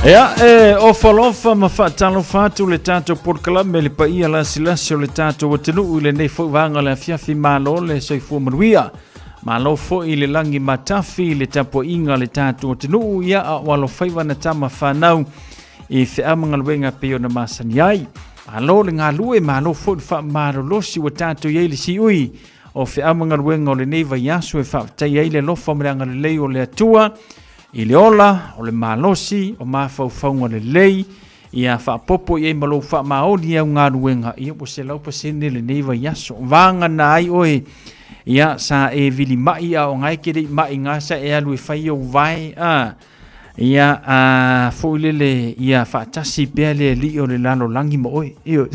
Ia, e ofalofa ma faatalofa atu le tatou polokalame le paia lasilasi o le tatou atunuu i lenei foi vaega o le afiafi malo le soifua manuia. Malo foi le lagi matafi i le tapuaiga a le tatou atunuu, ia a o alofaiva na tama fanau i feau ma galuega pei ona masani ai. Malo le galue, malo foi le faamalolosi ua tatou i ai le siui o feau ma galuega o lenei vaiaso e faafetai ai le alofa ma le agalelei o le Atua i le ola, o le malosi, o mafaufauga lelei, ia faapopo i ai ma lou faamaoni i au galuega, ia ua 100% lenei vaiaso. Vagana ai oe, ia sa e vilima'i a o nga e te le i ma'i ga sa e alu e fai ou vae, a, ia a foi lele, ia faatasi pea le alii o le lalolagi ma oe. Ioe.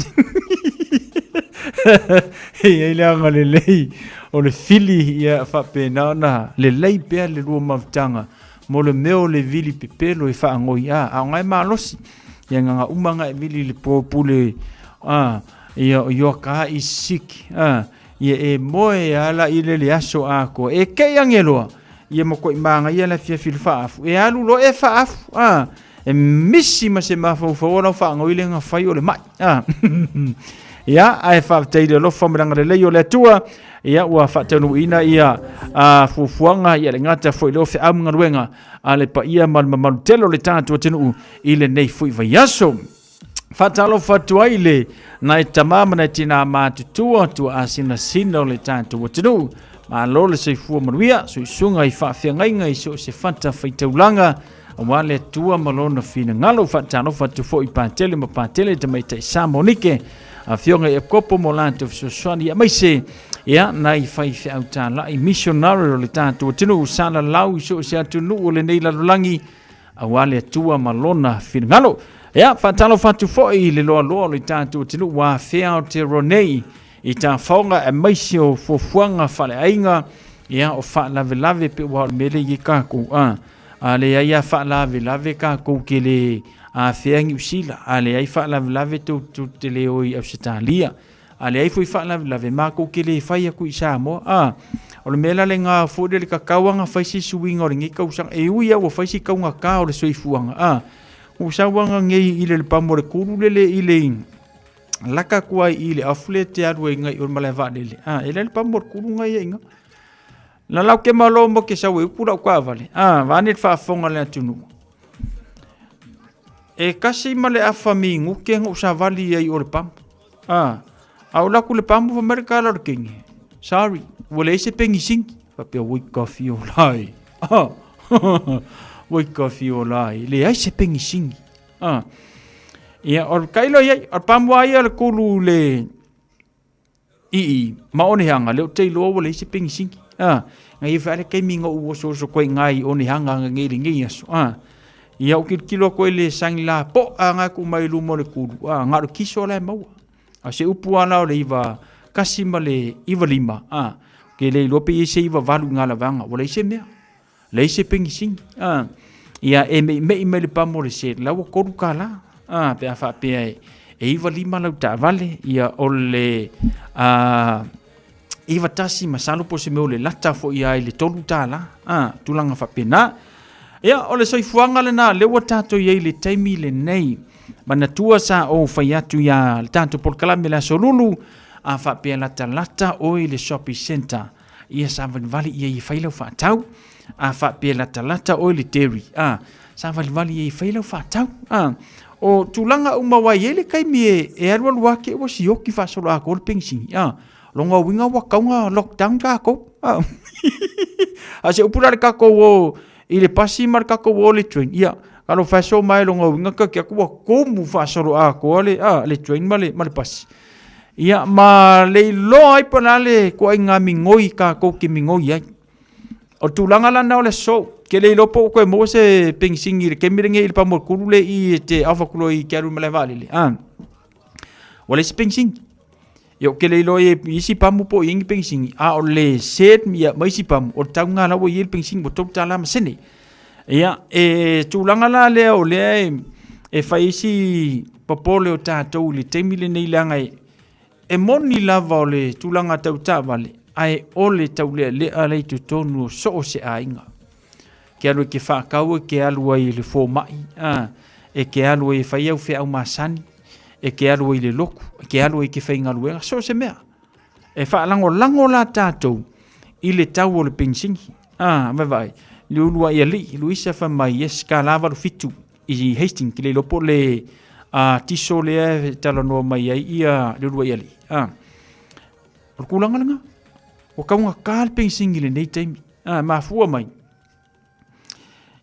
E i ai le agalelei o le fili, ia faapena ona lelei pea le lua mafutaga mo le mea o le vili pepelo e faagoi a, a o nga e malosi. Ia nga uma nga e vili le po pule a, ia o your car is sick a, ia e moe ala i le le aso atoa. E kei angeloa, ia matuai magaia le afiafi i le faaafu. E alu loa e faafu a, e misi ma se mafaufau o lau faagoi le gafai o le mai. A. Ia, ae faafetai i le alofa ma le agalelei o le Atua, ia ua faataunuuina ia a, fuafuaga ia le gata foi leo feau ma galuega a le paia ma le mamalu tele o le tatou atunuu i lenei foi vaiaso. Faatalofa atu ai le nai tama ma nai tinā matutua tua asinasina o le tatou atunuu. Malo le soifua manuia, suisuga i faafeagaiga i so o se fata faitaulaga, aua le Atua ma lona finagalo. Faatalofa atu foi i Patele ma Patele, tamaitai Sa Monike, afioga i Epikopo mo latou fesoasoani, aemaise ia nai faifeau talai missionary o le tatou atunuu sa lalau i so o se atunuu o lenei lalolagi, aua le Atua ma lona finagalo. Ia, faatalofa atu foi i le loaloa o le tatou atunuu ua afea Aotearoa nei i tafaoga aemaise o fuafuaga faaleaiga, ia, o faalavelave pe ua o le mea lea i ai tatou, a. A leai a faalavelave tatou te le afea Niu Sila, a leai faalavelave tou te le o i Ausetalia, a leai foi faalavelave matou te le fai atu i Samoa. A o le mea la lena foi lele tatau lava ona fai se suiga o lenei tausaga, e ui lava ua fai si taugata o le soifuaga, a ua sau lava nei i le pamo o le kulu lele i le laka atu ai i le afu lea e te alu ai i o le malae vaalele, a e leai le pamo o le kulu na ia i ina. Na lau ke malo mo ke sau e upu lau taavale. Ah, vaeane le faafofoga a le atunuu. E kasi ma le afa minute na ou savali ai o le pamu. Ah, a ou laku le pamu fa mai le kala o le kenge. Sorry, ua leai se penisini. Faapea, oi ka fio la e. Ah, oi ka fio la e. Leai se penisini. Ah, ia, o le kailo i ai, o le pamu a ia le kulu le Ii, ma onehanga, lea ou te iloa ua leai se penisini. A, na ia whaere taimi nga u oso oso koe ngai i onehanga nga ngei le ngei aso. A, ia o kilokilo koe le sangi la po a nga ku mai luma o le kulu. A, nga o le kiso la e maua. A se upu ala o le iva kasi ma le iva lima. A, ke le iloa pe i se iva valu i ngā lavanga. Ua leai se mea. Leai se penisini. A, ia e meʻimeʻi mai le pamo o le se, la ua $3. A, pe a faapea e, e iva lima lau taavale, ia o le a, iva tasi masalo po o se mea o le lata foi ia i le $3. A, tulaga faapena. Ia, o le soifuaga lena, lea ua tatou i ai i le taimi lenei. Manatua sa ou fai atu ia le tatou polokalame le Aso Lulu, a faapea latalata oe i le shopping centre, Ia savalivali ia e fai lau faatau. A faapea latalata oe le dairy, a savalivali ia e fai lau faatau. A o tulaga uma aua e i ai le taimi e, e alualu ake ua sioki faasoloatoa le penisini. A lona uiga ua tatau ona lockdown tatou. A a o se upu la i le tatou o i le pasi ma le tatou o i le train, ia talofa e so mae lona uiga ta te atu ua tumu faasoloatoa le, a, le train ma le, ma le pasi. Ia, ma le iloa ai po o le a le ituaiga migoi tatou te migoi ai. O le tulaga la lena o le aso, ke le iloa po ua toe maua se penisini i le taimi lenei i le pamu o le kulu lea i e te alofa atu loa i te alu i le malae vaalele, a, ua leai se penisini. Ia ou te le iloa i isi pamu po o i ai ni penisini, a o le shed ia ma isi pamu, o le tau lena la ua i ai le penisini ua $3 ma sene. Ia, e tulaga la lea o lea e, e fai ai si popole o tatou i le taimi lenei leaga e, e moni lava o le tulaga tau taavale, ae o le taulealea lea i totonu o so o se aiga. Ke alu e ke faatau e ke alu ai i le fomai, a, E te alu ai e fai au feau masani, e te alu ai i le lotu, e te alu ai e te faigaluega, so o se mea. E faalagolago la tatou i le tau o le penisini. A, vaavaai, le uluai alii, Luisa fai mai, yes, $1 87 i Hastings, ke le iloa po o le tiso lea e talanoa mai ai ia le uluai alii. A, o le tulaga lena, ua taugata le penisini i lenei taimi. A, mafua mai,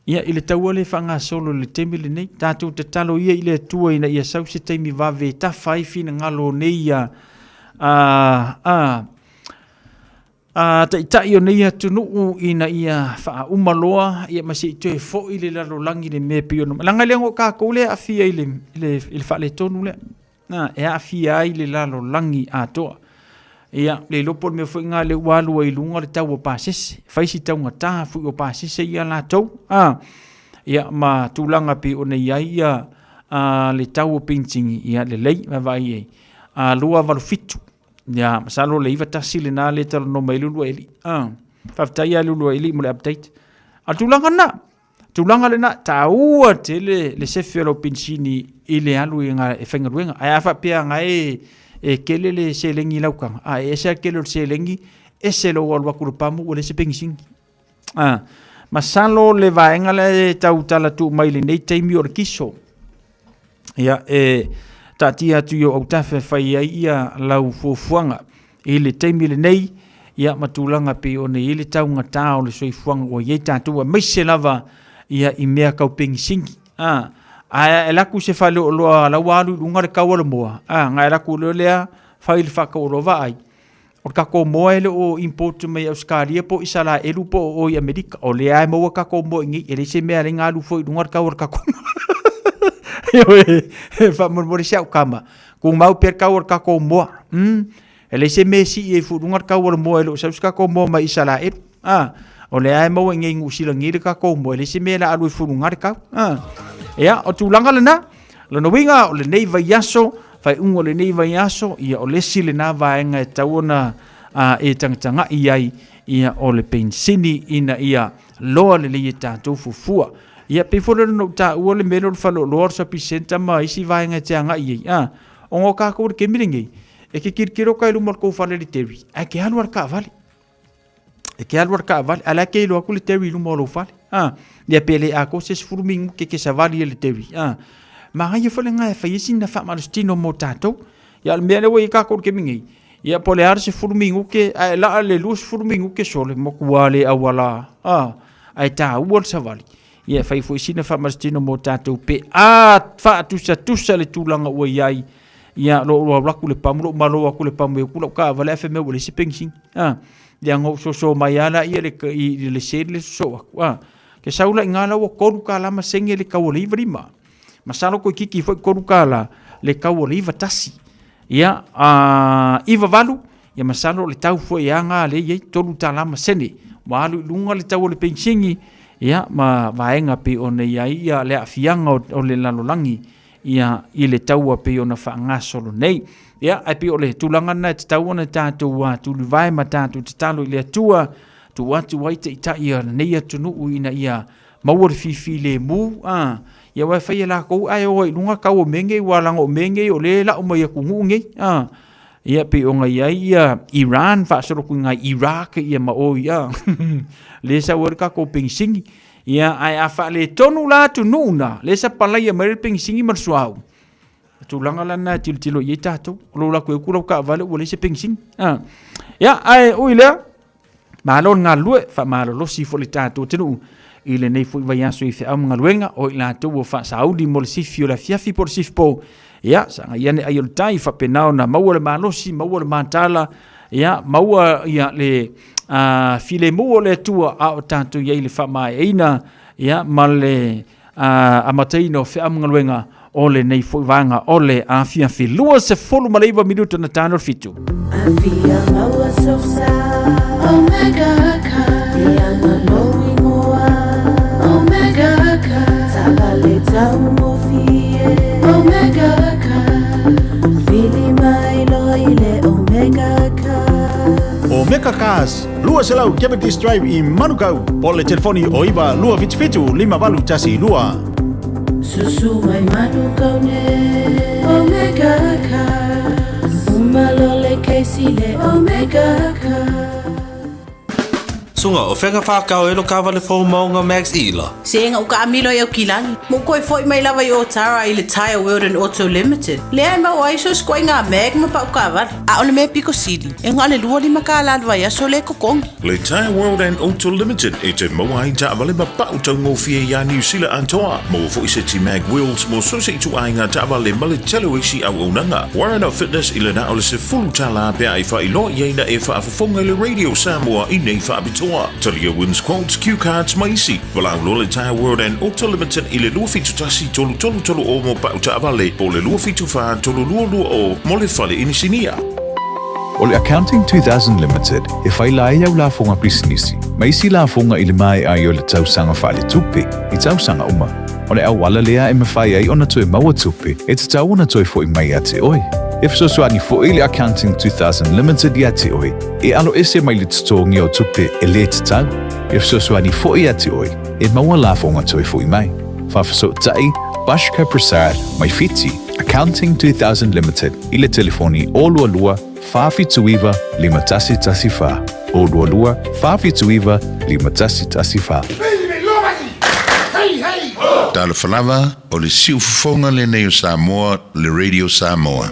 Ia, i le taua lea e faagasolo i le taimi lenei, tatou tatalo ia i le Atua ina ia sau se taimi vave e tafa ai finagalo o nei a, a, a, a taitai o nei atunuu ina ia faauma loa ia ma se i toe foi le lalolagi i le mea e pei ona... Leaga e le o tatou lea e aafia i le, i le, i le faaletonu lea. Na, e aafia ai le lalolagi atoa. Ia, le iloa po o le mea foi lena lea ua alu ai i luga le tau o pasese. Fai si taugata foi o pasese ia latou. A, ia, ma tulaga pei ona i ai ia a, le tau o penisini, ia lelei, vaavaai i ai. A, 287. Ia, masalo le 91 lena lea e talanoa mai ai le Uluaili. A, faafetai lava i le Uluaili mo le update. A o le tulaga lena, Tulaga lena, taua tele le sefe o lau penisini i le alu i e faigaluega. Ae a faapea na e, e tele le seleni i lau taga, a e ese lava le tele o le seleni, ese lou alu atu i le pamu ua leai se penisini. A, masalo le vaega lea e tau tala tuu mai i lenei taimi o le kiso. Ia, e taatia atu i ou autafa e fai ai ia lau fuafuaga i le taimi lenei, ia ma tulaga pei ona i ai le taugata o le soifuaga ua i ai tatou, aemaise lava ia i mea tau penisini. A, ae alu atu se faleoloa la ua alu i luga le tau o le moa, a, ona e alu atu loa lea fai le faatauoloa vaai, O le tatou moa e le o import mai Ausetalia po o Isaraelu po o o i Amerika. O lea lava e maua tatou moa i inei. E leai se mea e ala ai ona alu fua i luga le tau o le tatou moa. Ioe, faamolemole si au tama, tumau pea le tau o le tatou moa. E leai se mea e sii ai fua i luga le tau o le moa e le o sau se tatou moa mai Isaraelu. O lea lava e maua i inei i Niu Sila nei le tatou moa, e leai se mea o le a alu ai fua i luga le tau. Ia, o tulaga lena. Lona uiga, o lenei vaiaso, faaiuga o lenei vaiaso, ia o le isi lena vaega e tatau ona e tagatagai ai, ia o le penisini ina ia loa lelei e tatou fuafua. Ia pei foi lea ona ou taua le mea lea o le faleoloa, o le shopping centre ma isi vaega e te agai i ai, a, ona o tatou i le taimi lenei, e te tilotilo atu lava i luma o le tou fale i le dairy, ae te alu lava i le taavale. E te alu a le taavale, a o la e te iloa atu le dairy i luma o lou fale. A, ia pe le atoa se 10 minute e te savali ai i le dairy. A, manaia foi lena e fai ai sina faamalositino mo tatou. Ia o le mea lea ua i ai tatou i le taimi nei, ia po o le a le 10 minute, ae laa le 20 minute sole, matua le auala, a, ae taua le savali. Ia e fai foi sina faamalositino mo tatou pe a faatusatusa le tulaga ua i ai. Ia, lou alu atu i le pamu, lou malo atu i le pamu e uku lau taavale ae fai mai ua leai se penisini. A, ia ona ou soso mai lava lea i le seli le soso atu. A, ke sau la i ina la ua $3 ma sene le tau o le 95. Masalo toeitiiti foi $3 le tau o le 91. Ia, a, 98, ia masalo o le tau foi lava lena lea e i ai, $3 ma sene. Ua alu i luga le tau o le penisini, ia, ma vaega pei ona i ai le aafiaga o le lalolagi ia i le taua pei ona faagasolo nei. Ia, ae pei o le tulaga lena e tatau ona tatou tulivae ma tatou tatalo i le Atua, tuu atu ai taitai o lenei atunuu ina ia maua le fifilemu, a, ia aua e fai e latou ae o ai i luga tau o mea nei, aua leaga o mea nei o lea e lau mai atunuu nei, a. Ia pei ona i ai ia Iran faasolo atu i ina i Iraq ia ma o i a, lea e sau ai le tatou penisini. Ia, ae a faaletonu la atunuu na, lea e sapalaia mai ai le penisini ma le suauu, o tulaga la na e tilotilo i ai tatou. O lou alu atu e uku lau taavale ua leai se penisini. A. Ia, ae ui i lea, malo le galulue, faamalolosi foi le tatou atunuu i lenei foi vaiaso i feau ma galuega, o i latou ua faasauli mo le sifi o le afiafi po o le sifi po. Ia, sagai ane ai o le tai, faapena ona maua le malosi, maua le matala, ia, maua ia, le filemu o le Atua a o tatou i ai i le faamaeaina ia, ma le amataina o feau ma galuega o lenei foi vaega o le afiafi. 29 minuta na tano le fitu. Afia maua sosa Omega ka Ianga lou ingoa Omega ka Taavale taugofie Omega ka Vili mai loa i le Omega ka Omega Cars, 200 Cavendish Drive i Manukau, po o le telefoni o 9 277 5812. Susu mai manu kaune Omega Cars Uma lole keisi le Omega Cars. Suga, o fea whākau e lo kāwale fō maunga Max Ila. Sega u kaamilo i Aukilagi. Mo koe foi mai lava i Otara i le Tyre World and Auto Limited. Lea e maua ai so sikoiga mag ma pau kaavale. A o le mea piko sili, e na o le $25 le vaiaso lea e totogi. Le Tyre World and Auto Limited e te maua ai taavale ma pau taugofie iā Niu Sila atoa. Maua foi seti mag wheels mo so se ituaiga taavale ma le tele o isi auaunaga. Warren Fitness i le na o le $10 pe a e faailoa i ai na e faafofoga i le Radio Samoa i nei faapitoa. Talia wins quotes, cue cards ma isi. Valaau loa le Tyre World and Auto Limited i le 271 3330 mo pau taavale po o le 274 3220 mo le fale inisinia. O le Accounting 2000 Limited e faila ai au lafoga pisinisi ma isi lafoga i le maea ai o le tausaga faaletupe i tausaga uma. O le auala lea e mafai ai ona toe maua tupe e tatau ona toe fo'i mai ia te oe. E fesoasoani fo'i le Accounting 2000 Limited ia te oe e aloese mai le totogia o tupe e lē tatau. E fesoasoani fo'i ia te oe e maua lafoga toe fo'i mai. Faafesootai Bashka Prasad mai Fiti, Accounting 2000 Limited i le telefoni 022 479 5114, 022 479 5114. Talofa lava, o le siufofoga lenei o Samoa, le Radio Samoa.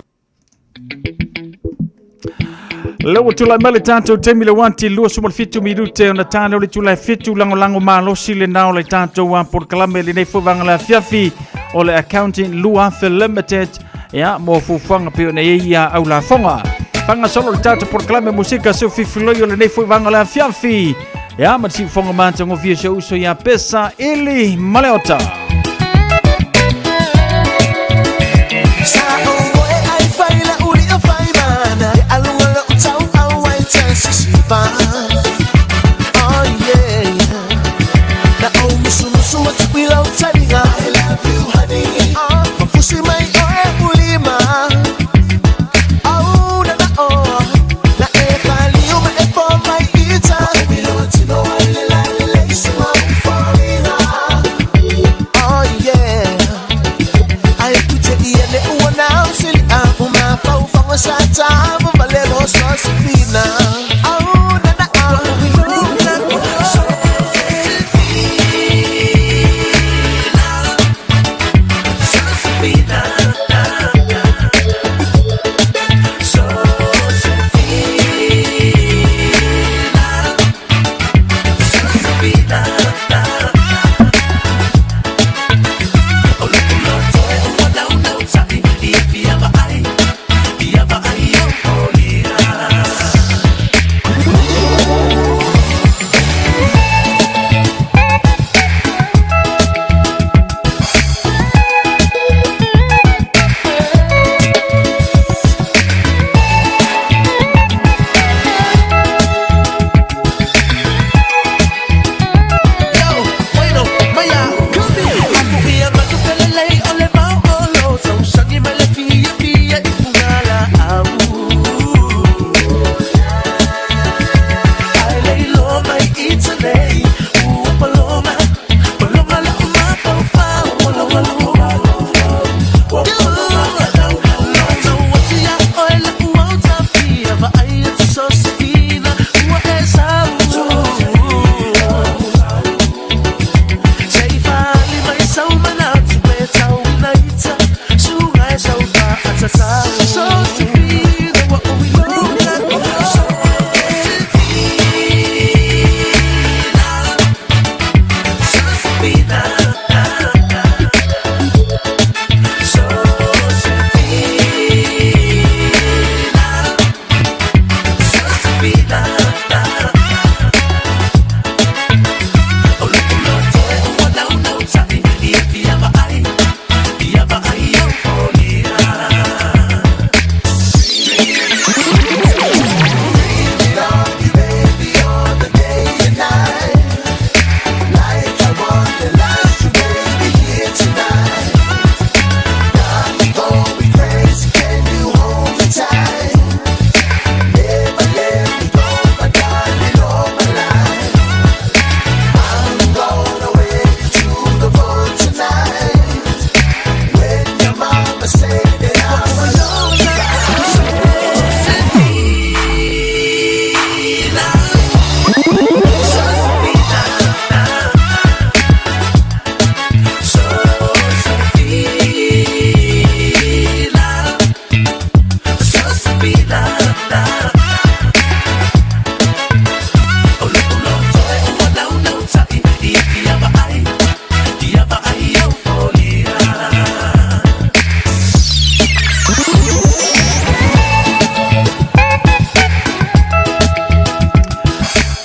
Lea ua tulai mai le tatou taimi le uati 27 minute ona tale o le itula e 7 lagolago malosi lena o le tatou polokalame lenei foi vaega le afiafi o le Accounting 2000 Limited ia mo fuafuaga pei ona i ai ia aulafoga. Faagasolo le tatou polokalame musika seu fifiloi o lenei foi vaega le afiafi ia ma le siufofoga matagofie si ou uso ia Pesa Ili Maleota.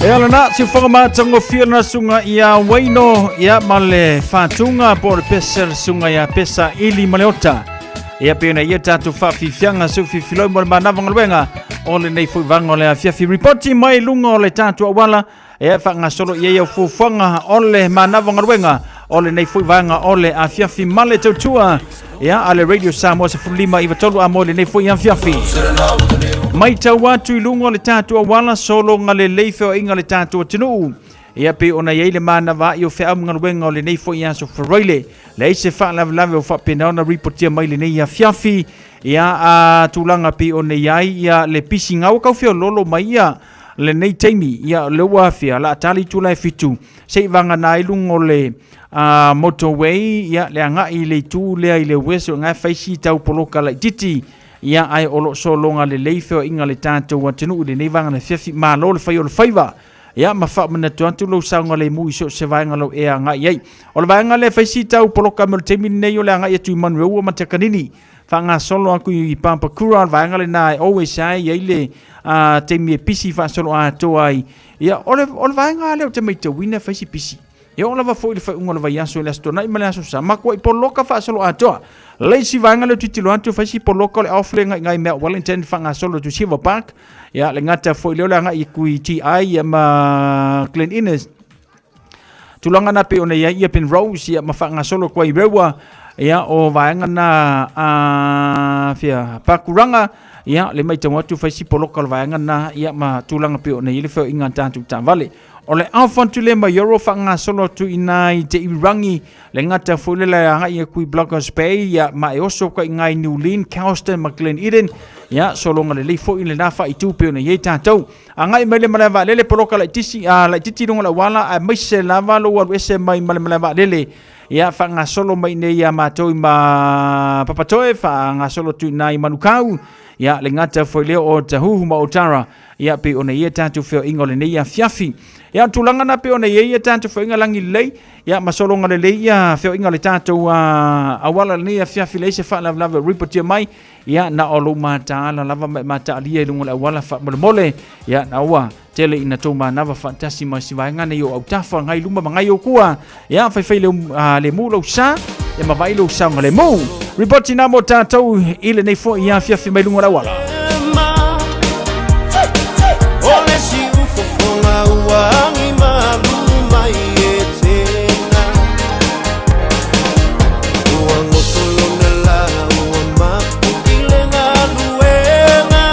E ala na, siufoga matagofie lena susuga ia Waino, ia ma le fatuga po o le pese a le susuga ia Pesa Ili Maleota. Ia pei ona ia tatou faafiafiaga seu fiafiloi mo le manava galuega o lenei foi vaega o le afiafi. Ripoti mai luga o le tatou auala e faagasolo i ai au fuafuaga o le manava galuega o lenei foi vaega o le afiafi ma le tautua ia a le Radio Samoa 15 93 a mo lenei foi afiafi. Matau atu i luga o le tatou auala sologa lelei feoaiga le tatou atunuu. Ia pei ona i ai le manava ai o feau ma galuega o lenei foi aso Faraile. Leai se faalavelave o faapena ona ripotia mai lenei afiafi. Ia a tulaga pei ona i ai ia le pisi gaua kau feololo mai ia lenei taimi. Ia le ua afia la tali itula e 7 se i vagana ai luga o le motorway ia le agai i le itu lea i le west o ngai faisi tau poloka laititi. Ia ae o lo sologa lelei feoaiga le tatou atunuu i lenei vaega o le afiafi. Malo le fai o le faiva. Ia ma faamanatu atu lou saogalemu i so o se vaega lou e agai ai. O le vaega lea e fai si tau poloka mo le taimi lenei o le agai atu i Manueua ma Takanini. Faagasolo atu i Papakura, o le vaega lena e always lava e i ai le taimi e pisi faasoloatoa ai. Ia, o le, o le vaega lea ou te matauina e fai si pisi. E oo lava foi i le faaiuga o le vaiaso i le Aso Toonai ma le Aso Sa, matuai poloka faasoloatoa. Le isi vaega lea ou tilotilo atu, fai si poloka o le off lea i mea o Wellington faagasolo atu i Silver Park. Ia, le gata foi lea o le agai atu i TI ia ma Glen Innes. Tulaga na pei ona i ai ia Penrose ia ma faagasolo atu ai i Rewa. Ia, o vaega na a fia Pakuranga. Ia, le matau atu fai si poloka o le vaega na ia ma tulaga pei ona i ai le feoaiga a tatou taavale. O le off atu lea mai Euro faagasolo atu i ina i te Iwirangi, le gata foi lea le agai atu i Blockers Bay, ia, ma e oso atu ai i ina i New Lynn, Calston ma Glen Eden, ia, sologa lelei foi lena faaitu pei ona i ai tatou. Agai mai le malae vaalele, poloka laitisi, a, laititi i luga o le auala, aemaise lava lou alu ese mai ma le malae vaalele, ia, faagasolo mai i inei ia matou i ma Papatoe, faagasolo atu i ina i Manukau, ia, le gata foi lea o Tahuhu ma Otara, Ia pei ona i ai tatou feoaiga o lenei afiafi. Ia o tulaga na pei ona i ai ia tatou feoaiga lagi lelei, ia ma sologa lelei ia feoaiga o le tatou auala lenei afiafi leai se faalavelave o ripotia mai, ia na o lou mataala lava ma e mataalia i luga o le auala faamolemole, ia na ua tele ina tou manava faatasi ma si vaega nei o autafa ngai luma ma ngai o kua, ia faifai le, le mu lou sa, ia ma vaai lou saogalemu. Ripoti na mo tatou i lenei foi afiafi mai luga o le auala. O le siufofoga ua agi malu mai e tena. Ua goto lona la ua mapu i le galuega.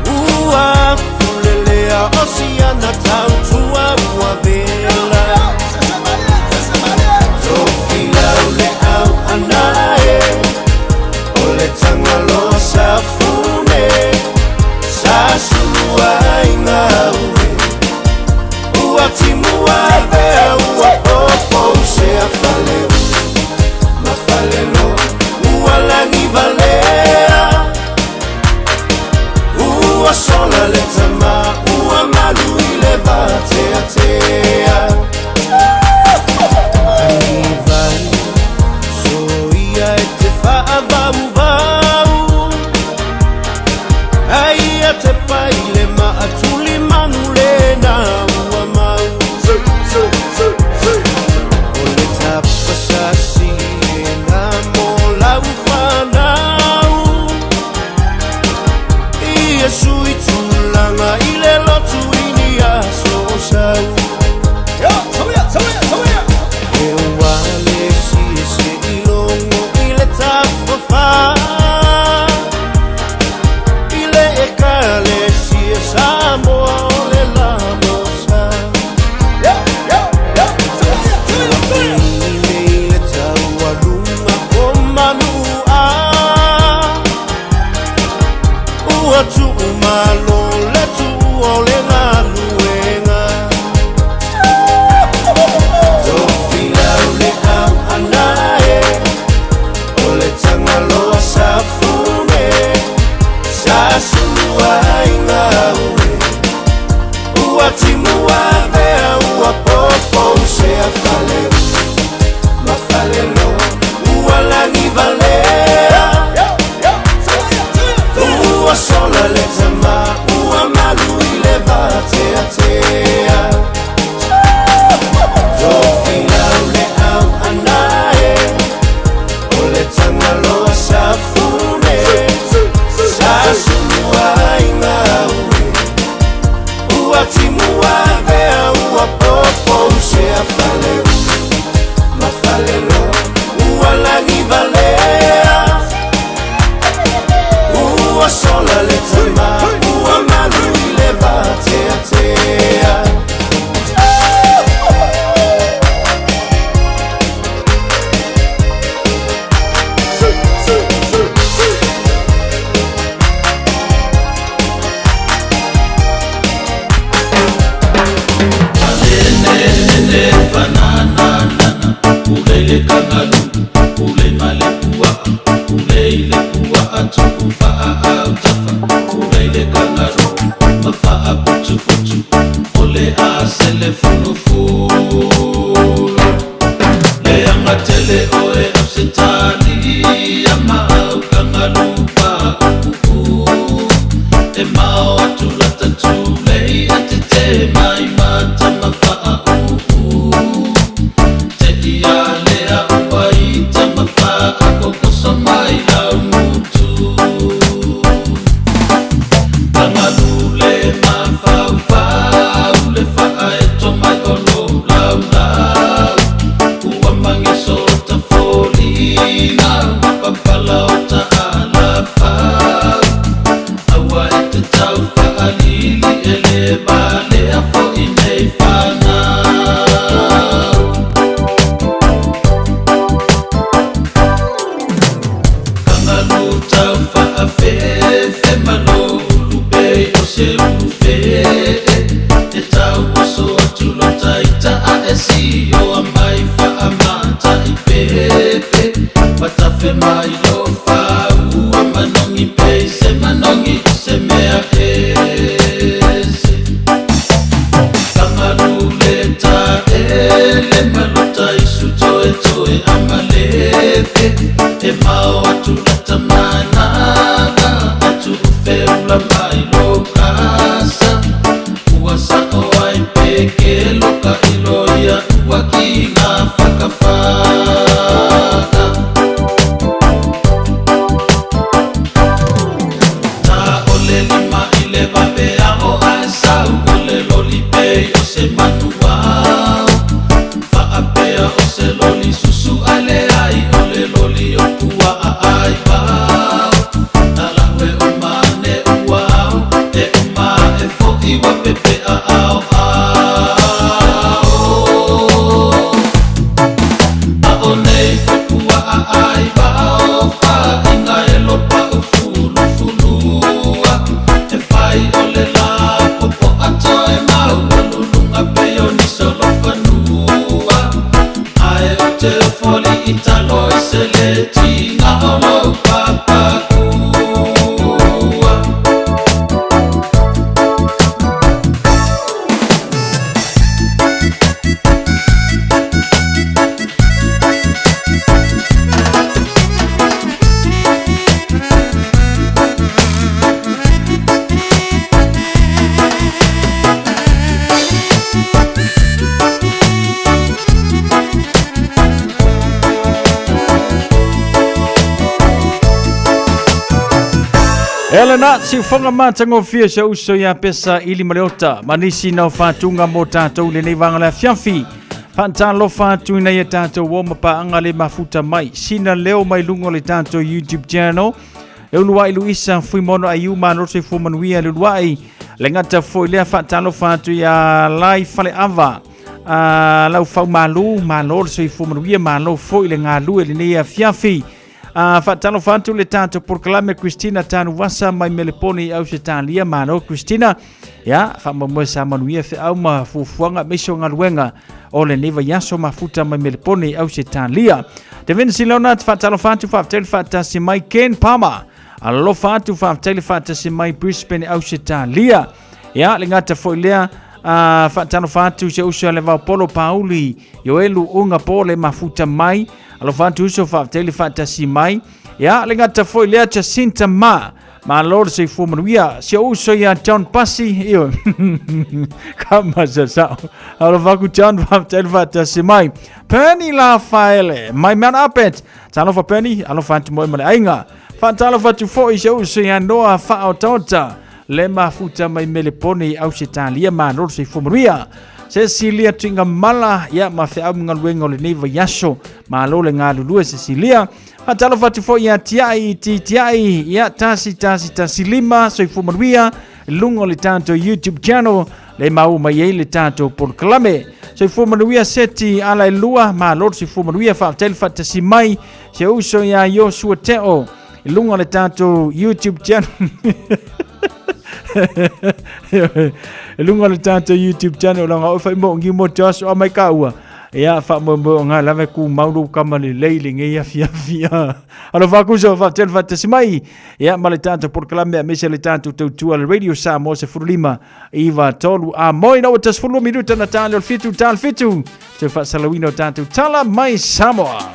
Ua fulelea o siana tautua ua vela. Tofilau le au ana e o le tagaloa. Tofilau le au anae O le tagaloa safune Sa sulu ai gaue Ua timu avea ua popo usea faleu Ma faleloa ua lagi valea Ua sola le tama ua malu i le vateatea. E lena siufoga matagofie se uso ia Pesa ili ma Leota ma nisi nao faatuga mo tatou lenei vaga le afiafi. Faatalofa atu ina ia tatou o ma paaga le mafuta mai sina leo mai luga o le tatou YouTube channel. E uluai Luisa Fuimono Aiu malo soifua manuia le uluai. Le gata foi lea faatalofa atu ia Lai Faleava a lau fau malu malo le soifua manuia malo foi le galue lenei afiafi. A faatalofa atu le tatou polokalame Christina Tanuvasa mai Meleponi i Ausetalia malo Christina. Ia faamoemoe sa manuia feau ma fuafuaga aemaise o galuega o lenei vaiaso mafuta mai Meleponi i Ausetalia. Devin Silona faatalofa atu faafetai le faatasi mai Ken Palmer. Alofa atu faafetai le faatasi mai Brisbane Ausetalia. Ia le gata foi lea a faatalofa atu se uso le Vaopolo Pauli Ioelu Unga po le mafuta mai. Alofa atu uso faafetai le faatasi mai. Ia le gata foi lea Jacinta Ma. Malo le soifua manuia. Si ou uso ia John Pasi, ioe. Ka masasao. Alofa atu John, faafetai le faatasi mai. Bernie Lafaele, mai Mount Albert. Talofa Bernie, alofa atu mo e ma le aiga. Faatalofa atu foi i si ou uso ia Noa Faaotaota, le mafuta mai Melepone i Ausetalia, malo le soifua manuia. Cecilia Tuigamala, ia ma feau ma galuega o lenei vaiaso. Malo le galulue Cecilia. Faatalofa atu foi ia Tiai Ti Tiai, ia 1115, soifua manuia, i luga o le tatou YouTube channel, le maua mai ai le tatou polokalame. Soifua manuia Seti ala e lua, malo le soifua manuia, faafetai le faatasi mai, si ou uso ia Iosua Teo, i luga o le tatou YouTube channel. I luga o le tatou YouTube channel, laga oe fai mo ngi mo te aso a mai ka ua. Ia, faamoemoe o lava e kumau lou kama lelei i lenei afiafi. Alofa atu uso, faafetai le faatasi mai. Ia, ma le tatou polokalame aemaise le tatou tautua le Radio Samoa 15 9 3 a moi na ua 12 minuta na tali o le fitu tali fitu. Toe faasalauina o tatou tala mai Samoa.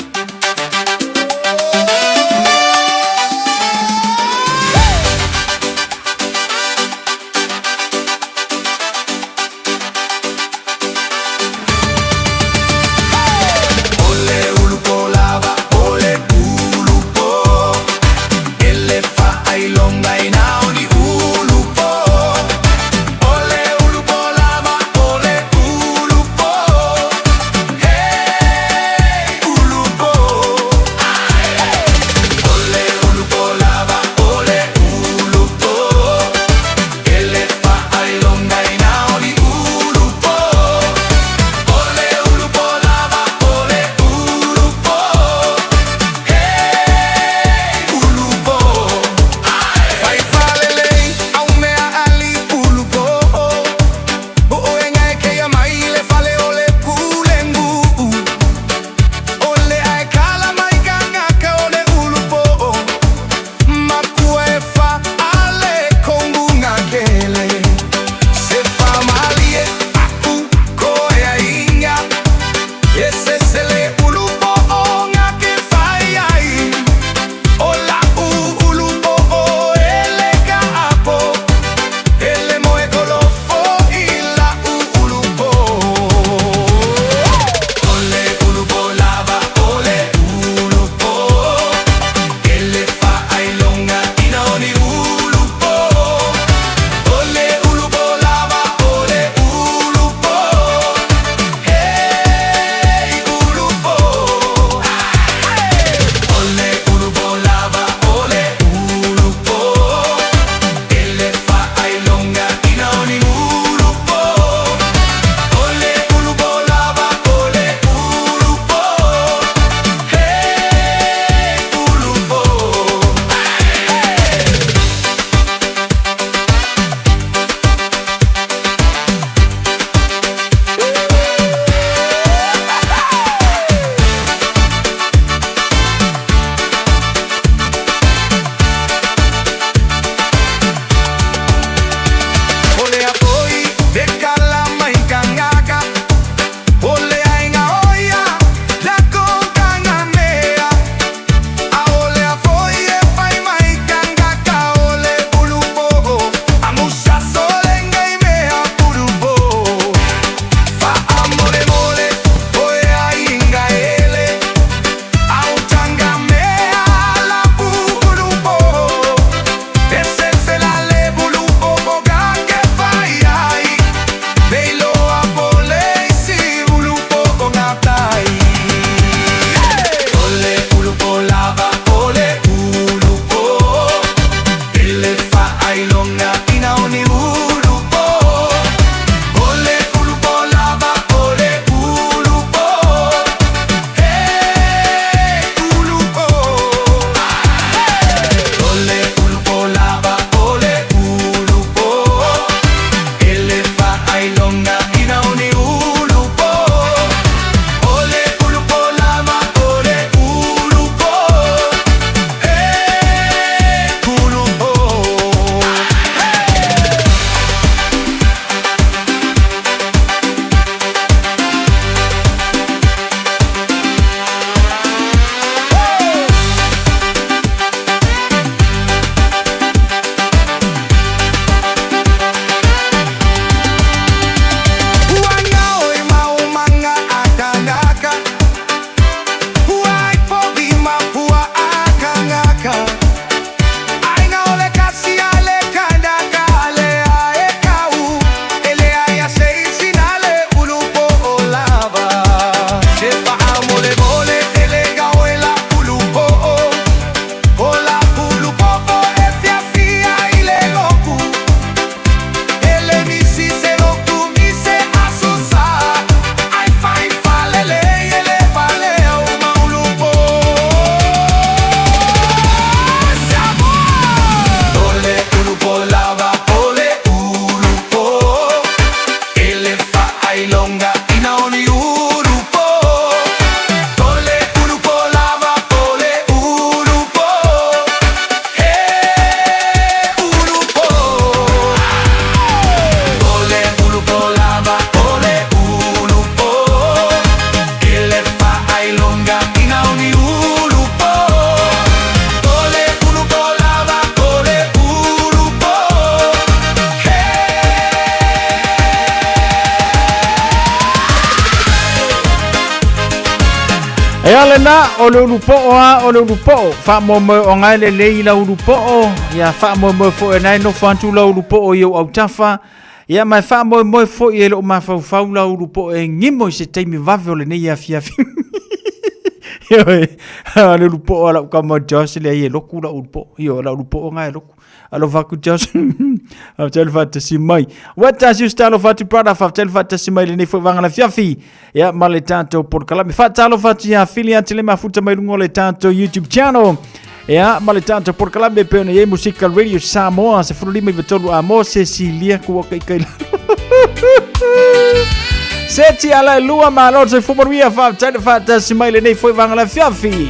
Ia lena, o le ulupo'o a o le ulupo'o. Faamoemoe o gae lelei i lau ulupo'o, ia faamoemoe foi o na e nofo atu lau ulupo'o i ou autafa, ia ma e faamoemoe foi e le o mafaufau lau ulupo'o e gimo i se taimi vave o lenei afiafi. Ioe, o le ulupo'o a lau tama o Josh, leai e loku lau ulupo'o. Ioe, o lau ulupo'o ga e loku. Alofa atu Josh. Faafetai le faatasi mai. Ua tasi o se talofa atu brother, faafetai le faatasi mai lenei foi vaega afiafi. Ia ma le tatou polokalame. Faatalofa atu ia Fili atu le mafuta mai luga o le tatou YouTube channel. Ia ma le tatou polokalame e pei ona i ai Musical Radio Samoa 15 i a mo Cecilia kua kai kai Seti ala e lua malo se fumaruia faafetai le faatasi mai lenei foi vaega afiafi.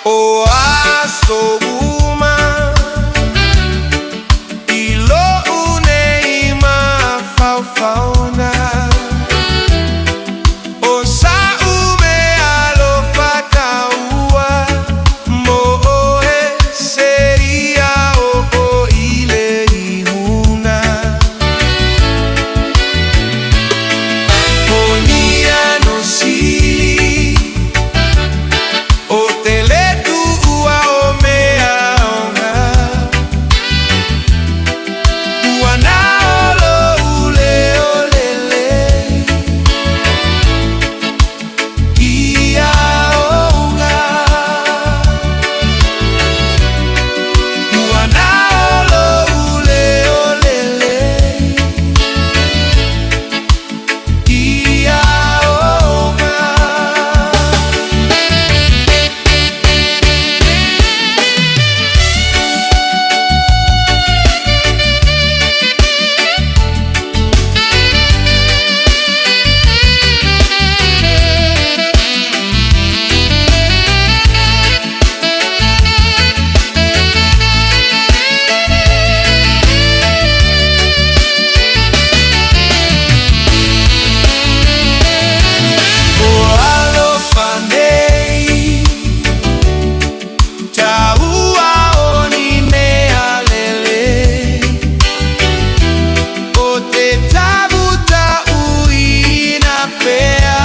O aso uma i lo'u nei mafaufauga O sa'u mea alofa taua mo oe seia oo i le iuga Ponia no sili O te le tuua o mea aoga Ua na o lou leo lelei I aoga Ua na o lou leo lelei I aoga. O alofa nei Taua o ni mea lelei O te tavutauina pea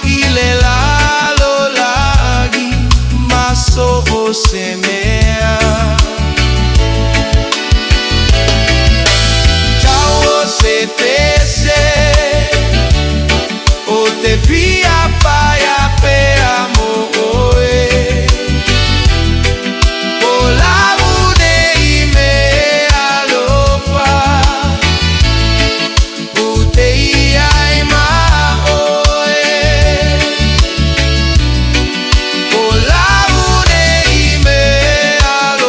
I le lalolagi ma so o se mea Tau o se pese O te fia whaia pea mo oe O lau nei me alofa O te ia i ma oe O lau nei me alofa.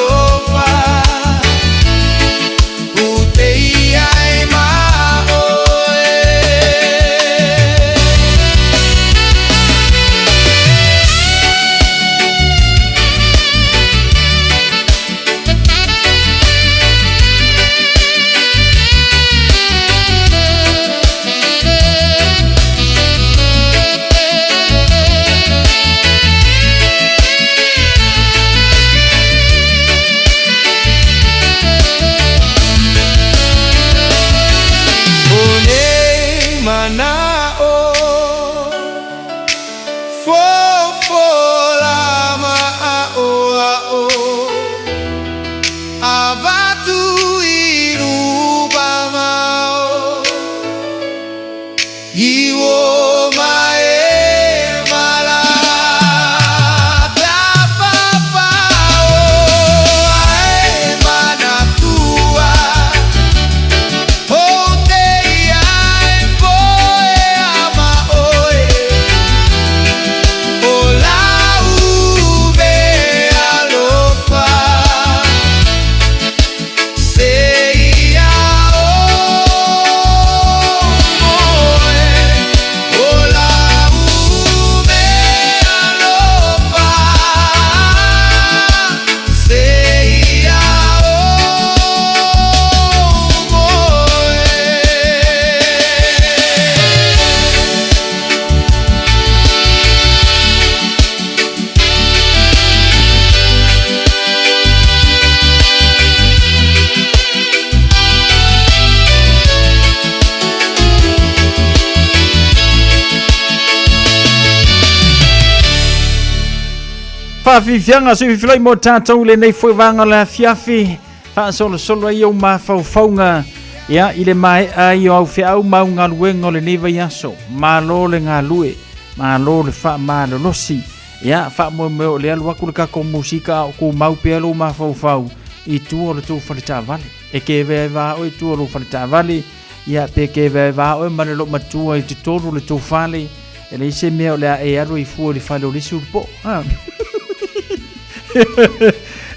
faafiafiaga sui fifilai mo tatou i lenei foi vaega o le afiafi faasolosolo ai ou mafaufauga ia i le maea ai o au feau ma au galuega o lenei vaiaso. Malo le galue, malo le faamalolosi. Ia faamoemoe o le alu atu le tatou musika a o tumau pea lou mafaufau i tua o le tou fale taavale. E keveaeva oe i tua o lou fale taavale, ia pe keveaeva oe ma le loomatua i totonu o le tou fale, e leai se mea o le a e alu ai fua i le fale o le isi ulupo. Ha.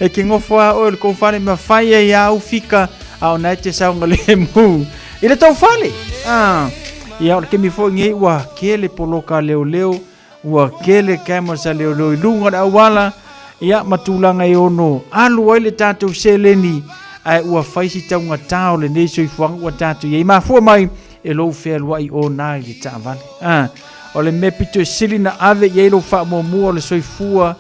E ke nofo lava oe i le tou fale ma fai ai au fika a o na e te saogalemu i le tou fale. Ah. Ia o le taimi foi lenei ua tele poloka a leoleo, ua tele cameras a leoleo i luga o le auala, ia ma tulaga e ono alu ai le tatou seleni, ae ua fai si taugata o lenei soifuaga ua tatou i ai. Mafua mai e lou fealuai ona i le taavale. Ah, o le mea pito e sili na ave i ai lou faamuamua o le soifua,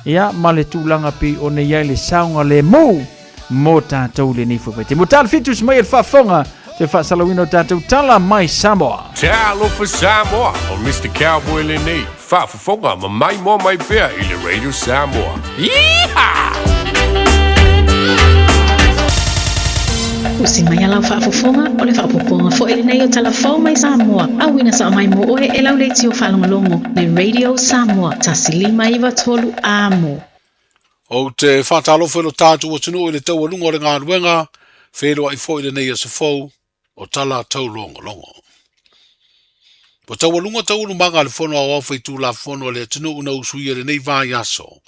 ia ma le tulaga pei ona i ai le saogalemu mo tatou i lenei foi vaitaimi. Ua tala fitu mai e le faafofoga te faasalauina o tatou tala mai Samoa. Talofa Samoa, o Mr. Cowboy lenei, faafofoga ma maimoa mai pea i le Radio Samoa. Yeehaw! Usi mai a lau faafofoga, o le faaopoopoga foi lenei o Tala Fou mai Samoa, auina sao mai mo oe e lau leitio faalogologo, le Radio Samoa, 1593 amo. Ou te faatalofa i lo tatou atunuu i le taualuga o le galuega, feiloai foi i lenei aso fou o Tala Taulogologo. Ua taualuga taualumaga a le Fono Aoao Faitulafono a le atunuu na usuia i lenei vaiaso.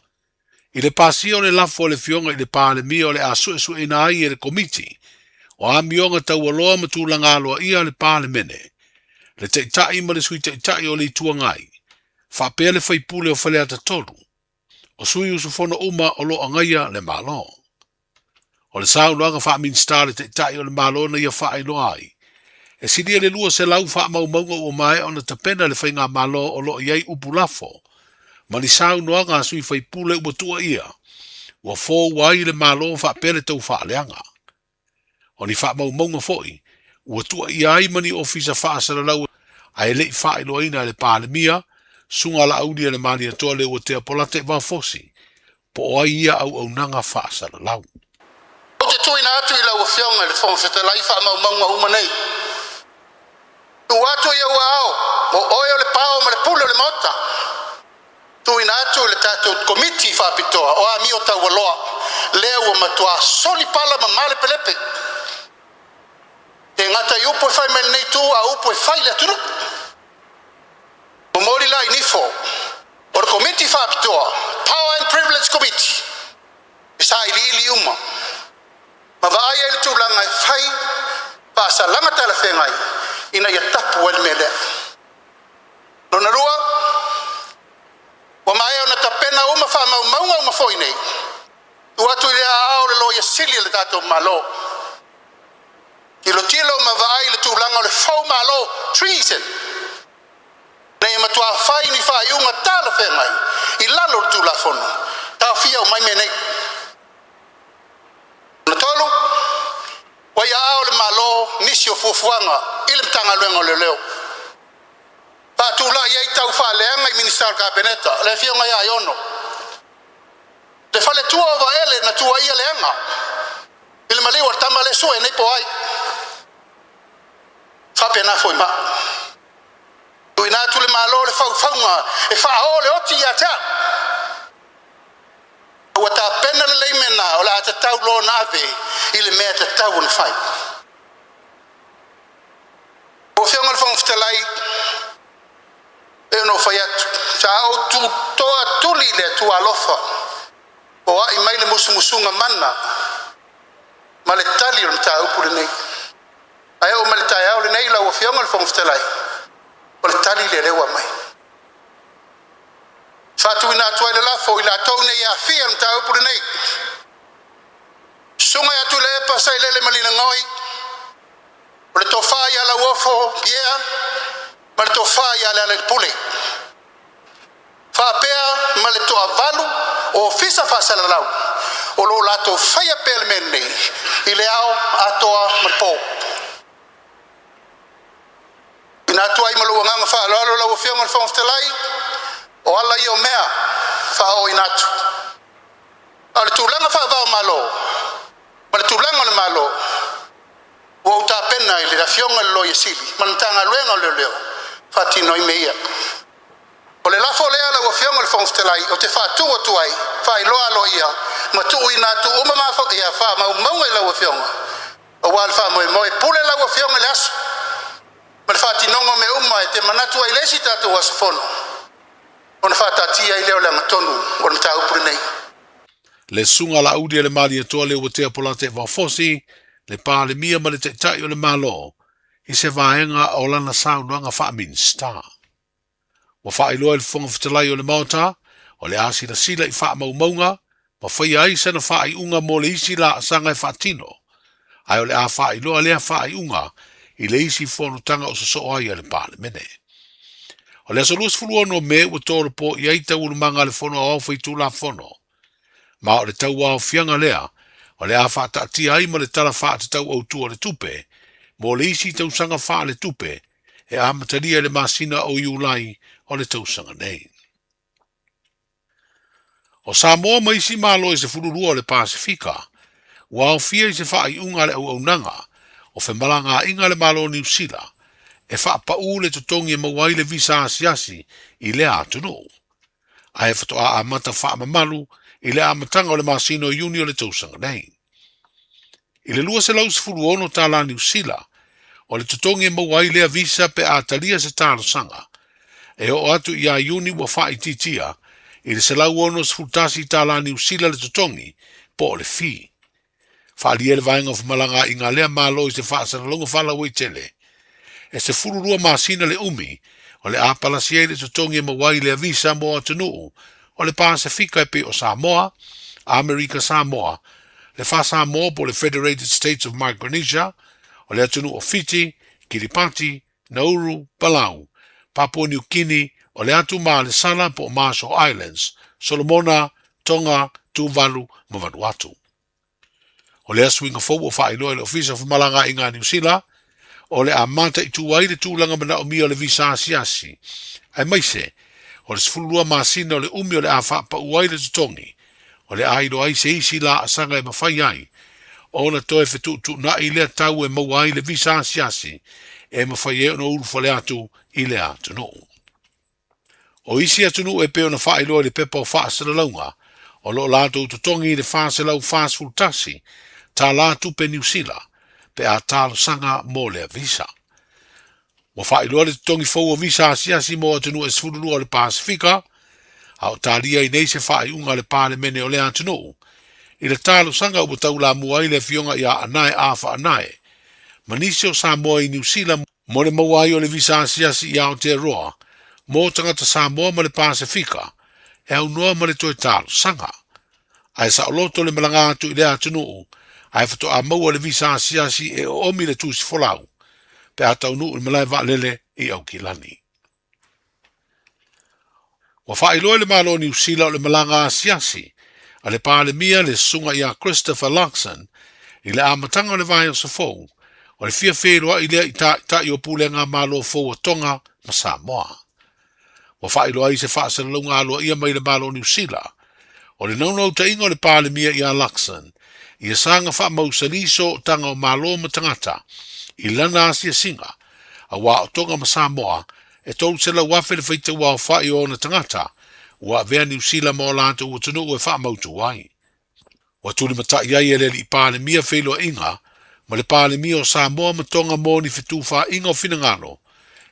I le pasia o le lafo a le Afioga i le Palemia o le a suesueina ai e le Komiti o Amioga Taualoa ma Tulaga Aloaia a le Palemene, le Taitai ma le Sui Taitai o le Itu Agai, faapea le faipule o Faleata 3, o sui usufono uma o lo o agaia le Malo. O le saunoaga faa-Minisita a le Taitai o le Malo na ia faailoa ai, e silia le 200 faamaumauga ua maea ona tapena e le Faigamalo o lo o i ai upu lafo ma ni saunoaga a sui faipule ua tuuaia, ua foua ai le Malo faapea le taufaaleaga. O ni faamaumauga foi ua tuuaia ai ma ni ofisa faasalalau ae le i faailoaina e le Palemia, Susuga Laauli a le Malietoa Leuatea Polata Vaofosi, po o ai ia auaunaga faasalalau. Ou te tuuina atu i lau Afioga i le Fofoga Fetalai faamaumauga uma nei. Tuu atu i ou aao, o oe o le pao ma le pule o le Maota. Tuuina atu i le tatou Komiti Faapitoa o Amio Taualoa, lea ua matua soli pala ma malepelepe. E gata i upu e fai mai lenei itu, a o upu e fai i le atunuu. Momoli la i nifo o le Komiti Faapitoa, Power and Privilege Committee, e sailiili uma ma vaai ai le tulaga e fai faasalaga talafeagai ina ia tapu ai le mea lea. Lona lua, ua maea ona tapena uma faamaumauga uma foi nei, tuu atu i le aao o le Loia Sili a le tatou Malo. Tilotilo ma vaai i le tulaga o le fou malo, treason, ina ia matua fai ni faaiuga talafeagai i lalo o le Tulafono, taofia uma ai mea nei. Lona tolu, ua i aao o le Malo nisi o fuafuaga i le Matagaluega o Leoleo. Faatulai ai taufaaleaga i Minisita o le Kapeneta, le Afioga ia Aiono, le faletua o Vaele na tuuaia leaga i le maliu o le tama lea sue nei po ai. Faapena foi ma tuuina atu le Malo le faufauga e faaoo le oti ia te au. Ua tapena lelei mea na o le a tatau loa ona ave i le mea e tatau ona fai. Lau Afioga i le Fofoga Fetalai, e pei ona ou fai atu, sa ou tutoa tuli i le Atua alofa, foai mai le musumusuga mana ma le tali o le mataupu lenei. Ae oo mai le taeao lenei lau Afioga i le Fofoga Fetalai, o le tali lea lea ua aumai. Faatuina atu ai le lafo i latou nei e aafia i le mataupu lenei. Susuga ia Tuilaepa Sailele Malielegaoi, o le tofa ia Lauofo Pierre ma le tofa ia Lealailepule, faapea ma le toavalu o ofisa faasalalau o lo o latou faia pea le mea lenei i le ao atoa ma le po. Tuuina atu ai ma lou agaga faaaloalo lau Afioga i le Fofoga Fetalai, o ala ia o mea faaooina atu. A o le tulaga faava-o-Malo ma le tulaga o le Malo, ua ou tapena i le Afioga i le Loia Sili ma le Matagaluega o Leoleo faatino ai mea ia. O le lafo lea lau Afioga i le Fofoga Fetalai ou te faatu atu ai, Faailoa Aloaia ma Tuuina Atu Uma Faamaumauga i lau Afioga aua le faamoemoe. Pule lau Afioga i le aso ma le faatinoga o mea uma e te manatu ai i le isi tatou aso fono ona faataatia ai lea o le agatonu o le mataupu lenei. Le Susuga Laauli a le Malietoa Leuatea Polataivao Fosi, le Palemia ma le Taitai o le Malo, i se vaega o lana saunoaga faa-Minisita. Ua faailoa e le Fofoga Fetalai o le Maota, o le a silasila i faamaumauga ma faia ai sana faaiuga mo le isi laasaga e faatino, ae o le a faailoa lea faaiuga i le isi fonotaga o sosoo ai a le Palemene. O le aso 26 Me ua tolopo i ai taualumaga a le Fono Aoao Faitulafono, ma o le tauaofiaga lea o le a faataatia ai ma le Tala Faatatau Autu o le Tupe mo le isi tausaga faaletupe e amatalia i le masina o Iulai o le tausaga nei. O Samoa ma isi Malo e 12 o le Pasefika ua aofia i se faaiuga a le auaunaga o femalagaaiga a le Malo o Niu Sila e faapaū le totogi e maua ai le visa asiasi i lea atunuu, ae faatoa amata faamamalu i le amataga o le masina o Iuni o le tausaga nei. I le 216 tala Niu Sila, o le totogi e maua ai lea visa pe a talia se talosaga. E oo atu ia Iuni ua faaitiitia i le 161 tala Niu Sila le totogi, po o le fee. Faaalia e le Vaega o Femalagaaiga a lea Malo i se faasalalauga faalauaitele, e 12 masina le umi o le a palasi ai le totogi e maua ai lea visa mo atunuu o le Pasefika e pei o Samoa, Amerika Samoa, le Faa-Samoa po o le Federated States of Micronesia, o le atunuu o Fiti, Kiripati, Nauru, Palau, Papua Niu Kini, o le Atu Malesala po o Marshall Islands, Solomona, Tonga, Tuvalu ma Vanuatu. O lea suiga fou ua faailoa e le Ofisa o Femalagaaiga a Niu Sila, o le a mataitu ai le tulaga manaomia o le visa asiasi, aemaise o le 12 masina o le umi o le a faapau ai le totogi, o le a iloa ai se isi laasaga e mafai ai ona toe fetuutuunai lea tau e maua ai le visa asiasi e mafai ai ona ulufale atu i lea atunuu. O isi atunuu e pei ona faailoa i le pepa o faasalalauga, o lo o latou totogi i le $441 tala tupe Niu Sila pe a talosaga mo lea visa. Ua faailoa le totogi fou o visa asiasi mo atunuu e 12 o le Pasefika, a o talia ai nei se faaiuga a le Palemene o lea atunuu i le talosaga ua taulamua ai le Afioga ia Anae Afa Anae ma nisi o Samoa i Niu Sila mo le maua ai o le visa asiasi i Aotearoa mo tagata Samoa ma le Pasefika e aunoa ma le toe talosaga. Ae saoloto le malaga atu i lea atunuu ae faatoa maua le visa asiasi e oomi le tusi folau pe a taunuu i le malae vaalele i Aukilani. Ua faailoa e le Malo o Niu Sila o le malaga asiasi a le Palemia le Susuga ia Christopher Luxon i le amataga o le vaiaso fou o le fia feiloai lea i Taitai o Pulega Malo fou a Tonga ma Samoa. Ua faailoa ai se faasalalauga aloaia mai le Malo o Niu Sila o le naunautaiga o le Palemia ia Luxon ia saga faamausali sootaga o Malo ma tagata i lana asiasiga aua o Tonga ma Samoa e 300,000 le faitauaofai o ona tagata ua avea Niu Sila ma o latou atunuu e faamautu ai. Ua tulimatai ai e le Alii Palemia feiloaiga ma le Palemia o Samoa ma Tonga mo ni fetufaaiga o finagalo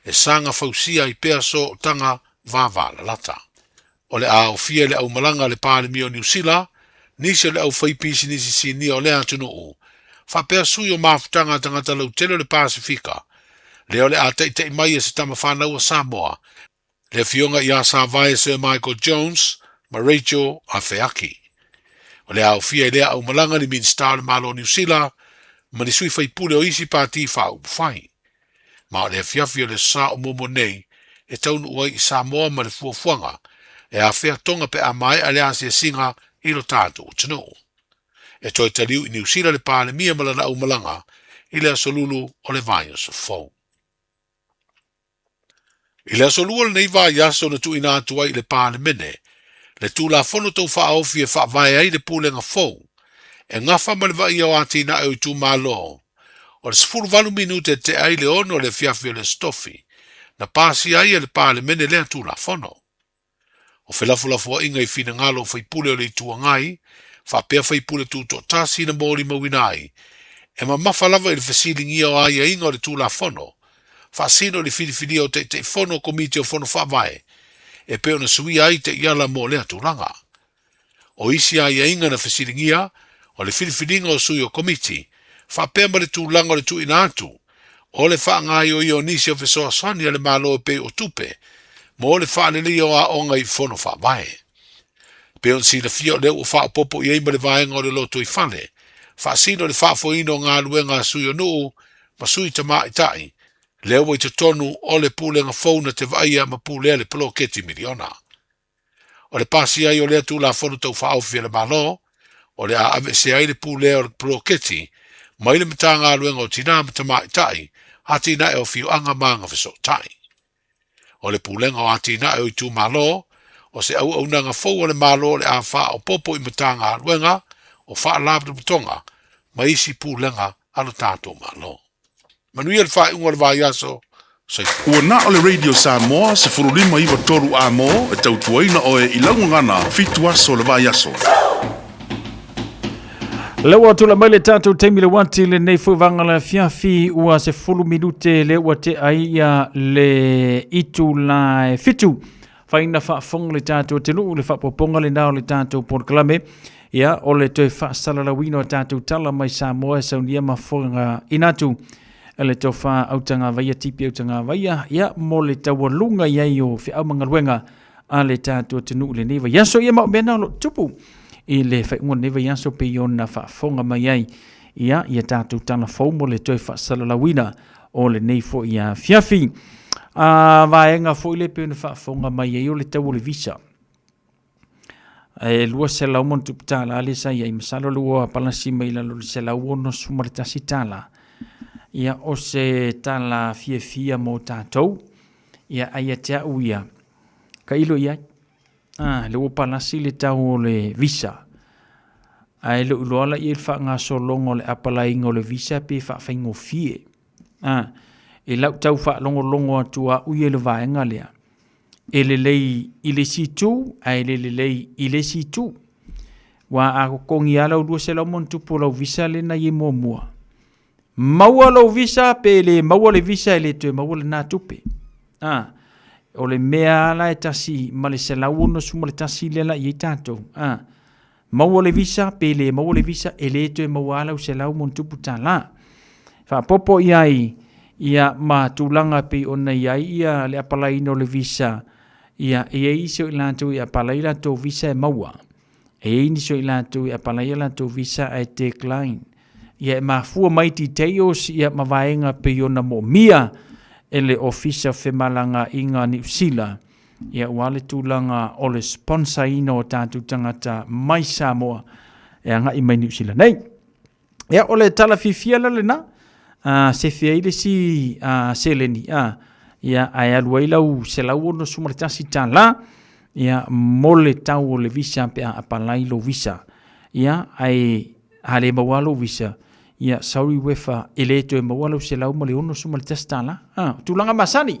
e saga fausia ai pea sootaga vavalalata. O le a aofia i le aumalaga a le Palemia o Niu Sila nisi o le aufaipisinisi sinia o lea atunuu, faapea sui o mafutaga a tagata lautele o le Pasefika, lea o le a taitai mai e se tama fanau a Samoa, le Afioga ia Savae Sir Michael Jones ma Rachel Afeaki. O le a aofia i lea aumalaga ni Minisita o le Malo o Niu Sila ma ni sui faipule o isi pati faaupufai. Ma o le afiafi o le sa o muamua nei e taunuu ai i Samoa ma le fuafuaga e afea Tonga pe a maea le asiasiga i lo tatou atunuu. E toe taliu i Niu Sila le Palemia ma lana aumalaga i le aso Lulu o le vaiaso fou. I le aso Lua o lenei vaiaso na tuuina atu ai i le Palemene Le Tulafono Tau Faaofi e faavae ai le Pulega fou e gafa ma le vaaia o atinae o itumalo, o le 18 minute e tea ai le 6 o le afiafi o le Aso Tofi, na pasia ai e le Palemene lea Tulafono. O felafolafoaiga i finagalo o faipule o le Itu Agai faapea faipule tutoatasi na molimauina ai, e mamafa lava i le fesiligia o aiaiga o le Tulafono, faasino i le filifilia o Taitaifono o Komiti o Fono Faavae e pei ona suia ai taiala mo lea tulaga. O isi aiaiga na fesiligia, o le filifiliga o sui o Komiti, faapea ma le tulaga o le tuuina atu o le faagaoioia o nisi o fesoasoani a le Malo e pei o tupe mo le faaleleia o aoga i Fono Faavae. E pei ona silafia o lea ua faaopoopo i ai ma le vaega o le lotoifale, faasino le faafoeina o galuega a sui o nuu ma sui tamaitai, lea ua i totonu o le Pulega fou na te vaaia ma pulea le poloketi miliona. O le pasia ai o lea Tulafono Tau Faaofi a le Malo, o le a aveesea ai le pulea o le poloketi mai le Matagaluega o Tina ma Tamaitai, Atinae o Afioaga ma Agafesootai. O le Pulega o Atinae o Itumalo, o se auaunaga fou a le Malo o le a faaopoopo i Matagaluega o Faalapotopotoga ma isi pulega a lo tatou Malo. Manuia le faaiuga o le vaiaso. Soifua. Ua na o le Radio Samoa 15 9 3 A-mo e tautuaina oe i lau gagana fitu aso o le vaiaso. Le ua tula mai le tatou taimi le uati lenei foi vaega le afiafi ua 10 minute le ua tea ai ia le itula e fitu. Faina faafofoga le tatou atunuu le faapopoga lena o le tatou polokalame. Ia, o le toe faasalalauina o tatou tala mai Samoa e saunia ma fofoga ina atu e le tofa Autagavaia Tipi Autagavaia, ia, mo le taualuga i ai o feau ma galuega a le tatou atunuu i lenei vaiaso. Ia, ma o mea na o lo o tupu i le faaiuga o lenei vaiaso pei ona faafofoga mai ai ia, ia tatou tala fou mo le toe faasalalauina o lenei foi afiafi. A vaega foi le pei ona faafofoga mai ai o le tau o le visa. E $200+ lea sa i ai, masalo o lea ua palasi mai i lalo i le $161. Ia, o se tala fiafia mo tatou, ia, ae ia te au ia, tailo i ai. Ah, lea ua palasi le tau o le visa, ae le o iloa la i ai le faagasologa o le apalaiga o le visa pe faafaigofie. Ah, i lau tau faalogologo atu a au ia i le vaega lea, e lelei i le isi itu ae le lelei i le isi itu. Aua a totogi lava lau $200+ o lau visa lea na i ai muamua, maua lou visa pe le maua le visa e le toe maua lena tupe. A, o le mea lava la e tasi ma le $161 lea la i ai tatou. A, maua le visa pe le maua le visa e le toe maua lava lau $100+. Faaopoopo i ai ia ma tulaga e pei ona i ai ia le apalaiina o le visa, ia e i ai isi o i latou e apalai latou visa e maua. E i ai nisi o i latou e apalai a latou visa ae decline. Ia e mafua mai details ia ma vaega e pei ona moomia e le Ofisa o Femalagaaiga a Niu Sila ia aua le tulaga o le sponsor ina o tatou tagata mai Samoa e agai mai Niu Sila nei. Ia o le tala fiafia la lena, sefe ai le isi seleni, ia ae alu ai lau $161 ia mo le tau o le visa pe a apalai lou visa. Ia ae a le maua lou visa, ia sorry Wefa, e le toe maua lau $161. Tulaga masani.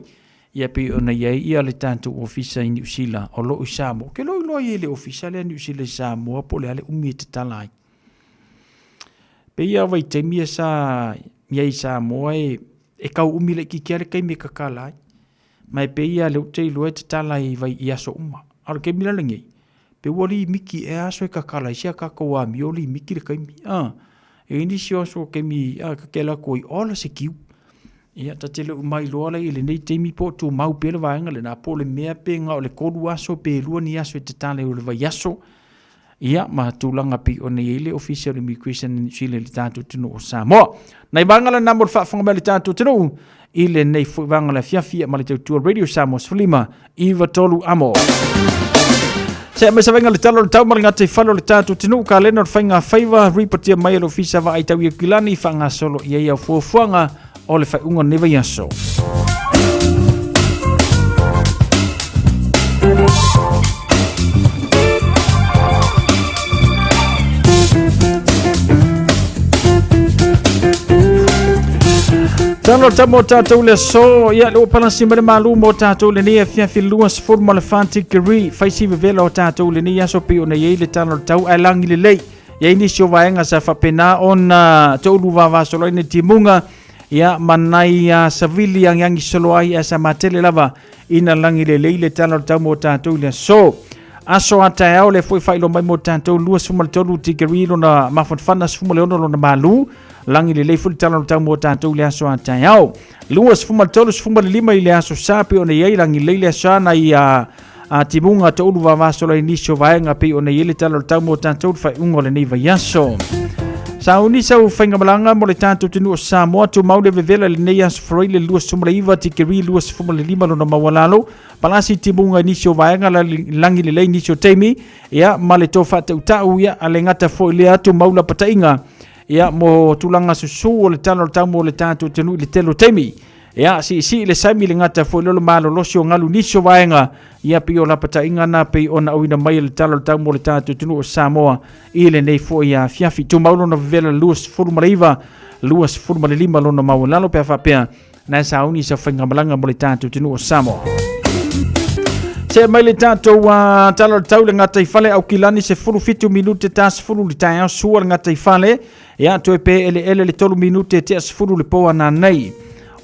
Ia pei ona i ai ia le tatou ofisa i Niu Sila o lo o i Samoa. Ou te le o iloa i ai le ofisa lea Niu Sila i Samoa po o le a le umi e tatala ai. Pei lava vaitaimi ia sa i ai i Samoa e, e tau umi laitiiti lava le taimi e tatala ai. Ma e pei lava o lea ou te iloa e tatala i, vai, i aso uma. A o le taimi la lenei, pei ua limiti ea aso e tatala ai si a tatou amio limiti le taimi. A, e i ai nisi o aso o taimi a, ta te alu atu ai, ola se kiu. Ia, ta te le o mailoa la i lenei taimi po o tumau pea le vaega lena, po o le mea pe na o le 3 aso pe 2 ni aso e tatala ai o le vaiaso. Ia, ma tulaga pei ona i ai le Ofisa o le Immigration in New Zealand i le tatou atunuu o Samoa. Nai vaega lena mo le faafofoga mai a le tatou atunuu i lenei foi vaega o le afiafi ma le tautua Radio Samoa 15 93 amo. Se mai savaiga le tala o le tau ma le gataifale o le tatou atunuu kalena o le faiga faiva ripotia mai e le Ofisa Vaai Tau i Aukilani faagasolo i ai au fuafuaga o le faaiuga o lenei vaiaso. Talo tamo tātou le aso, ia le ua palasi ma le malu mo tātou lenei afiafi 24 tikiri, faisi vevela o tātou lenei aso pei ona i ai le tala o le tau ae lagi lelei. I ai nisi o vaega sa faapena ona toulu vavasolo ai ni timuga, ia ma nai savili agiagi solo ai ae sa matele lava ina lagi lelei le tala o le tau mo tātou i le aso. Aso a taeao le foi faailoa mai mo tātou 23 tikiri lona mafanafana 16 lona malu, lagi lelei foi le tala o le tau mo tātou i le aso a taeao. 23 15 i le aso sa pei ona i ai lagi lelei le aso sa nai a timuga toulu vavasolo ai nisi o vaega pei ona i ai le tala o le tau mo tātou i le faaiuga o lenei vaiaso. Sauni sau faigamalaga mo le tatou atunuu o Samoa, tumau le vevela i lenei aso Faraile le 29 tikeri 25 lona maualalo, palasi timuga i nisi o vaega lagi lelei nisi o taimi, ia ma le to faatautau ia a le gata foi lea tumau lapataiga ia mo tulaga susu o le tala o le tau mo le tatou atunuu i le tele o taimi. Ia, siisii le sami le gata foi lea o le malolosi o galu nisi o vaega, ia pei o lapataiga na pei ona auina mai e le tala o le tau mo le tatou atunuu o Samoa i lenei foi afiafi. Tumau lona vevela 29, 25 lona maualalo pe a faapea na sauni sa faigamalaga mo le tatou atunuu o Samoa. Se mai le tatou tala o le tau le gataifale Aukilani 17 minute ta 10 le taeao sua le gataifale ia toe pe eleele le 3 minute tea 10 le po ananei.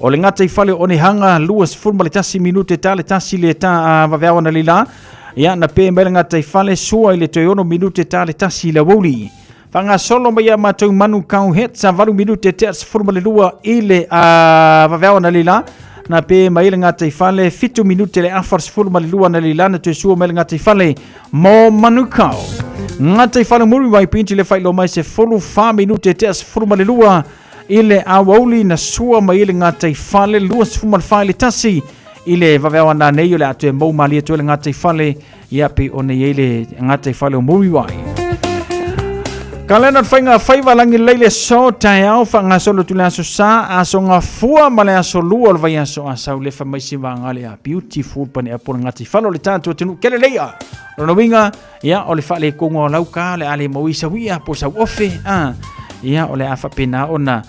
O le gataifale o Onehanga 21 minute ta le tasi le ta vaveao analila ia na pe mai le gataifale sua i le toe 6 minute ta le tasi le aoauli. Faagasolo mai ia matou manu kau het sa 8 minute tea 12 i le vaveao analila na pe mai le gataifale 7 minute le afa 12 analila na toe sua mai le gataifale mo Manukau. Gataifale Muriwai pinti le faailoa mai 14 minute tea 12 i le aoauli na sua mai le gataifale 24 i le tasi i le vaveao ananei o le a toe mou malie atu ai le gataifale ia pei ona i ai le gataifale o Muriwai. Kalena o le faiga faiva lagi lelei le aso taeao faagasolo atu le aso sa aso gafua ma le aso lua o le vaiaso asau lefa mai si vaga le a beautiful pane apo le gataifale o le tatou atunuu kele leia. Lona uiga ia o le faalekoga o lauka o le a le maua i sau ia po o sau ofe a ia o le a faapena ona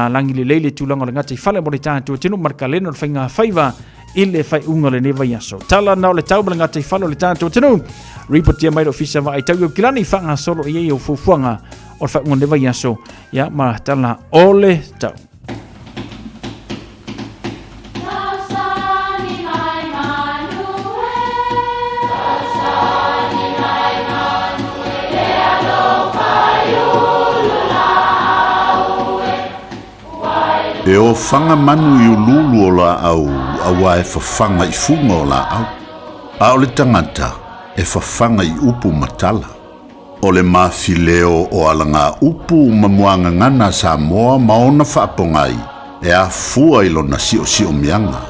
lagi lelei le tulaga o le gataifale mo le tatou atunuu ma le kalena o le faiga faiva i le faaiuga o lenei vaiaso. Tala na o le tau ma le gataifale o le tatou atunuu. Ripotia mai le Ofisa Vaai Tau i Aukilani faagasolo i ai au fuafuaga o le faaiuga o lenei vaiaso ia ma tala o le tau. E ofaga manu i uluulu o laau auā e fafaga i fuga o laau, a o le tagata e fafaga i upu ma tala. O le mafileo o alagaupu ma muagagana a Samoa ma ona faapogai e afua i lona siosiomiaga.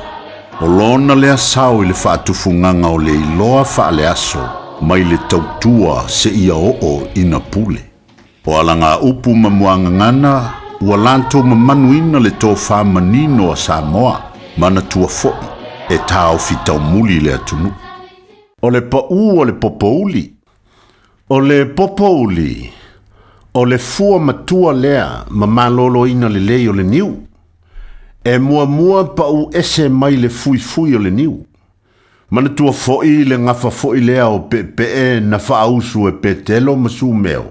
O lona lea sao i le faatufugaga o le iloa faaleaso mai le tautua seia oo ina pule. O alagaupu ma muagagana ua latou mamanuina le tofa manino a Samoa, manatua foi e taofi taumuli le atunuu. O le paū o le popouli. O le popouli, o le fua matua lea ma maloloina lelei o le niu. E muamua paū ese mai le fuifui o le niu. Manatua foi le gafa foi lea o peepee na faausu e Petelo ma Sumeo.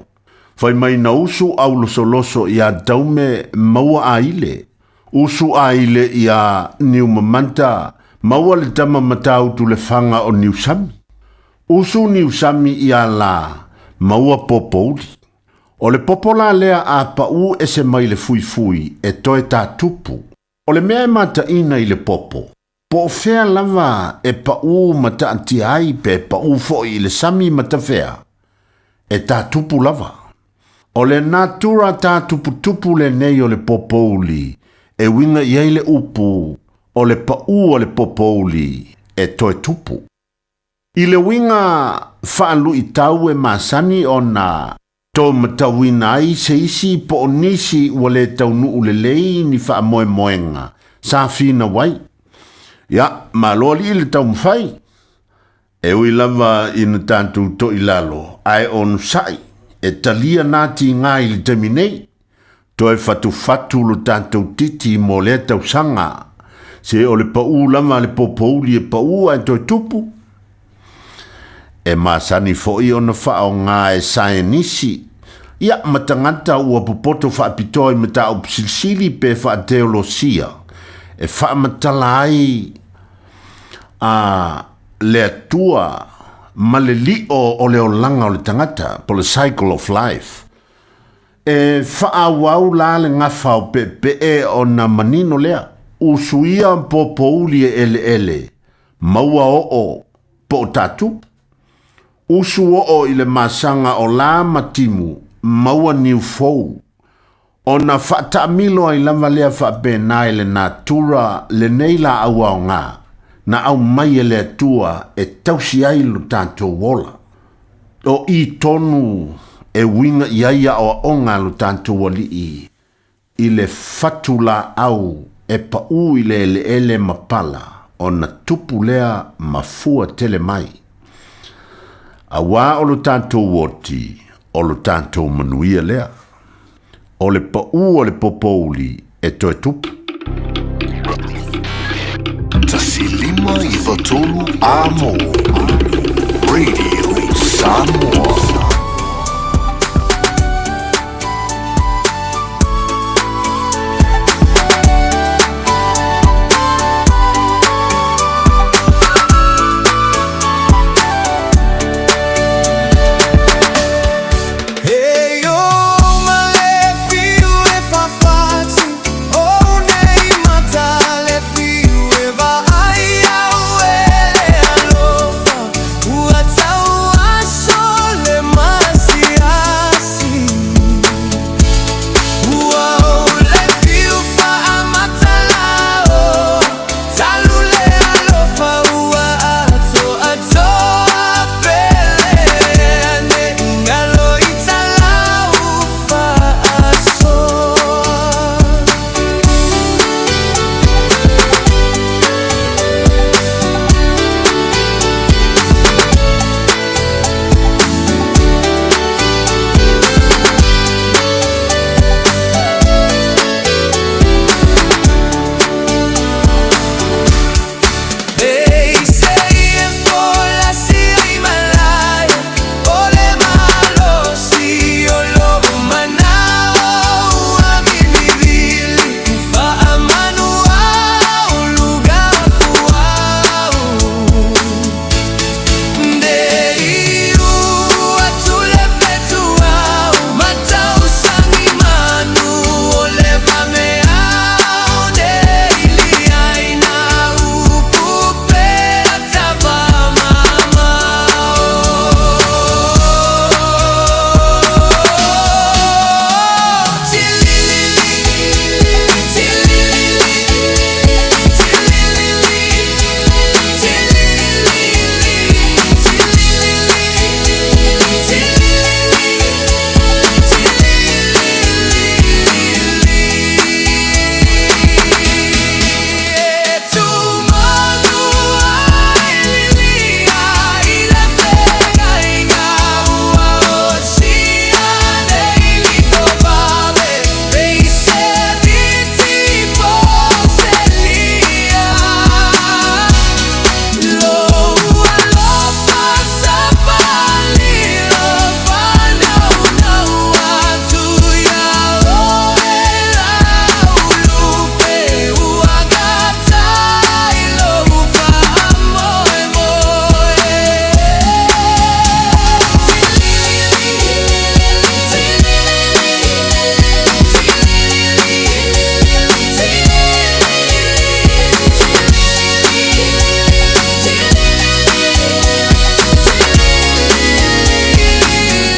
Fai mai na usu aulosoloso iā Taume maua aile, usu aile iā Niumamanta maua le tama Matautu le faga o Niusami. Usu Niusami iā La maua Popouli. O le popo la lea a paū ese mai le fuifui e toe tātupu. O le mea e mataina i le popo, Po o fea lava e paū ma taatia ai pe paū foi i le sami ma tafea, e tātupu lava. O le natura tātuputupu lenei o le popouli e uiga i ai le upu o le paū o le popouli e toe tupu. I le uiga faaluitau e masani ona to matauina ai se isi po o nisi ua le taunuu lelei ni faamoemoega sa finau ai. Ia, malo alii le taumafai. E ui lava ina tatou toilalo, ae onosai, e talia na tiga i le taimi nei. Toe fatufatu lo tatou titi mo lea tausaga, se o le paʻū lava a le popouli e paʻū ae toe tupu. E masani foi ona faaaoga e saenisi, ia, ma tagata ua popoto faapitoa i mataupu silisili pe faateolosia e faamatala ai a le Atua ma le lio o le olaga o le tagata, po le cycle of life. E faaauau la le gafa o peepee ona manino lea, usuia popouli e eleele, maua oo po o tatupu. Usu oo i le masaga o la ma timu, maua niu fou. Ona faataamilo ai lava lea faapena i le natura lenei laau aoga na aumai e le Atua e tausi ai lo tatou ola. O i tonu e uiga i ai aoaoga a lo tatou Alii i le fatu laau e paʻū i le eleele ma pala ona tupu lea ma fua tele mai. Auā o lo tatou oti, o lo tatou manuia lea. O le paʻū o le popouli e toe tupu. 1 5 9 3 Amo Radio Samoa.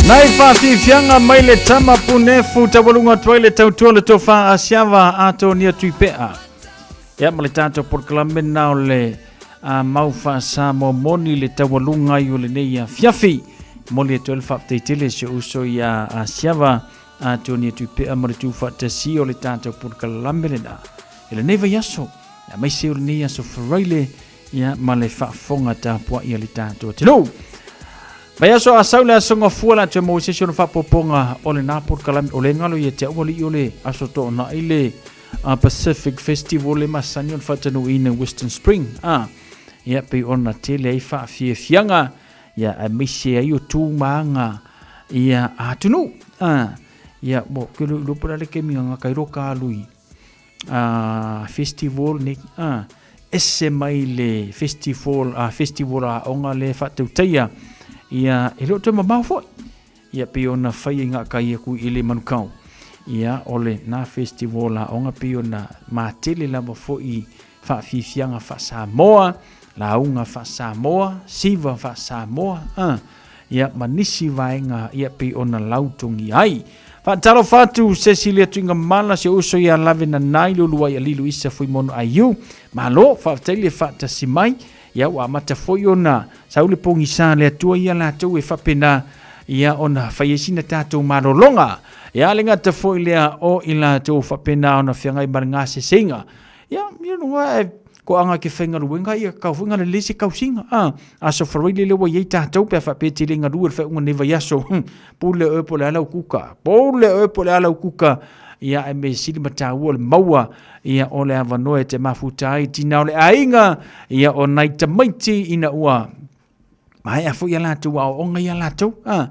Nai faafiafiaga mai le tama punefu taualuga atu ai le tautua le tofa asiava Atonia Tuipea. Ia ma le tatou polokalame na o le a mau faasamoa moni le taualuga ai o lenei afiafi. Momoli atu ai le faafetai tele si ou uso ia Asiava Atonia Tuipea ma le tuufaatasi o le tatou polokalame lena i lenei vaiaso, aemaise o lenei aso Faraile, ia ma le faafofoga tapuai a le tatou atunuu. Vaiaso a sau le aso gafua le a toe maua se isi ona faaopoopoga o lena polokalame o le galo ia te au alii o le aso toonai le Pacific Festival e masani ona faatanuuina i Western Spring a ia pei ona tele ai faafiafiaga ia aemaise ai o tu ma aga ia atunuu a ia mo ke lo lo pula le kemi nga kai ro ka lui a festival nei a ese mai le festival a festival a onga le faatautaia ia e le o toe mamao foi ia pei ona fai ai gaakai aku i le Manukau ia o le na festival a onga pei ona matele lava foi faafiafiaga faa-Samoa lauga faa-Samoa siva faa-Samoa a ia ma nisi vaega ia pei ona lautogia ai. Faatalofa atu Cecilia Tuigamala, si ou uso ia Lave Nanai, le uluai alii Luisa Fuimono Aiu. Malo, faafetai le faatasi mai. Ia ua amata foi ona sau le pogisa le Atua ia latou e faapena ia ona fai ai sina tatou malologa. Ia le gata foi lea o i latou faapena ona feagai ma le gaseseiga. Ia, ia no e ko anga ke whaingaluenga ia kau foi ngale lese kausinga a aso faroile le ua iai tatou pe a faapea te le galue le faaiuga nei vaiaso pule oe po o le a lau kuka pule oe po o le a lau kuka ia ae mea sili ma taua le maua ia o le avanoa e te mafuta ai tina o le aiga ia o nai tamaiti ina ua maea foi a latou aoaoga ia latou a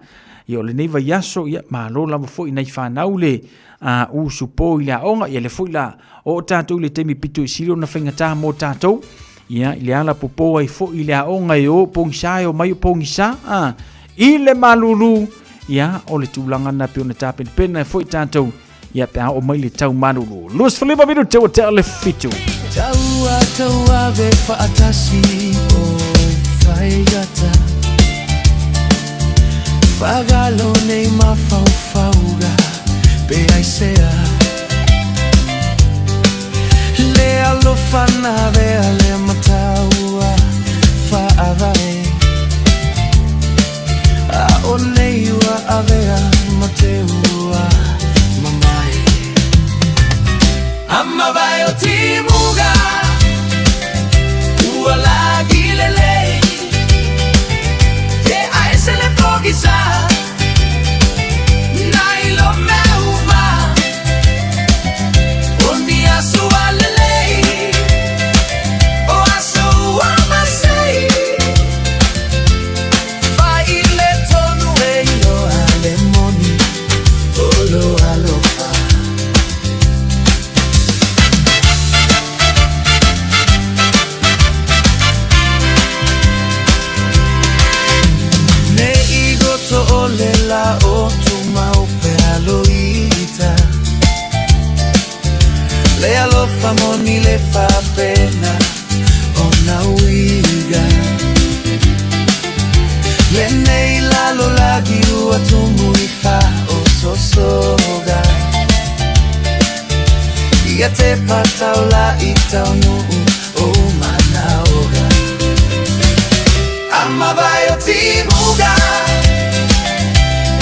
ia o lenei vaiaso ia malo lava foi nai fanau le a usupo i le aoga ia le foi la o tatou i le taimi pito i sili ona faigata mo tatou ia i le ala popo ai foi i le aoga e o pogisa e o mai o pogisa a i le malulu ia o le tulaga na pei ona tapenapena foi tatou ia pe a oo mai le tau malulu. 25 minute ua tea le 7. Taua tauave faatasi o faigata Fagalo nei mafaufauga pe aisea Le alofa na avea le mataua faavae A o nei ua avea ma te ua mamae Amavae o timuga ua lagi lelei Te aese le pogisa nai lo mea uma O ni aso a lelei o aso ua masei Fai le tonu e iloa le moni o lo alofa. Ne i goto o le la o tumau pea loita Le alofa moni le faapena ona uiga Lenei lalolagi ua tumu i faaososoga Ia te pataula i taunuu o manaoga Amavae o timuga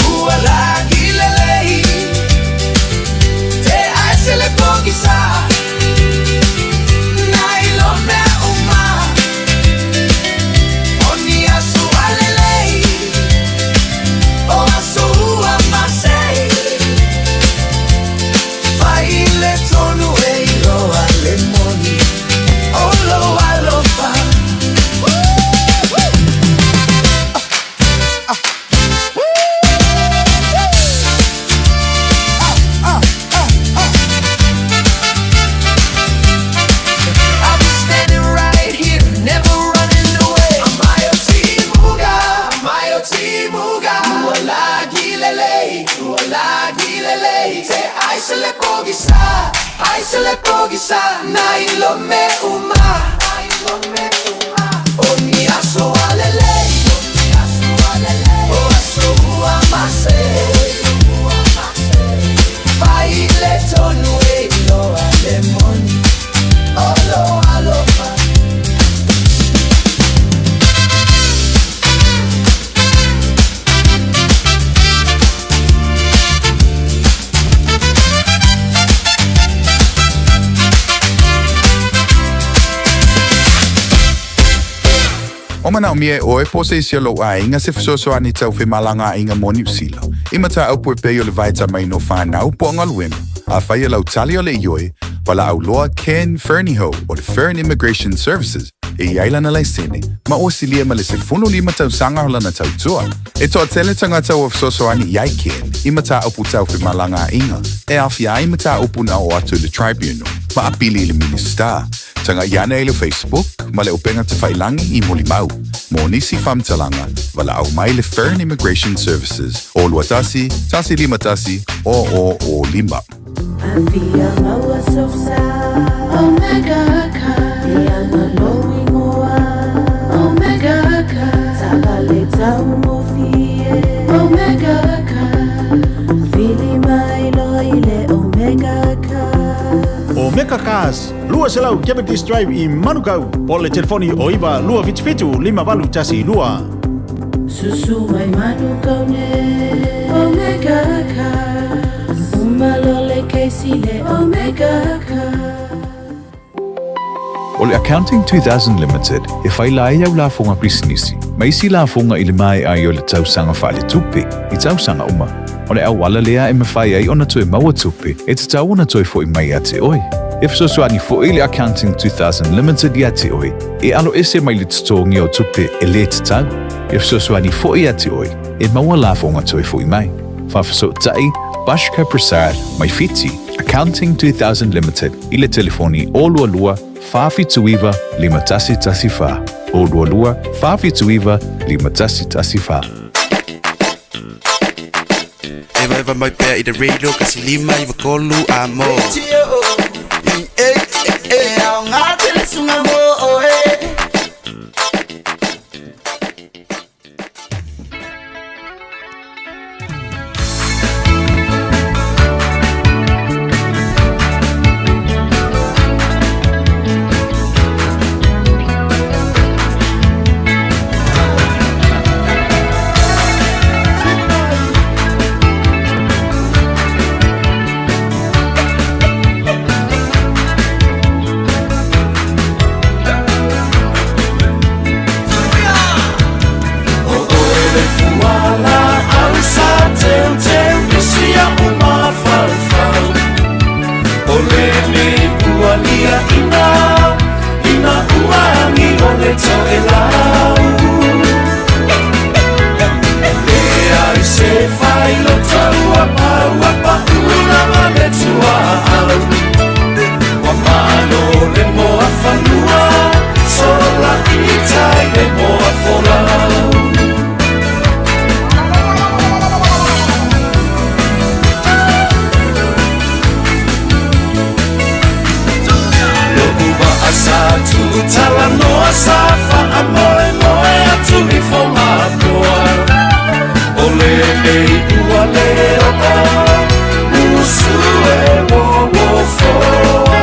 ua lagi lelei Te aese le pogisa nai lo mea uma O ni aso a lelei o aso ua masei Fai le tonu e iloa le moni o lo alofa. I'll be standing right here, never running away. Amae o timuga, amae o timuga. Ua lagi lelei, ua lagi lelei. Te aise le pogisa, aise le pogisa. Nai lo me uma, nai lo me uma. O ni aso a lelei, o ni aso a lelei. O aso ua masei, ua masei. Fai le tonu e iloa le moni o lo alofa. manaomia e oe po o se isi o lou aiga se fesoasoani tau femalagaaiga mo Niu Sila, i mataupu e pei o le vaetamaina o fanau po o galuega, afai o lau tali o le ioe, valaau loa Ken Fernihough o le Fern Immigration Services e i ai lana laisene ma ua silia ma le 15 tausaga o lana tautua. E toatele tagata ua fesoasoani i ai Ken i mataupu tau femalagaaiga e aofia ai mataupu na oo atu i le Tribunal ma apili i le Minisita. Tagai ane i le Facebook ma le upega tafailagi i Molimau. Mo nisi faamatalaga, valaau mai le Fern Immigration Services o 21 151 0005. Afia maua sou sa Omega Car Ia malo ingoa Omega Car Taavale taugofie Omega Car Vili mai loa i le Omega Car. Omega Cars, 200 Cavendish Drive i Manukau, po o le telefoni o 9 277 5812. Susu mai Manukau ne Omega Cars Uma loa le kesi le Omega Cars. O le Accounting 2000 Limited e faila ai au lafoga pisinisi ma isi lafoga i le maea ai o le tausaga faaletupe i tausaga uma. O le auala lea e mafai ai ona toe maua tupe e tatau ona toe foi mai ia te oe. E fesoasoani foi le Accounting 2000 Limited ia te oe e aloese mai le totogia o tupe e le tatau. E fesoasoani foi ia te oe e maua lafoga toe foi mai. Faafesootai Bashka Prasad mai Fiti, Accounting 2000 Limited i le telefoni 022 479 5114, 022 479 5114. Evaeva mai pea i le radio kasi 593 a mo. E aoga tele suga mo oe. O oe le fuala au sa teuteu i sia o mafaufau O lenei ua liaina ina ua agi o le toelau Leai se failoto ua pau ua pau lava le tuaau Ua malo le moa fanua sola i tai le moa folau. Lo'u vaa sa tuutalanoa sa faamoemoe atu i Fogapoa O lenei ua le oo usu e uouofoa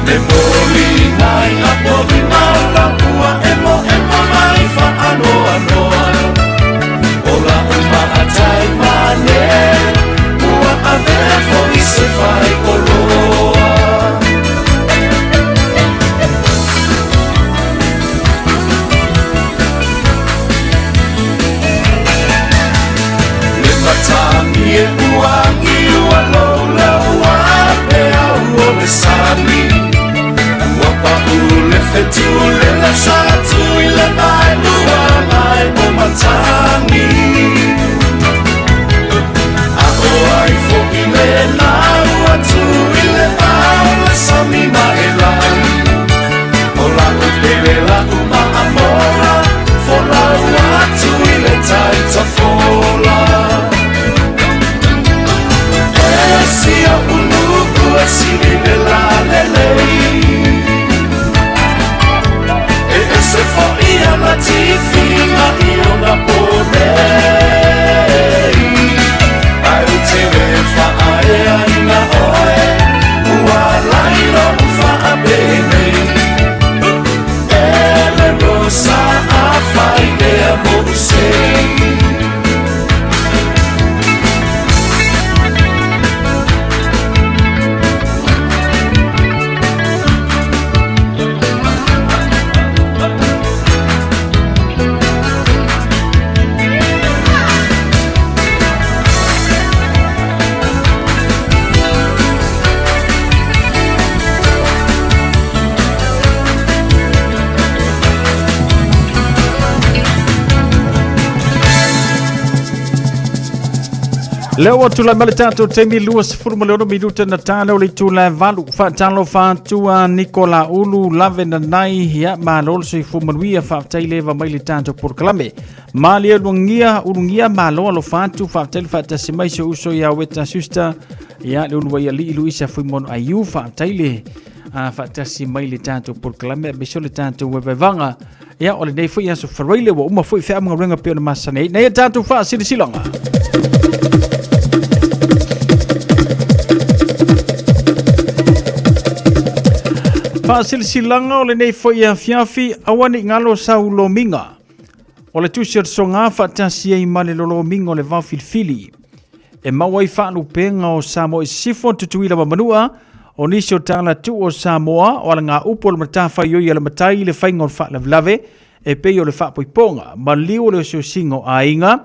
Me moli nai a polima la ua emoemo mai faanoanoa O la'u maatai mane ua avea foi se faioloa. Le Lea ua tulai mai le tatou taimi 26 minuta na tala o le itula e 8. Faatalofa atu a Nikola Ulu lave nanai ia malo le soifua manuia faafetai le eva mai le tatou polokalame. Malie ulugia ulugia malo alofa atu faafetai le faatasi mai si ou uso ia Weta Sister ia le ulu ai alii Luisa Fuimono Aiu faafetai le faatasi mai le tatou polokalame aemaise o le tatou vaevaevaga Ia, o lenei foi aso Faraile ua uma foi feau ma galuega pei ona masani ai. Nei a tatou faasilasilaga. Faasilasilaga o lenei foi afiafi, aua ne i galo sau lomiga. O le tusi o le soga faatasi ai ma le lolomiga o le vao filifili. E maua ai faalupega o Samoa i Sisifo, Tutuila ma Manua, o nisi o tala tuu o Samoa, o alagaupu o le matafaioi a le matai i le faiga o le faalavelave, e pei o le faapoipoga, maliu o le osiosiga o aiga,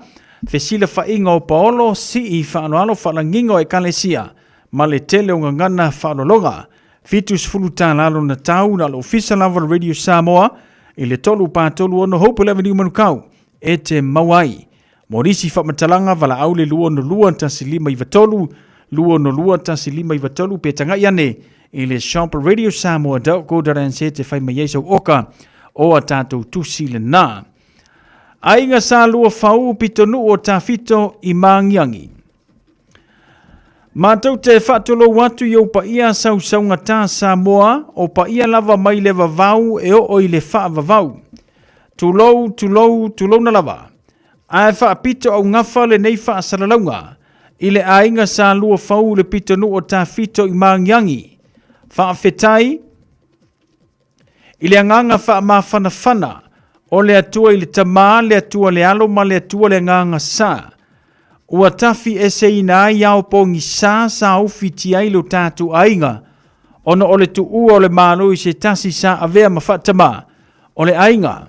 fesilafaiga o paolo, sii faaaloalo faalagiga o ekalesia, ma le tele o gagana faaaloaloga. $70 lona tau na o le ofisa lava o le Radio Samoa i le 3 4 3 6 Hopewell Avenue Manukau e te maua ai. Mo nisi faamatalaga, valaau le 262 1593, 262 1593 pe tagai ane i le shop radiosamoa.co.nz e fai mai ai sau oka o a tatou tusi lena. Aiga sa lua fau pitonuu o Tafito i Maagiagi. Matou te faatulou atu i ou paia sausaugatā Samoa, o paia lava mai le vavau e oo i le faavavau. Tulou, tulou, tulouna lava. Ae faapito augafa lenei faasalalauga i le aiga sa lua fau i le pitonuu o Tafito i Maagiagi. Faafetai i le agaga faamafanafana o le Atua i le Tama, le Atua le Alo ma le Atua le Agaga Sa. Ua tafi eseina ai ao pogisa sa ufitia ai lo tatou aiga, ona o le tuua o le Malo i se tasi sa avea ma faatamā o le aiga.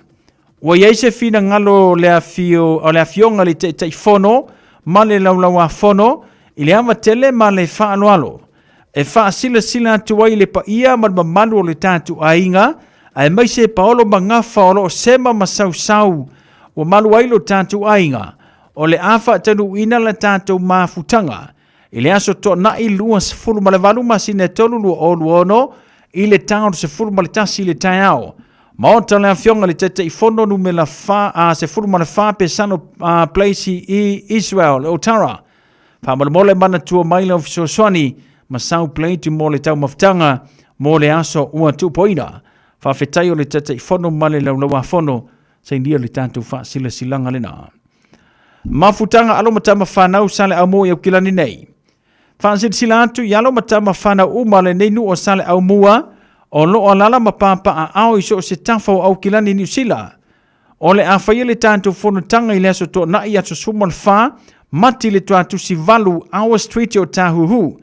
Ua i ai se finagalo o le afio, o le afioga i le Taitaifono ma le Laulauafono i le ava tele ma le faaaloalo e faasilasila atu ai le paia ma le mamalu o le tatou aiga, aemaise paolo ma gafa o lo o sema ma sausau ua malu ai lo tatou aiga, o le a faataunuuina la tatou mafutaga i le aso Toonai 28 masina e 3 2026 i le ta o le 11 i le taeao. Maota le Afioga i le Taitaifono numera 14 Pesano Place i Israel, Otara. Faamolemole manatua mai lau fesoasoani ma sau plate mo le taumafataga mo le aso ua tuupoina. Faafetai o le Taitaifono ma le Laulauafono sainia le tatou faasilasilaga lena. Mafutaga alo ma tama fanau Saleaaumua i Aukilani nei. Faasilasila atu i alo ma tama fanau uma lenei nuu o Saleaaumua o lo o alala ma papaaao i so o se tafa o Aukilani Niu Sila. O le a faia le tatou fonotaga i le aso Toonai aso 14 Mati le Tuatusi 8 Our Street o Tahuhu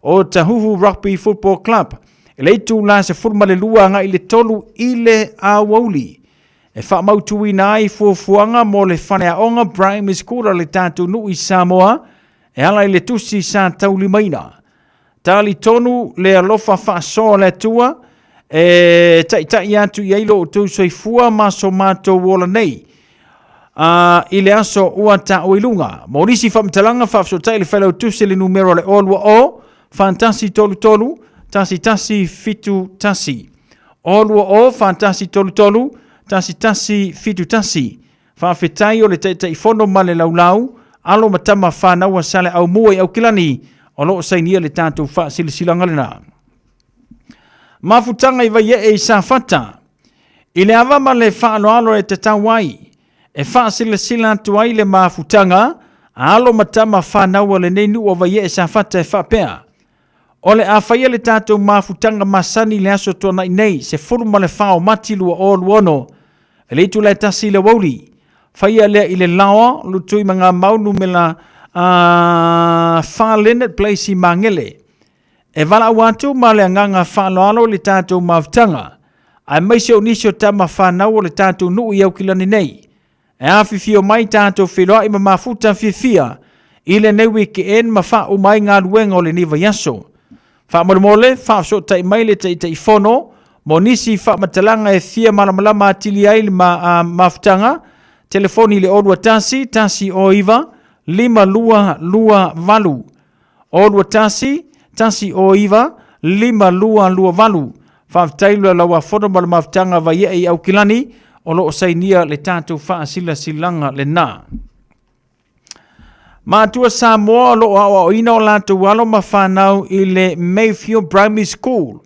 o Tahuhu Rugby Football Club i le itula 12 agai le 3 i le aoauli e faamautuina ai fuafuaga mo le faleaoga Primary School a le tatou nuu i Samoa e ala i le tusi sa taulimaina. Talitonu le alofa faasoa o le Atua e taitai atu i ai lo outou soifua ma so matou ola nei i le aso ua taua i luga. Mo nisi faamatalaga faafesootai le Failautusi i le numera o le 020 4133 1171. 020 4133 1171. Faafetai o le Taitaifono ma le Laulau, alo ma tama fanau a Saleaaumua i Aukilani o lo o sainia le tatou faasilasilaga lena. Mafutaga i Vaiee i Safata. I le ava ma le faaaloalo e tatau ai, e faasilasila atu ai le mafutaga a alo ma tama fanau a lenei nuu o Vaiee Safata e faapea, O le a faia le tatou mafutaga masani i le aso Toonai nei, 14 o Mati 2026, i le itula e 1 i le aoauli. Faia lea i le laoa, lutui ma ngā mau numera 4 Leonard Place i Magele. E valaau atu ma le agaga faaaloalo i le tatou mafutaga, aemaise o nisi o tama fanau o le tatou nuu i Aukilani nei. E afifio mai tatou feiloai ma mafuta fiafia i lenei weekend ma faauma ai galuega o lenei vaiaso. Faamolemole, faafesootai mai le Taitaifono mo nisi faamatalaga e fia malamalama atili ai le mafutaga, telefoni i le 021 109 5 2 2 8. O 2 1 1 o 9 5 2 2 8. Faafetai le lauafono ma le mafutaga Vaiee i Aukilani o lo o sainia le tatou faasilasilaga lena. Matua Samoa o lo o aoaoina o latou alo ma fanau i le Mayfield Primary School.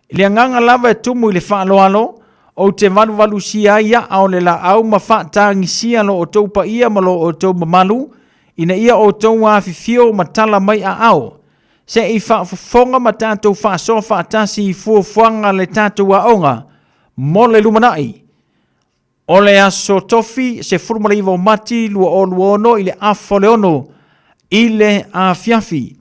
I le agaga lava e tumu i le faaaloalo, ou te valuvalusia ai aa o le laau ma faatagisia lo outou paia ma lo outou mamalu, ina ia outou afifio ma tala mai aao, se i faafofoga ma tatou faasoa faatasi i fuafuaga a le tatou aoga mo le lumanai. O le aso Tofi 19 o Mati 2026 i le afa o le 6 i le afiafi.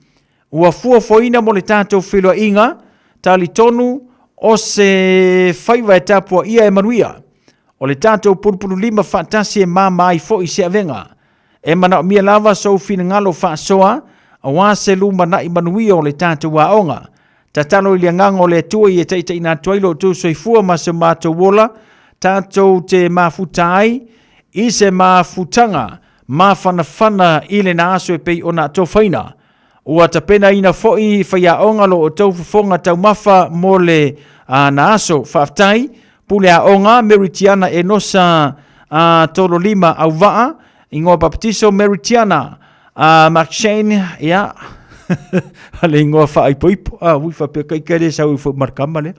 Ua fuafuaina mo le tatou feiloaiga, talitonu o se faiva e tapuaia e manuia. O le tatou pulupululima faatasi e mama ai foi se avega. E manaomia lava sou finagalo faasoa aua se lumanai manuia o le tatou aoga. Tatalo i le agaga o le Atua ia taitaiina atu ai lo outou soifua ma se matou ola, tatou te mafuta ai i se mafutaga mafanafana i lena aso e pei ona atofaina. Ua tapenaina foi faiaoga lo outou fofoga taumafa mo le na aso. Faafetai, Pule Aoga, Meritiana Enosa Tololima Auvaa, Ingoa Papatiso Meritiana McShane, ia, le ingoa faaipoipo, a ui faapea kai kai le sau i foi markama lea.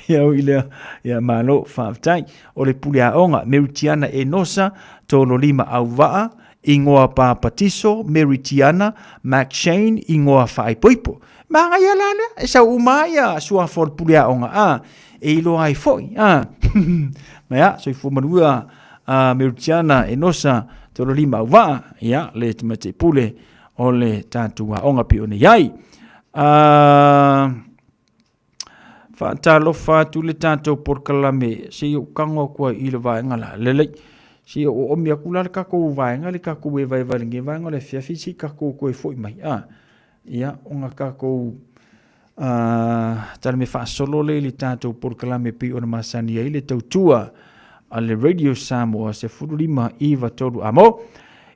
Ia ui lea, ia malo, faafetai. O le pule aoga, Meritiana Enosa Tololima Auvaa, ingoa papatiso Meritiana McShane, ingoa faaipoipo. Manaia la lea, e sau uma ai ia suafa o le pule aoga, a, e iloa ai foi, a. Ma ia, soifua manuia a Meritiana Enosa Tololima Auvaa, ia, le tamaitai pule o le tatou aoga pei ona i ai. Faatalofa atu le tatou polokalame, se i ou tago atu ai i le vaega la, lelei. Se i ou oomi atu la le tatou vaega, le tatou evaeva i lenei vaega o le afiafi, se i tatou toe foi mai. A, ia, ona tatou taleme faasolo lea i le tatou polokalame pei ona masani ai le tautua a le Radio Samoa 15 9 3 amo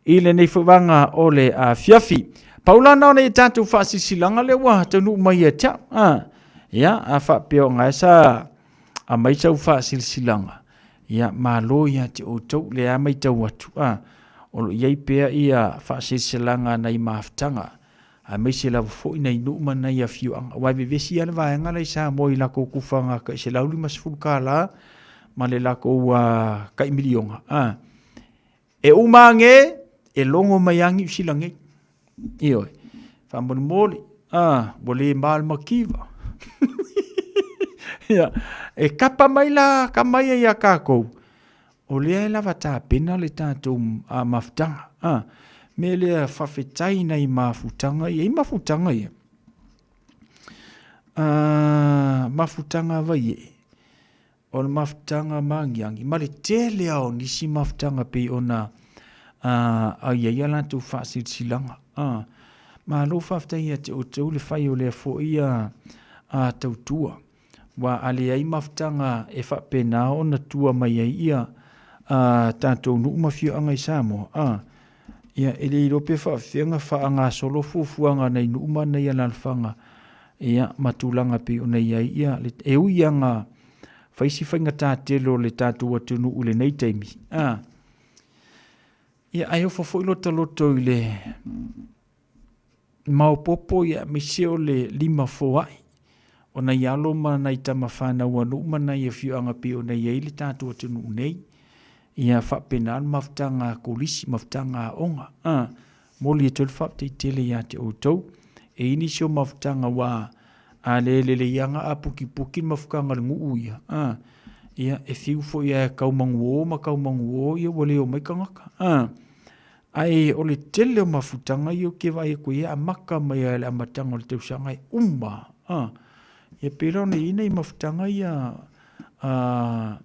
i lenei foi vaega o le afiafi. Pau la na o nei tatou faasilasilaga lea ua taunuu mai ia te au. Ah, ia, a faapea o gae sa aumai sau faasilasilaga, ia malo ia te outou, lea matau atu, ah, o lo o i ai pea ia faasilasilaga a nai mafutaga, aemaise lava foi nai nuu ma nai afioaga. Aua e vevesi lava le vaega la i Samoa i lakou kufaga tai $150 ma le lakou tai miliona. Ah, E uma age, e logo mai lava Niu Sila nei. Ioe. Faamolemole, a, ua le malamakiva. Ia, e kapa mai la kama ia iā kākou, o lea e lava tapena le tatou mafutaga. A, mea lea faafetai nai mafutaga ia, i mafutaga ia. A, mafutaga vai e. O le mafutaga maagiagi, ma le tele lava o nisi mafutaga pei ona ai ai a latou faasilasilaga. Malo faafetai ia te outou le fai o lea foi tautua. Aua a leai mafutaga e faapena ona tua mai ai ia tatou nuu ma afioaga i Samoa, ia e le iloa pe faapefea ona faagasolo fuafuaga a nai nuu ma nai alaalafaga ia ma tulaga pei ona i ai ia le, e ui lava na fai si faigata tele o le tatou atunuu i lenei taimi, a, ia ae ofo foi lota loto i le maopoopo ia aemaise o le lima foai o nai alo ma nai tama fanau a nuu ma nai afioaga pei ona i ai le tatou atunuu nei. Ia faapena le mafutaga a kolisi, mafutaga a aoga, a, Momoli atu ai le faafetai tele ia te outou. E i ai nisi o mafutaga ua a le lelei lava ona apukipuki le mafutaga a le nuu ia, a, ia e fiu foi lava e tau manuō ma tau manuō ia ua le omai tagata, a. Ae o le tele o mafutaga ia ou te vaai atu i ai e amata mai lava i le amataga o le tausaga e uma lava, a. Ia pei la ona i ai nai mafutaga ia a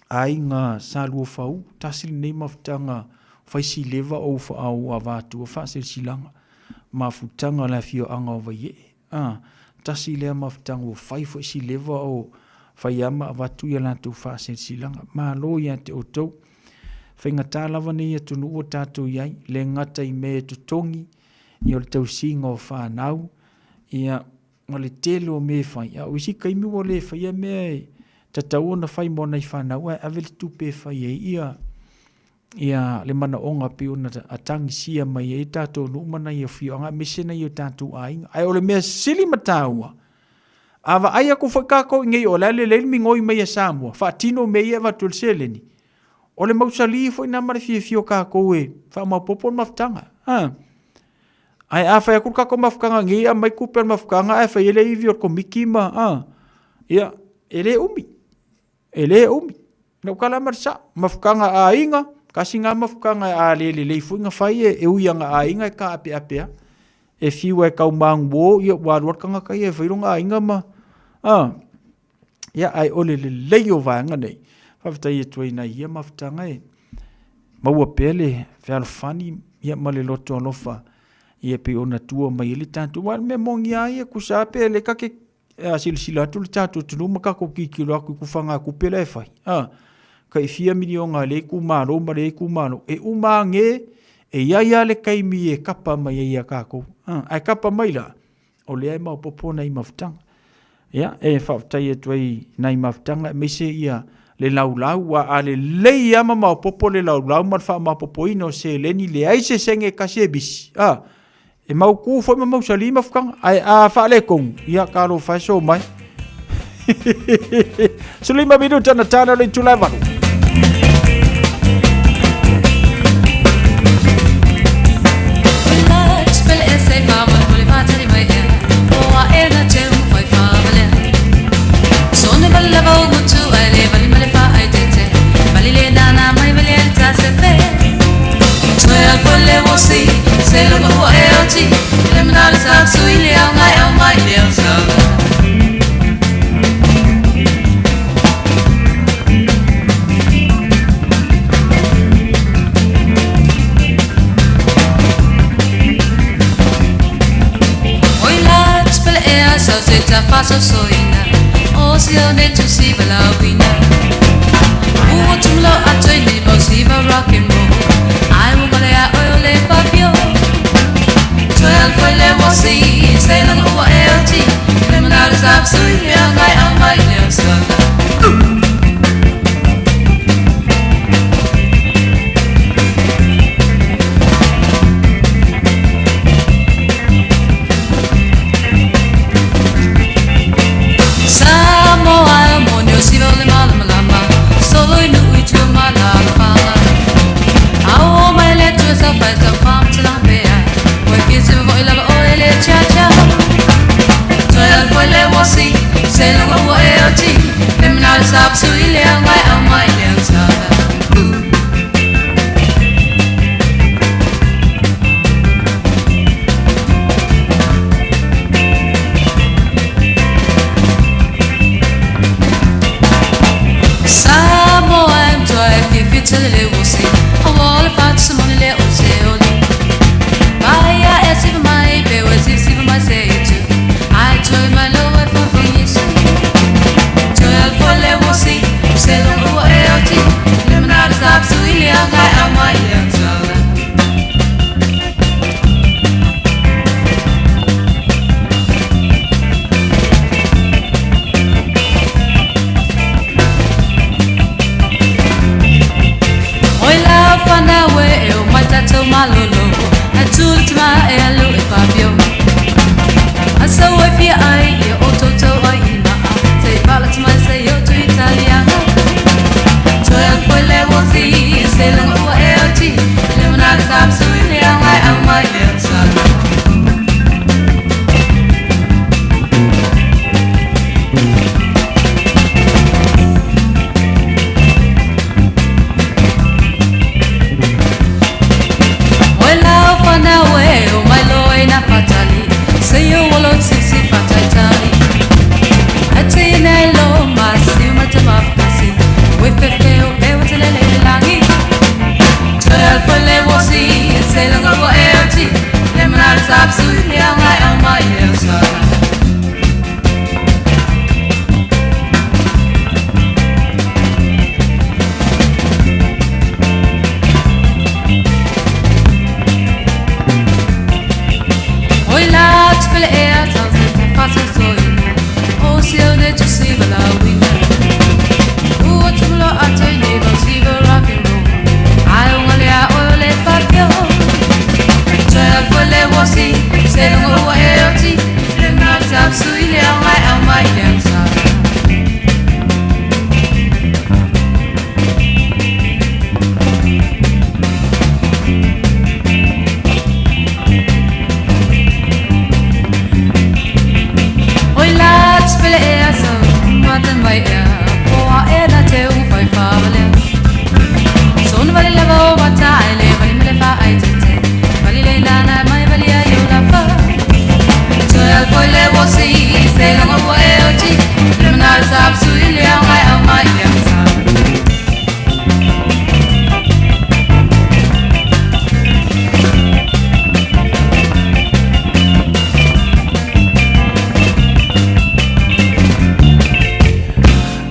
aiga Saluafau, tasi lenei mafutaga fai sileva ou faau avatua faasilasilaga, mafutaga a le afioaga o Vaiee. A, tasi lea mafutaga ua fai foi sileva o fai lava ma avatu ia latou faasilasilaga. Malo ia te outou. Faigata lava nei atunuu ua tatou i ai, le gata i mea e totogi, ia o le tausiga o fanau, ia ma le tele o mea e fai, a o isi taimi ua le faia mea e tatau ona fai mo nai fanau ae ave le tupe e fai ai ia ia le manaoga pei ona atagisia mai ai tatou nuu ma nai afioaga aemaise nai o tatou aiga. Ae o le mea sili ma taua, a vaai atu foi tatou i nei o le a lelei le migoi mai a Samoa, faatino mea ia e avatu e le seleni, o le mausali foi lena ma le fiafia o tatou e faamaopoopo le mafutaga. Ha. Ae a fai atu le tatou mafutaga nei, aumai tupe a le mafutaga ae fai ai le ivi o le komiti ma, a, ia, e le umi. E le umi. Na ou tala ma le sao. Mafutaga a aiga, tasi na mafutaga a le lelei foi na fai e, e ui ana aiga e taapeape a. E fiu e tau manuo, ia ua alu le tagata ia e fai lona aiga ma, a, ia ae o le lelei o vaega nei. Faafetai atu ai nai ia mafutaga e maua pea le fealofani ia ma le loto alofa ia pei ona tua mai ai le tatou. Aua o le mea moni lava ia, tusa lava pe le ta te a silasila atu le tatou atunuu ma tatou tilotilo atu i tufagatupe la e fai, a, tai fia miliona a lea itumalo ma lea itumalo, e uma ane e i ai lava le taimi e kapa mai ai ia tatou. A, ae kapa mai la, o lea e maopoopo nai mafutaga. Ia, e faafetai atu ai nai mafutaga aemaise ia le laulau, aua a lelei lava ma maopoopo le laulau ma le faamaopoopoina o seleni, leai se sene e tasi e misi, a, E mautu foi ma mausali mafutaga, ae a faaletonu, ia talofa e so mai. 15 minuta na tana o le itula e valu.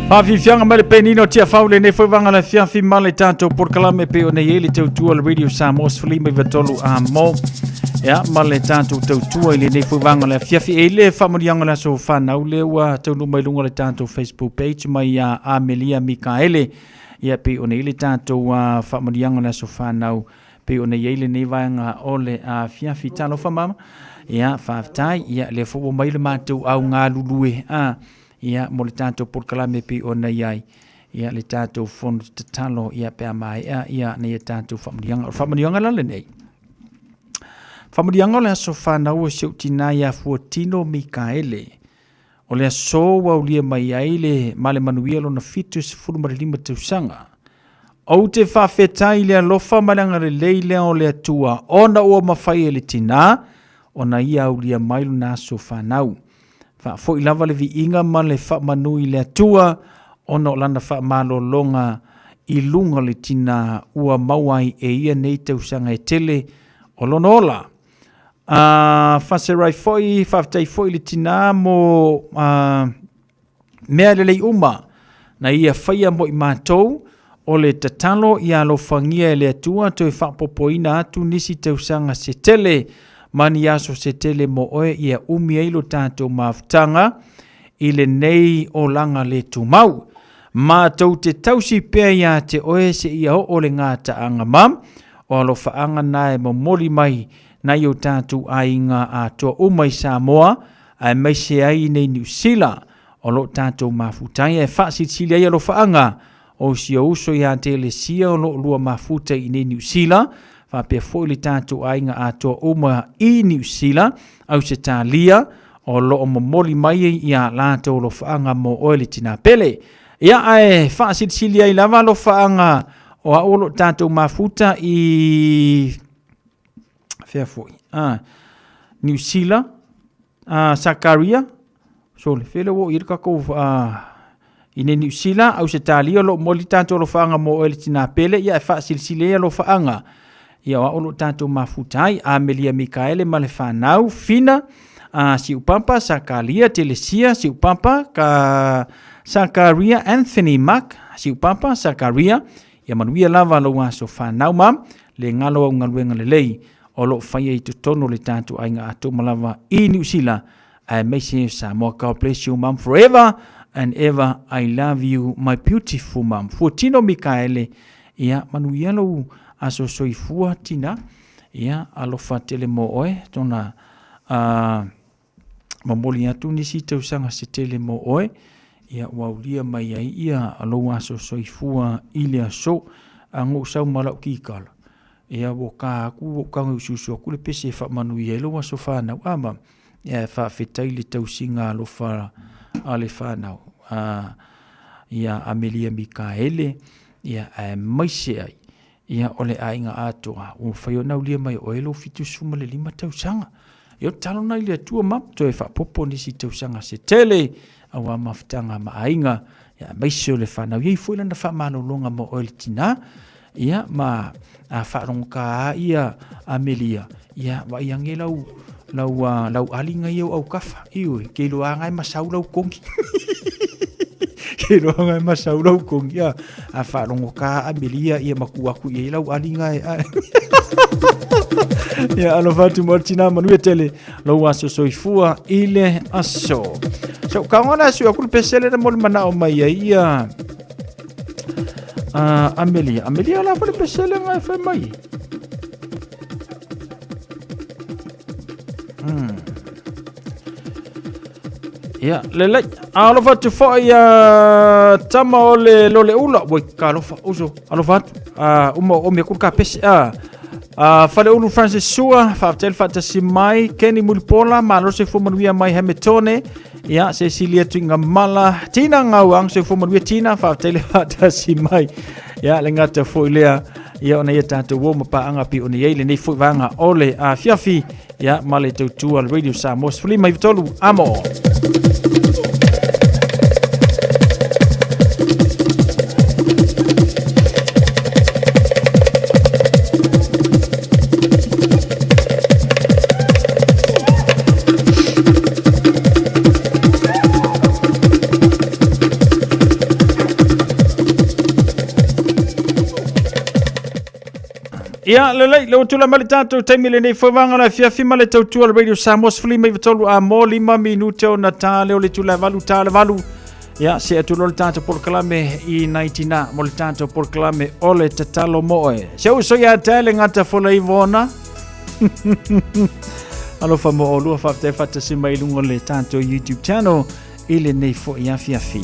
Faafiafiaga mai le penina o Tiafau lenei foi vaega le afiafi ma le tatou polokalame pei ona i ai le tautua le Radio Samoa 153 a mo ia ma le tatou tautua i lenei foi vaega le afiafi e le faamanuiaga le aso fanau le ua taunuu mai luga o le tatou Facebook page mai ia Amelia Mikaele ia pei ona i ai le tatou faamanuiaga le aso fanau pei ona i ai lenei vaega o le afiafi. Talofa mama. Ia, faafetai. Ia, lea foi ua mai le matou au galulue a ia mo le tatou polokalame pei ona i ai ia le tatou fono tatalo ia pe a maea ia nei tatou faamanuiaga. O le faamanuiaga la lenei. Faamanuiaga o le aso fanau o si ou tinā ia Fuatino Mikaele. O le aso ua aulia mai ai le ma le manuia lona 75 tausaga. Ou te faafetai i le alofa ma le agalelei lea o le Atua ona ua mafai e le tinā ona ia aulia mai lona aso fanau. Faafoi lava le viiga ma le faamanu i le Atua ona o lana faamalologa i luga o le tinā ua maua ai e ia nei tausaga e tele o lona ola. A Faserai foi, faafetai foi i le tinā mo mea lelei uma na ia faia mo i matou, o le tatalo ia alofagia e le Atua toe faapopoina atu nisi tausaga se tele ma ni aso se tele mo oe ia umi ai lo tatou mafutaga i lenei olaga le tumau. Matou te tausi pea iā te oe seia oo le gataaga ma o alofaaga na e momoli mai nai o tatou aiga atoa uma i Samoa aemaise ai i nei Niu Sila o lo o tatou mafuta ai ae faasilisili ai alofaaga o si ou uso ia te Elesia o lo o lua mafuta i nei Niu Sila faapea foi le tatou aiga atoa uma i Niu Sila, Ausetalia o lo o momoli mai ia latou alofaaga mo oe le tinā pele. Ia ae faasilisili ai lava alofaaga o au o lo o tatou mafuta i fea foi Niu Sila, Sakaria, sole, fea lea ua oo i ai le tatou i nei Niu Sila, Ausetalia o lo o momoli tatou alofaaga mo oe le tinā pele, ia e faasilisili ai alofaaga ia o au o lo o tatou mafuta ai, Amelia Mikaele ma le fanau, Fina, Siupapa, Sakalia, Telesia, Siupapa, ka Sakaria, Anthony Mark, Siupapa, Sakaria, ia manuia lava lou aso fanau ma le galo au galuega lelei o lo o faia i totonu o le tatou aiga atoa uma lava i Niu Sila aemaise Samoa. God bless you mum forever and ever. I love you my beautiful mum. Fuatino Mikaele, ia manuia lou aso soifua tina. Ia alofa tele mo oe tona momoli atu nisi tausaga se tele mo oe. Ia ua aulia mai ai ia lou aso soifua i le aso. A ngou sau ma lau kikala. Ia ua ka aku ua kanga usuusu aku le pese e faamanuia ai lou aso fanau. A ma ia e faafetai le tausiga alofa a le fanau. A ia Amelia Mikaele ia aemaise ai ia o le aiga atoa ua mafai ona aulia mai oe lou 75 tausaga. Ia o le tatalo lena i le Atua ma toe faaopoopo nisi tausaga se tele aua mafutaga ma aiga ia aemaise o le fanau. Ia i foi lana faamalologa mo oe le tinā ia ma a faalogoka ia Amelia ia vaai ange lau lau lau aliga ia o aukafa ioe ke iloa anga e masau lau kongi ke iloa anga e masau lau kongi a a faalogoka Amelia ia maku aku i ai lau aliga e Ia, alofa atu mo le tina manuia tele lou aso soifua i le aso. So, kaogana asu aku le pesele na mo le manao mai ai ia Amelia. Amelia la fo le pesele ngai fai mai. Ia, lelei. Alofa atu foi a tama o le lole ula. Ui, ka alofa, uso, alofa atu. Uma o omi aku le kapese. Faleulu Francis Sua, faafetai le faatasi mai. Kenny Mulipola, malo soifua manuia mai Hametone. Ia, Cecilia Tuigamala, Tina Gauang, soifua manuia Tina, faafetai le faatasi mai. Ia, le gata foi lea, ia ona ia tatou o ma paaga pei ona i ai lenei foi vaega o le afiafi. Ia, ma le tautua le Radio Samoa 93 amo. Ia, lelei, le ua tula mai le tatou taimi lenei foi vaega o le afiafi ma le tautua le Radio Samoa 93 a mo 5 minute ona ta leo le tula valu ta le valu. Ia, se atu loa le tatou polokalame i nai tina mo le tatou polokalame o le tatalo mo oe. Se uso ia te le gata fola i vona. Alofa mo olua faafetai faatasi mai i luga o le tatou YouTube channel i lenei foi afiafi.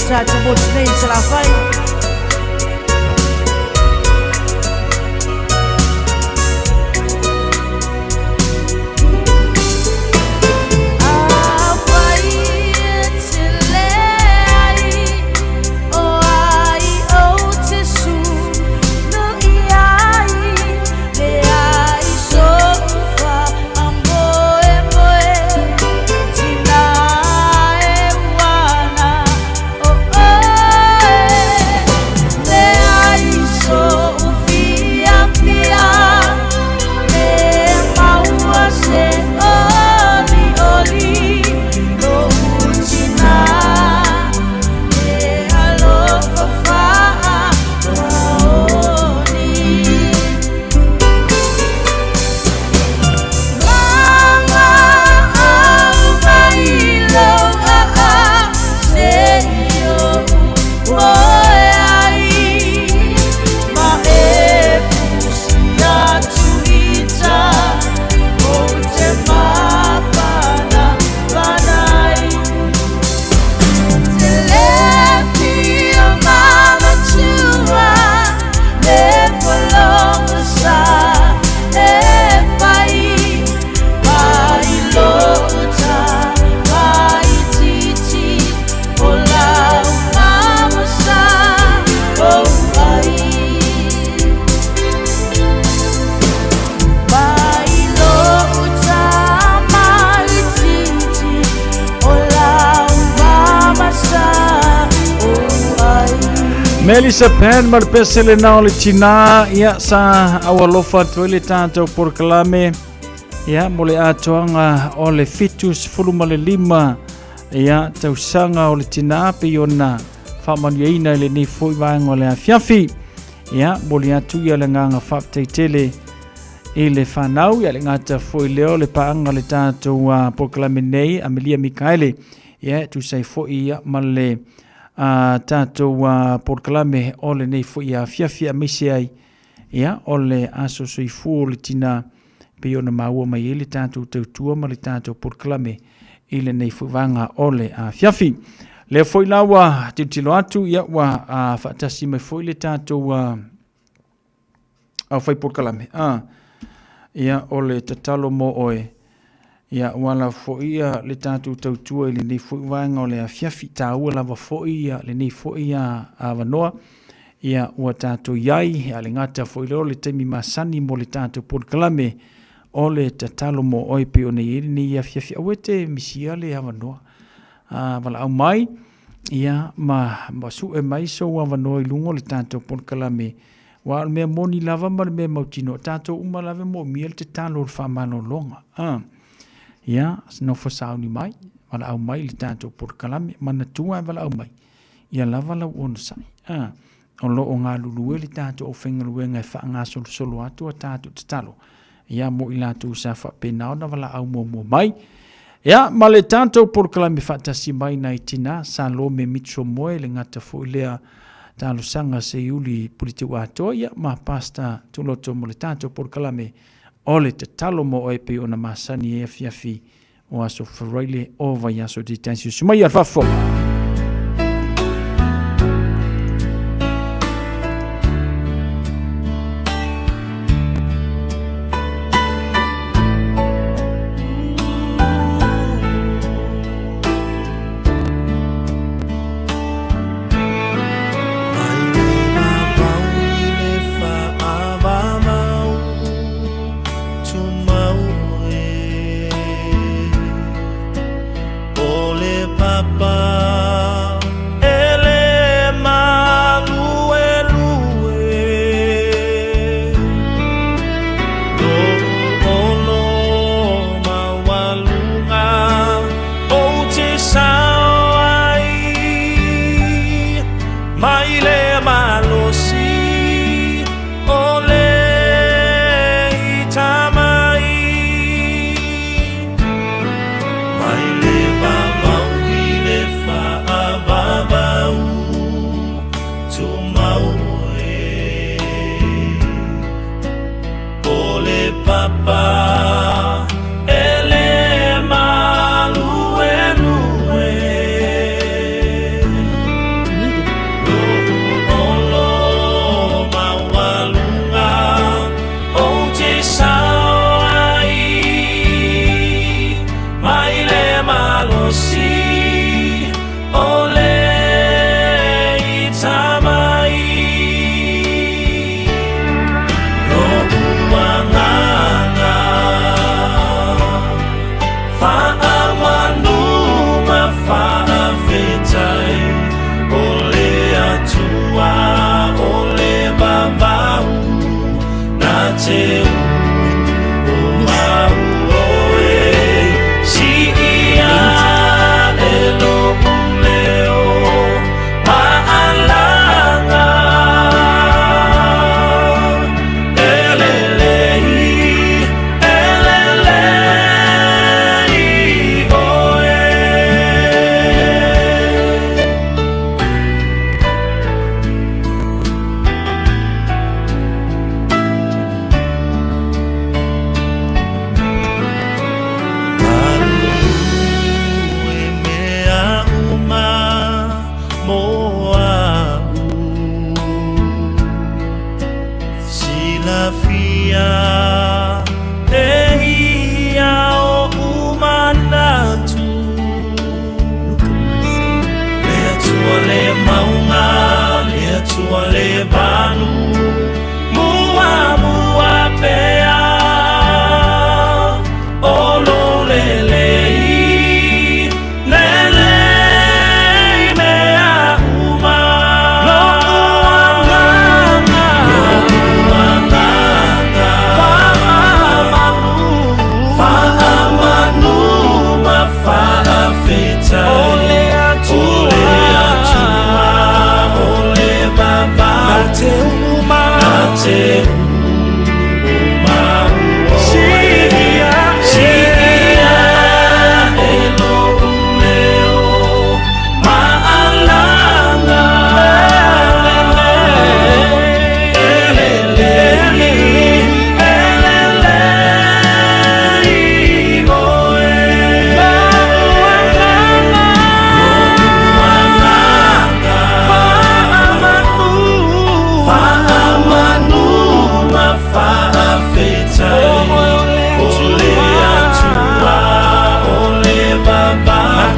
tatou motu nei i Salafai. Melissa Penn ma le pese lena o le tinā ia sa aualofa atu ai le tatou polokalame ia mo le atoaga o le 75 ia tausaga o le tinā pei ona faamanuiaina i lenei foi vaega o le afiafi. Ia momoli atu ia le agaga faafetai tele i le fanau ia le gata foi lea o le paaga o le tatou polokalame nei Amelia Mikaele ia e tusa ai foi ia ma le a tatou polokalame o lenei foi afiafi aemaise ai ia o le aso soifua o le tinā pei ona maua mai ai le tatou tautua ma le tatou polokalame i lenei foi vaega o le afiafi. Lea foi la ua tilotilo atu ia ua faatasi mai foi le tatou aufai polokalame a ia o le tatalo mo oe ia ua lava foi ia le tatou tautua i lenei foi vaega o le afiafi taua lava foi ia lenei foi avanoa ia ua tatou i ai a le gata foi lea o le taimi masani mo le tatou polokalame o le tatalo mo oe pei ona i ai lenei afiafi aua e te misia le avanoa a valaau mai ia ma, ma sue mai sou avanoa i luga o le tatou polokalame Aua o le mea moni lava ma le mea mautinoa, o tatou uma lava e moomia le tatalo o le faamalologa. A, ia, nofo sauni mai, valaau mai i le tatou polokalame, manatua e valaau mai, ia lava lau onosai. A, o lo o galulue le tatou aufaigaluega e faagasolosolo atu a tatou tatalo, ia mo i latou sa faapena ona valaau muamua mai. Ia, ma le tatou polokalame faatasi mai nai tina Salome Mitchell Moe, le gata foi lea talosaga Seiuli Puliteu Atoa, ia, ma Pastor Tuloto mo le tatou polokalame o le tatalo mo oe pei ona masani ai afiafi o aso Faraile o vaiaso Details Sumai al faafofoga. O le papa.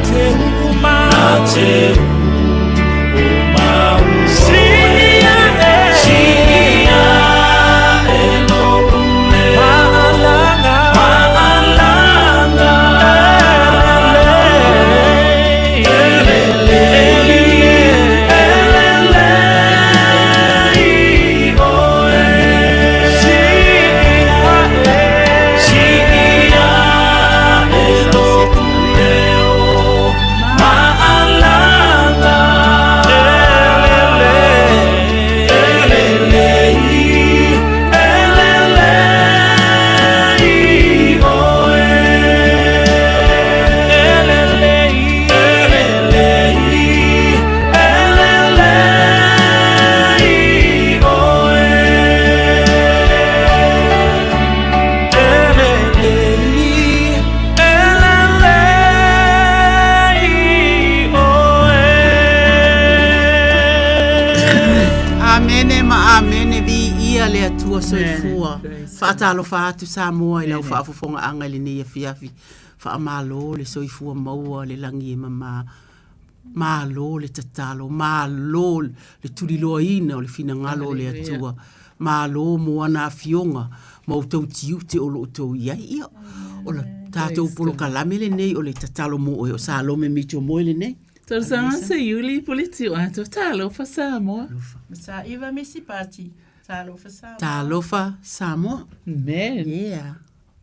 te uma. Na te uma. Sii ae. Sii ae lou leo. Maalaga. Maalaga. Elelei. Elelei oe. Sii ae. Sii ae lou leo. Maalaga. Elelei. Elelei. Elelei oe. Elelei. Elelei. Elelei oe. Elelei. Elelei oe. Amene ma amene viia le Atua soifua. Faatalofa atu Samoa i lau faafofogaaga i lenei afiafi. Faamalo le soifua maua le lagi e mama. Malo le tatalo, malo le tuliloaina o le finagalo o le Atua. Malo mo ana afioga ma outou tiute o lo o outou i ai. Ia, o le tatou polokalame lenei o le tatalo mo oe o Salome Mitchell Moe lenei. Talosaga Seiuli Pule Atu Talofa Samoa. Masaiva Misi Pati. Talofa Samoa. Talofa Samoa. Amen. Yeah.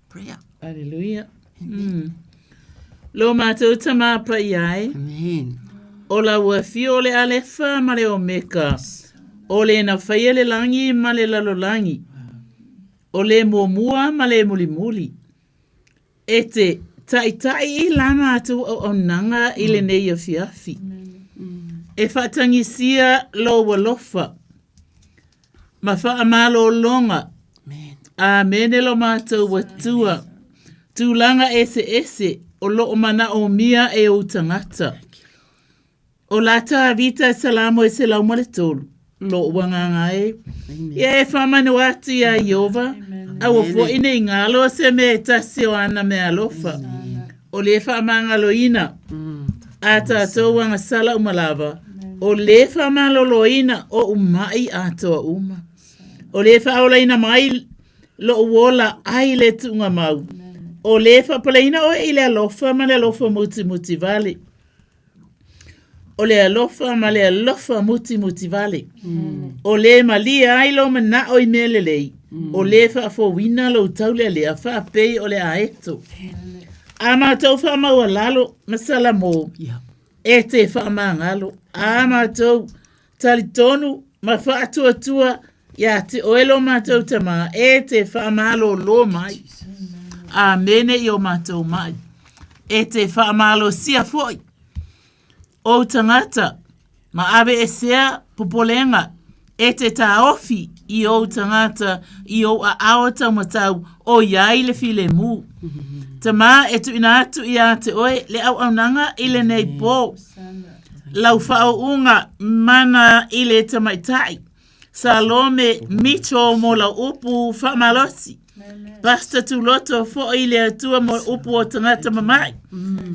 Prayer. Hallelujah. Mm. Lo mātou tama paia e. Amen. O lau afio o le Alefa ma le Omeka. O le na whaia le langi ma le lalolangi. O le muamua ma le mulimuli. E te taʻitaʻi i la matou auaunaga i lenei afiafi. E faatagisia lou alofa ma faamalologa. Amene lo matou Atua. Tulaga eseese o loo manaomia e ou tagata. O la Tavita e Salamo e 103, loʻu agaga e. Ia e faamanu atu iā Ieova, aua foʻi ne i galo se mea e tasi o ana meaalofa. O lē faamagaloina a tatou agasala uma lava, o lē faamaloloina oʻu maʻi atoa uma. O lē faaolaina mai loʻu ola ai le tuugamau. O lē faapaleina oe i le alofa ma le alofa mutimuti vale. O le alofa ma le alofa mutimuti vale. O lē malie ai lou manaʻo i mea lelei, o lē faafouina lou taulealea faapei o le aeto. A matou faamaualalo ma Salamo, e te faamagalo. A matou talitonu ma faatuatua iā te oe lo matou Tama, e te faamalōlō mai. Amene i o matou mai. E te faamalosia foʻi ou tagata ma aveesea popolega, e te taofi i ou tagata i ou aao taumatau o i ai le filemu. Tama e tuuina atu iā te oe le auaunaga i lenei pō. Lau faauuga mana i le tamaitai. Salome Mitchell mo lau upu faamalosi. Pastor Tuloto foʻi i le Atua mo upu o tagata mamaʻi.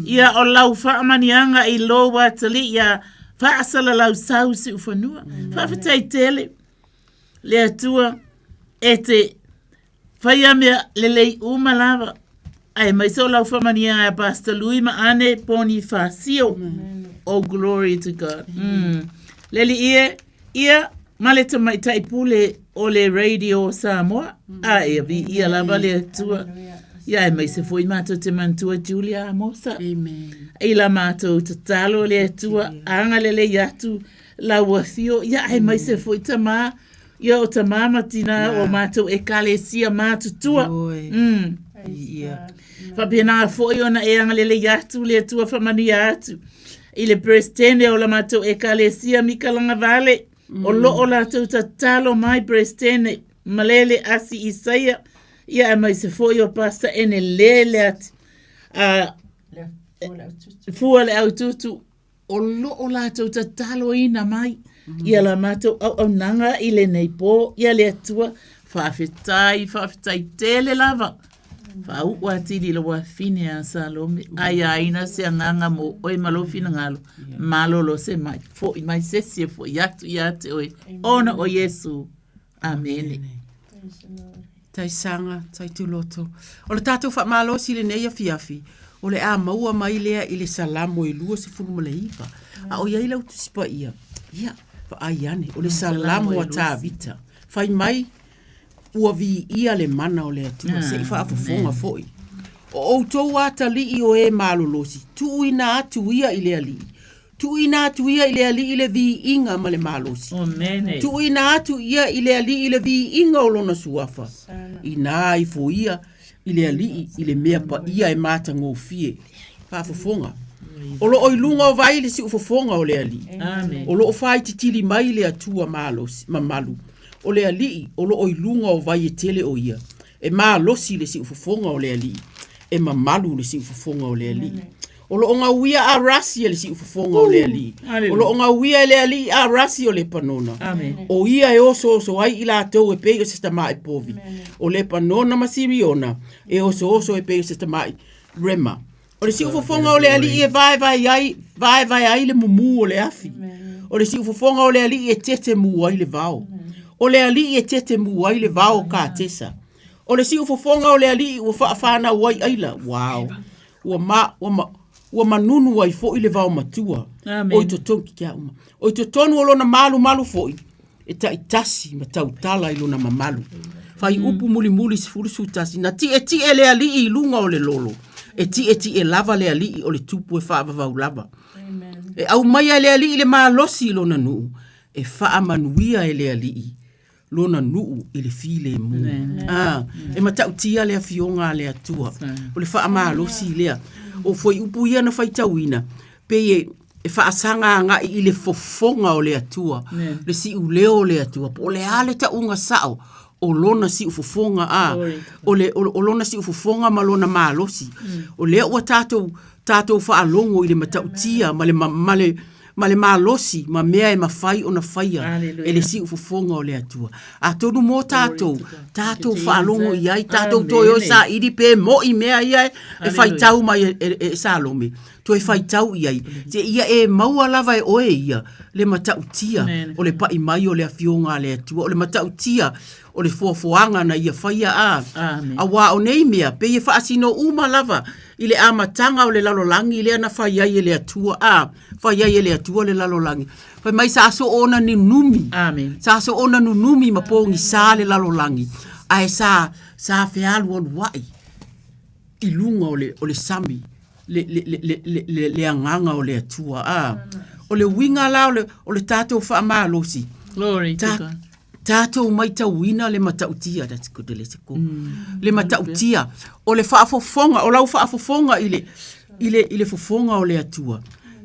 Ia o lau faamaniaga i lou atalii ia faasalalau sau siufanua. Faafetai tele le Atua e te Faia mea lelei uma lava. Aemaise o lau faamanuiaga e Pastor Lui ma Ane Ponifasio. Oh, glory to God. Mm. Le alii e, ia ma le tamaitai pule o le Radio Samoa. A ia viia lava le Atua. Ia aemaise foi matou te manatua Julia Amosa. Amen. I la matou tatalo le Atua agalelei atu lau afio. Ia aemaise foi tama Ia o tamā ma tinā o mātou ekalesia mātutua. Mm. Ia. Faapena foʻi ona e agalelei atu le Atua faamanuia atu i le Peresetene o la matou ekalesia Mika Lagavale o loo latou tatalo mai Peresetene Malele Asi Isaia ia aemaise foʻi o Pastor Enele Leati a Fua le Aututu o loo latou tataloina mai ia la matou auaunaga i lenei pō. Ia le Atua, faafetai, faafetai tele lava. Faauu atili i le wafine a Salome, aiaina se agaga mo oe ma lou finagalo, malolo se mai, foʻi mai se isi e foʻi atu ia te oe, ona o Iesu. Amene. Taisaga, Taituloto. O le tatou faamalosi i lenei afiafi, o le a maua mai lea i le Salamo e 29. A o i ai lau Tusi Paia, ia, vaai ane, o le Salamo a Tavita. Fai mai, ua viia le mana o le Atua, se i faafofoga foi. O outou atalii o e malolosi, tuuina atu ia i le Alii. Tuuina atu ia i le Alii le viiga ma le malosi. Tuuina atu ia i le Alii le viiga o lona suafa. Inā ifo ia i le Alii i le mea paia e matagofie. Faafofoga. O lo o i luga o vai le siufofoga o le Alii. O lo o faaititili mai le Atua malosi, mamalu. O le Alii o lo o i luga o vai e tele o ia. E malosi le siufofoga o le Alii. E mamalu le siufofoga o le Alii. O lo o gauia Arasi e le siufofoga o le Alii. O lo o gauia e le Alii Arasi o Lepanona. O ia e osooso ai i latou e pei o se tamai povi. O Lepanona ma Siriona e osooso e pei o se tamai rema. O le siufofoga o le Alii e vaevae ai, vaevae ai le mumu o le afi. O le siufofoga o le Alii e tetemu ai le vao. O le Alii e tetemu ai le vao o Katesa. O le siufofoga o le Alii ua faafanau ai aila. Wow. Ua ma, ua ma, ua manunu ai foi le vaomatua. Amen. O i totonu, ki kia uma. O i totonu o lona malumalu foi, e taitasi ma tautala i lona mamalu. Fai upu mulimuli 11, na tietie le alii i luga o le lolo, e tietie lava le alii o le tupu e faavavau lava. E aumaia e le alii le malosi i lona nuu, e faamanuia e le alii lona nuu i le filemu. Ah, e matautia le afioga a le Atua. O le faamalosi lea. O fuaiupu ia na faitauina, pei e, e faasaga agai i le fofoga o le Atua, le siuleo o le Atua, po o le a le tauga sao o lona siufofoga, a, o, le, o, o lona siufofoga ma lona malosi. O lea ua tatou, tatou faalogo i le matautia ma le, ma le, ma le malosi ma mea e mafai ona faia e le siufofoga o le Atua. Atonu mo tatou, tatou faalogo i ai, tatou toe o e saili pe mo'i mea ia e faitau mai e, e, e Salome, toe faitau i ai, se ia e maua lava e oe ia le matautia o le pai mai o le afioga a le Atua, o le matautia o le foafoaga na ia faia a. Auā o nei mea, pei e faasino uma lava i le amataga o le lalolagi lea na fai ai e le Atua, a, fai ai e le Atua le lalolagi. Fai mai sa soona nunumi. Amen. Sa soona nunumi ma pogisa le lalolagi, ae sa, sa fealualuai i luga o le, o le sami, le, le, le, le, le, le, le agaga o le Atua. A, o le uiga la o le, o le tatou faamalosi. Glory to God. Tatou maitauina le matautia, that's good, let's go. Le matautia o le faafofoga, o lau faafofoga i le, i le, i le fofoga o le Atua.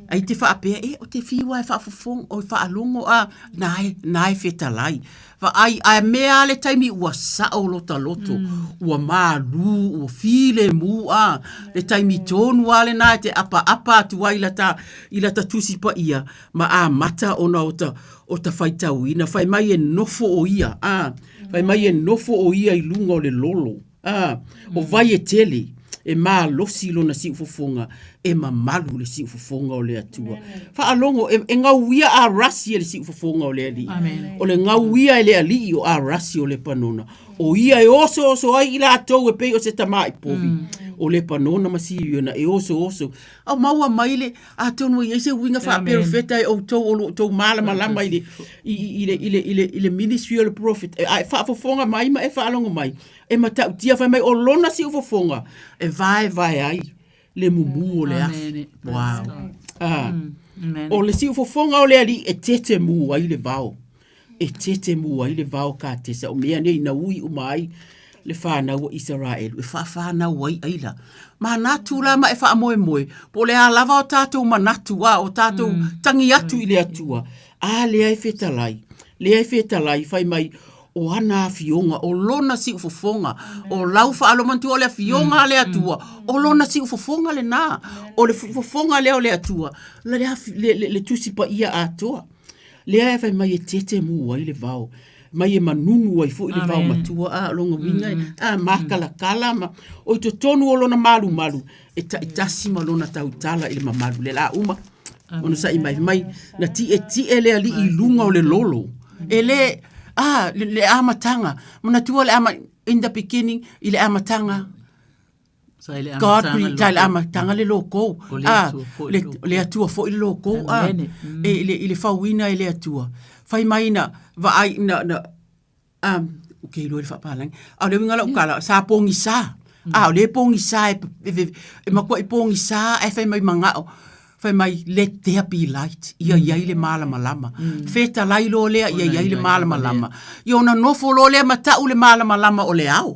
Ai te faapea, e, o te fiu lava e faafofoga, o e faalogo a, na e, na e fetalai. Vaai, ae mea a le taimi ua sao lota loto, ua malū, ua filemu a, le taimi tonu lava lena e te apaapa atu ai i lata, i lata Tusi Paia, ma amata ona o ta, o ta faitauina, fai mai e nofo o ia, a, fai mai e nofo o ia i luga o le lolo, a, o vai e tele, e malosi lona siufofoga, e mamalu le siufofoga o le Atua. Faalogo, e, e gauia Arasi e le siufofoga o le Alii. O le gauia e le Alii o Arasi o Lepanona. O ia e osooso ai i latou e pei o se tamai povi. O Lepanona ma Siriona e osooso. Au maua mai le, Atonu e i ai se uiga faaperofeta e outou o lo o outou malamalama i le, i, i, i le, i le, i le, i le ministry o le prophet, a e faafofoga mai ma e faalogo mai, e matautia fai mai o lona siufofoga e vaevae ai le mumu o le afi. Wow. Ah. O le siufofoga o le Alii e tetemu ai le vao. E tetemu ai le vao Katesa o mea nei na ui uma ai le fanau o Isaraelu e faafanau ai aila. Manatu la ma e faamoemoe, po o le a lava o tatou manatu a o tatou tagi atu i le Atua, a lea e fetalai, lea e fetalai fai mai o ana afioga, o lona siufofoga, o lau faalogo o le afioga a le Atua, o lona siufofoga lena, o le fofoga lea o le Atua, le, le, le, le Tusi Paia atoa. Lea e fai mai e tetemu ai le vao. mai e manunu ai foi le vaomatua a o lona uiga a makalakala ma o i totonu o lona malumalu e taitasi ma lona tautala i le mamalu le la uma ona sa'i mai mai na ti'eti'e le alii i luga o le lolo e le a le amataga manatua le ama in the beginning i le amataga God created sa i le amataga le loko a le Atua foi le loko a e i le fauina e le Atua fai mai na vaai na na a ou te iloa i le faapalagi a o le uiga o lau tala sa pogisa a o lea e pogisa e e matuai pogisa ae fai mai manao fai mai let there be light ia i ai le malamalama fetalai loa lea ia i ai le malamalama ia ona nofo loa lea ma tau le malamalama o le ao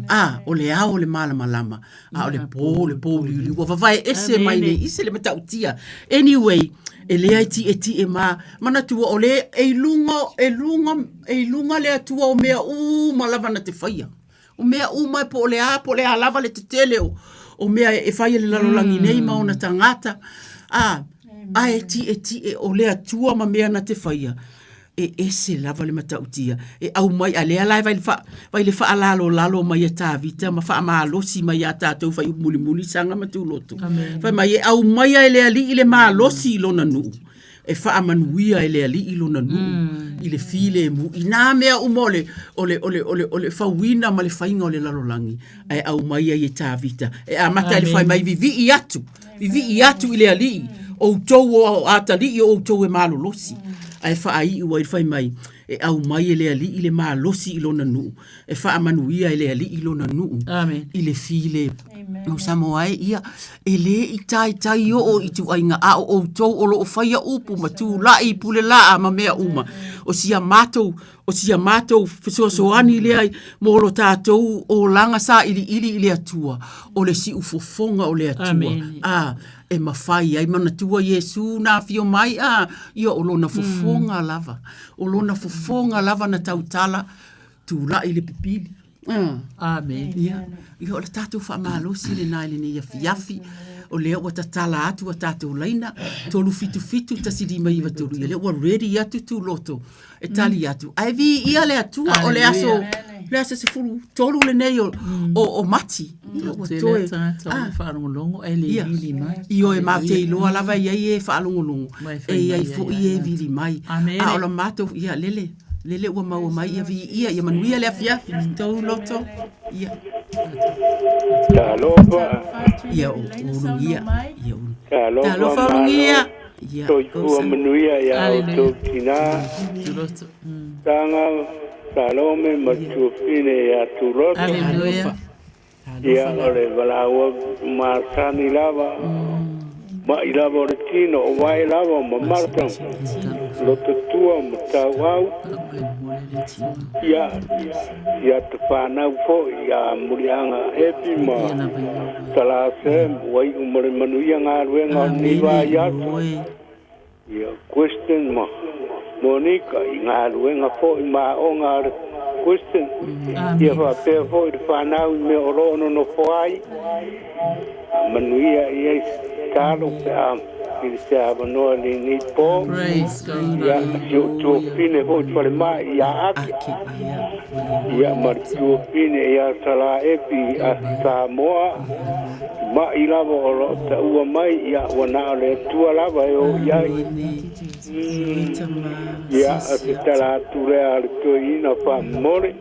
A, o le ao o le malamalama, a o le pō, le pōuliuliu, ua vavae ese mai nei ise le matautia. Anyway, e leai tiʻetiʻe ma, manatua o le e i luga, e luga, e i luga le Atua o mea uma lava na te faia. O mea uma po o le a, po o le a lava le tetele o, o mea e fai e le lalolagi nei ma ona tagata. A, ae tiʻetiʻe o le Atua ma mea na te faia. E ese lava le matautia e aumai, a lea la e vai, fa, vai le faalalolalo mai e Tavita ma faamalosi mai iā tatou fuaiupu mulimuli saga ma tuloto. Fai mai e aumaia e le Alii le malosi i lona nuu, e faamanuia e le Alii lona nuu mm. i le filemu i nā mea uma o le, o le, o le, o le, o le fauina ma le faiga o le lalolagi, ae aumai ai e Tavita. E amata i le fai mai vivii atu Vivii atu i le Alii, outou o atalii o outou e malolosi. Ae faaiu ai le fai mai, e aumai e le Alii le malosi i lona nuu, e faamanuia e le Alii lona nuu i le file. O Samoa e, ia, e le i taitai oo i ituaiga a o outou o lo o faia upu ma tulai i pule laa ma mea uma. O si a matou O si a matou fesoasoani lea mo lo tatou olaga sailiili i le Atua, o le siufofoga o le Atua. Amen. A, e mafai ai manatua Iesu na afio mai, a, ia o lona fofoga lava. O lona fofoga lava na tautala, tulai le pipili. Amen. Ia, ia o le tatou faamalosi lena i lenei afiafi. O lea ua tatala atu a tatou laina, 377 1593. Ia lea ua ready atu Tuloto e tali atu. Ae viia le Atua o le aso, le aso 13 lenei o, o, o Mati. Ia, ua toe. Tagata o faalogologo ae le vili mai. Ioe, matou te iloa lava e i ai e faalogologo, e i ai foi e vili mai. A o la matou, ia lele. Lele ua maua mai ia viia ia manuia le afiafi tou loto ia. Talofa. Ia o ulugia. Ia ulu. Talofa ulugia. Ia. Soifua manuia ia outou tina. Tuloto. Tanga Salome ma Tuafine ia Tuloto. Aleluia. Ia, o le valaau masani lava, ma'i lava o le tino, o vae lava ma Marta, Lototua ma Tauau, ia, ia te whānau foi, ia Mulianga Epi ma Talase, ua iu ma le manuia galuega o lenei vaiaso. Ia Kristen ma Monica i galuega foi ma aoga a le Kristen. Ia faapea foi le fanau i mea o lo o nonofo ai. Manuia i ai se tatalo pe a i se avanoa i lenei po. Ia si ou tuafafine foi i falemai ia Ake. Ia ma le tuafafine ia Salaepi a Samoa. Ma'i lava o lo o taua mai, ia, ua na o le Atua lava e o i ai. Ia, o se tala atu lea a le toeaina faamolemole.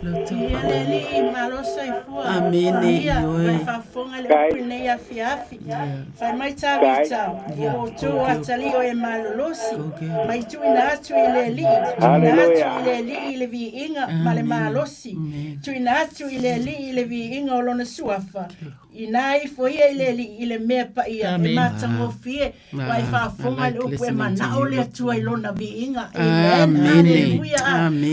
Ia le Alii, malo soifua. Amene, Ia, ioe. ua e faafofoga i le Kai. upu i lenei afiafi. Fai mai Tavita, Ia, o outou go girl. atalii o e malolosi, Go girl. ma i tuuina atu i le Alii, tuuina atu Hallelujah. i le Alii i le viiga ma le malosi. Tuuina atu i le Alii i le viiga o lona suafa, inā ifo ia i le Alii i le mea paia e matagofie, ua e faafofoga i le upu e manao le Atua i lona viiga. Amen. Haleluia.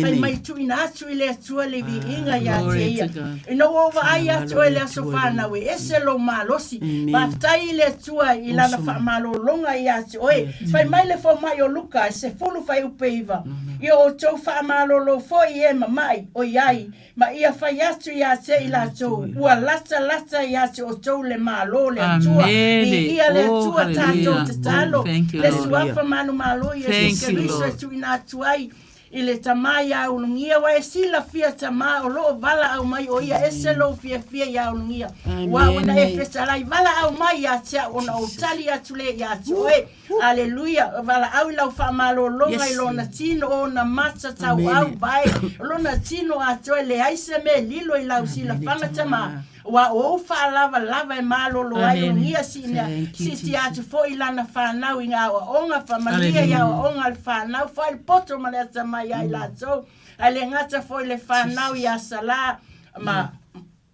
Fai mai tuuina atu i le Atua le viiga ia te ia. Ina ua ou vaai atu oe i le aso fanau e ese lou malosi. Faafetai i le Atua i lana faamalologa ia te oe. Fai mai le fomai o Luka e 10:9, Ia outou faamalolo foi i e mama'i o i ai, ma ia fai atu ia te i latou, ua latalata ia te outou le Malo o le Atua. Viia le Oh, Atua, tatou hallelujah. tatalo, Oh, thank you, le Lord. Suafa manumalo Iesu Thank you, Keriso e Lord. tuuina atu ai. i le Tamā iā ulugia, ua e silafia Tamā o loo valaau mai o ia ese lou fiafia iā ulugia. Ua ona e fetalai valaau mai ia te au ona ou tali atu lea ia te oe. Aleluia, valaau i lau faamalologa i lona tino o ona mata tauau vae, o lona tino atoa e leai se mea e lilo i lau silafaga Tamā. Ua o ou faalavalava e malolo ai ulugia siinea, siitia atu foi i lana fanau i nga aoaoga, faamanuia i aoaoga a le fanau, fai le poto ma le atamai ia i latou, ae le gata foi i le fanau ia Salā ma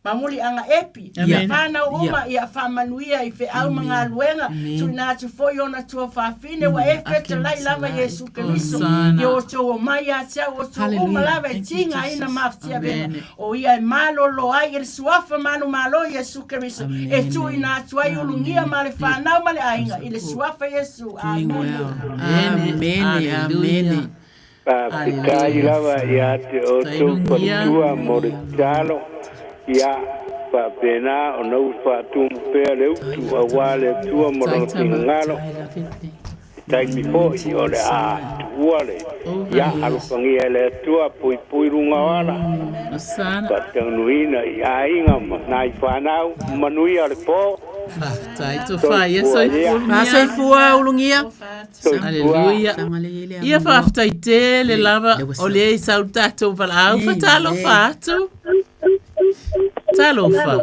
ma Muliaga Epi, ia fanau uma ia faamanuia i feau ma galuega, tuuina atu foi ona tuafafine ua e fetalai lava Iesu Keriso, ia outou omai ia te au outou uma lava e tigaina mafatiavega, o ia e malolo ai i le suafa manumalo Iesu Keriso, e tuuina atu ai ulugia ma le fanau ma le aiga i le suafa Iesu. Amene. Amene, amene. Faafetai lava ia te outou faletua mo le tatalo, ia faapena ona ou faatumu pea le utu aua le Atua ma Lona finagalo, i taimi foi o le a tuua le ia alofagia e le Atua puipui luga o ala, faataunuuina i aiga ma nai fanau, manuia le po. Faafetai tofa ia soifua. Soifua ulugia. Aleluia. Ia faafetai tele lava o lea i sau le tatou valaau. Fatalofa atu. Talofa.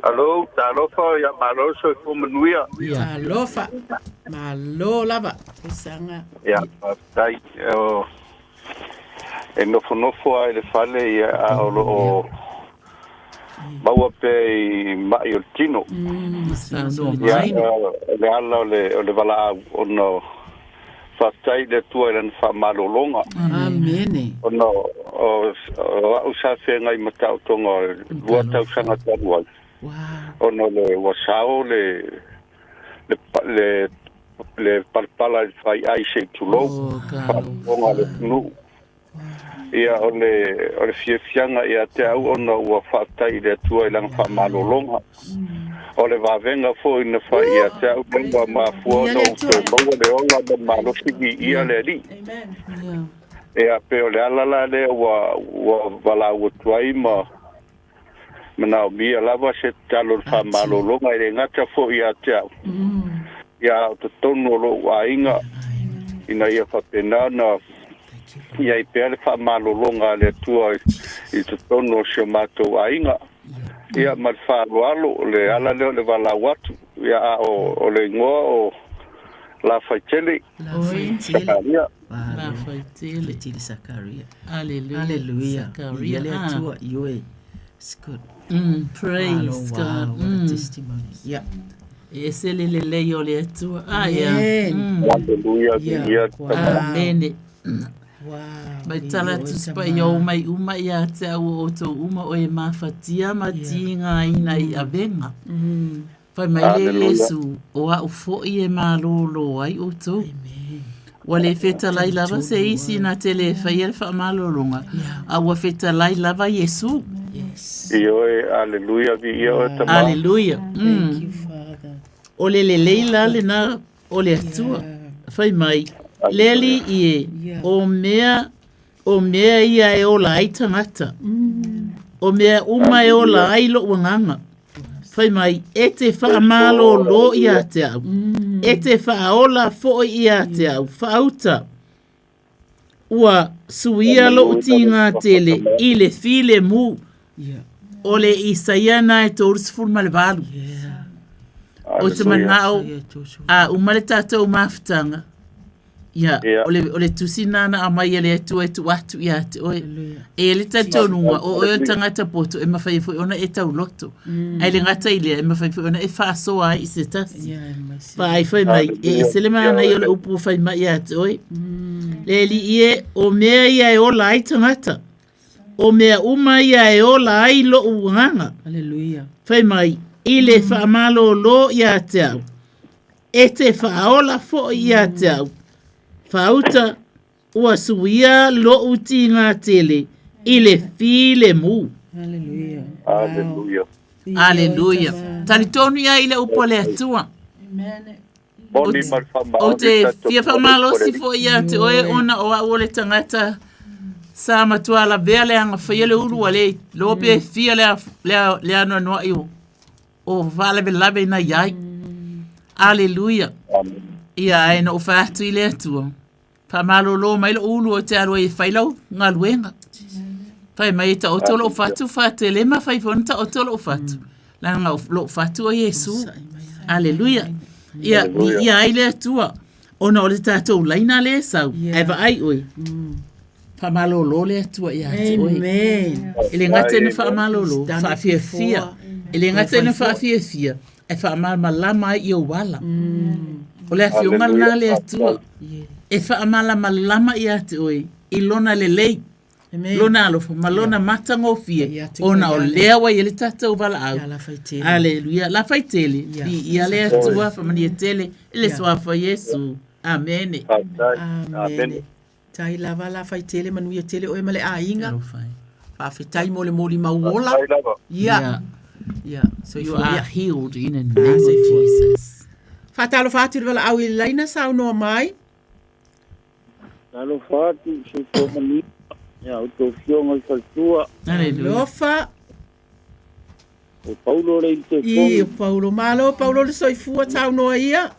Alo, talofa ia malo soifua manuia. Talofa. Malo lava. Saga. Ia, faafetai. O, e nofonofo lava i le fale ia a o lo o maua pea i ma'i o le tino. Ia, o le ala o le, o le valaau ona faafetai i le Atua i lana faamalologa. Amene. Ona o, o au sa feagai ma taotoga o le 2 tausaga talu ai. Ona o le ua sao le le le le palapala i le faiai se i tulou, faafofoga a le atunuu. Ia, o le, o le fiafiaga ia te au ona ua faafetai i le Atua i lana faamalologa. O le vavega foi na fai ia te au lea ua mafua ona ou toe maua le ola ma le malosi viia le Alii. Ia, pei o le ala la lea ua, ua valaau atu ai ma manaomia lava se tatalo o le faamalologa e le gata foi ia te au, ia a o totonu o lou aiga, ina ia faapena ona i ai pea le faamalologa a le Atua i totonu o si o matou aiga. Ia ma le faaaloalo, o le ala lea o le valaau atu, ia a o le igoa o Lafaitele Sakaria. Lafaitele. Tele Sakaria. Hallelujah. Hallelujah. Sakaria. Ia le Atua, ioe. It's good. Praise Malo, God. Wow, what a testimony. Yeah. E ese le lelei o le Atua. Ah, ia. Amen. Hallelujah. Yeah. Ia Amene. Wow. Mai tala atu se paia o mai uma ia te au o outou uma o e mafatia ma tigaina i avega. Fai mai le Hallelujah. Iesu, o au foi e malōlō ai outou. Ua le fetalai lava se isi na te le faia le faamalologa, a ua fetalai lava Iesu. Ioe, hallelujah, viia oe Tamā. Aleluia. O le lelei la lena o le Atua. Fai mai, le Alii e, o mea, o mea ia e ola ai tagata. O mea uma e ola ai lou agaga. Fai mai, e te faamalōlō ia te au. E te faaola foi ia te au. Faauta. Ua suia lou tiga tele i le filemu. O le Isaia na e 38. O te manao a uma le tatou mafutaga, ia, Ia. o le, o le tusi nana aumai e le Atua e tuu atu ia te oe. E i ai le talitonuga, o oe o le tagata poto e mafai ai foi ona e tauloto. Ae le gata i lea, e mafai foi ona e faasoa ai i se tasi. Vaai fai mai, e ese le manaia o le upu ua fai mai ia te oe. Le Alii e, o mea ia e ola ai tagata. O mea uma ia e ola ai lou agaga. Hallelujah. Fai mai, i le faamalōlō ia te au, e te faaola foi ia te au. Faauta, ua suia lou tiga tele i le filemu. Hallelujah. Hallelujah. Aleluia. Talitonu ia i le upu a le Atua. Amen. Moni ma le Ou faamaoni te tatou fia momoli atu faamalosi le foi ia te oe ona o au o le tagata sa matua lavea le agafaia le ulu ua le iloa pe fia le le le anoanoai o o faalavelave ina iai. Aleluia. Ia ae na ou fai atu i le Atua, faamalolo mai lou ulu ou te alu ai e fai lau galuega. Fai mai e taoto lou fatu, faatelema fai foi ona taoto lou fatu. Leaga o lou fatu o Iesu. Aleluia. Ia, viia ai le Atua, ona o le tatou laina lea e sau, ae vaai oe, faamalolo le Atua ia te oe. Amen. E le gata ina faamalolo, faafiafia. E le gata ina faafiafia, ae faamalamalama ai i ou ala. O le afioga lena a le Atua, e faamalamalama ia te oe i lona lelei, lona alofa ma lona matagofie, ona o lea ua i ai le tatou valaau. Aleluia. Lafaitele, viia le Atua, faamanuia tele i le suafa o Iesu. Amene. Amene. Tai lava Lafaitele, manuia tele oe ma le aiga. Faafetai mo le molimau ola. Ia. Ia. You are healed in the name of Jesus. Faatalofa atu i le valaau i le laina, saunoa mai. Talofa atu, soifua manuia ia outou afioga i faletua. Alofa. O Paulo le i telefoni. I, o Paulo. Malo Paulo le soifua, saunoa ia.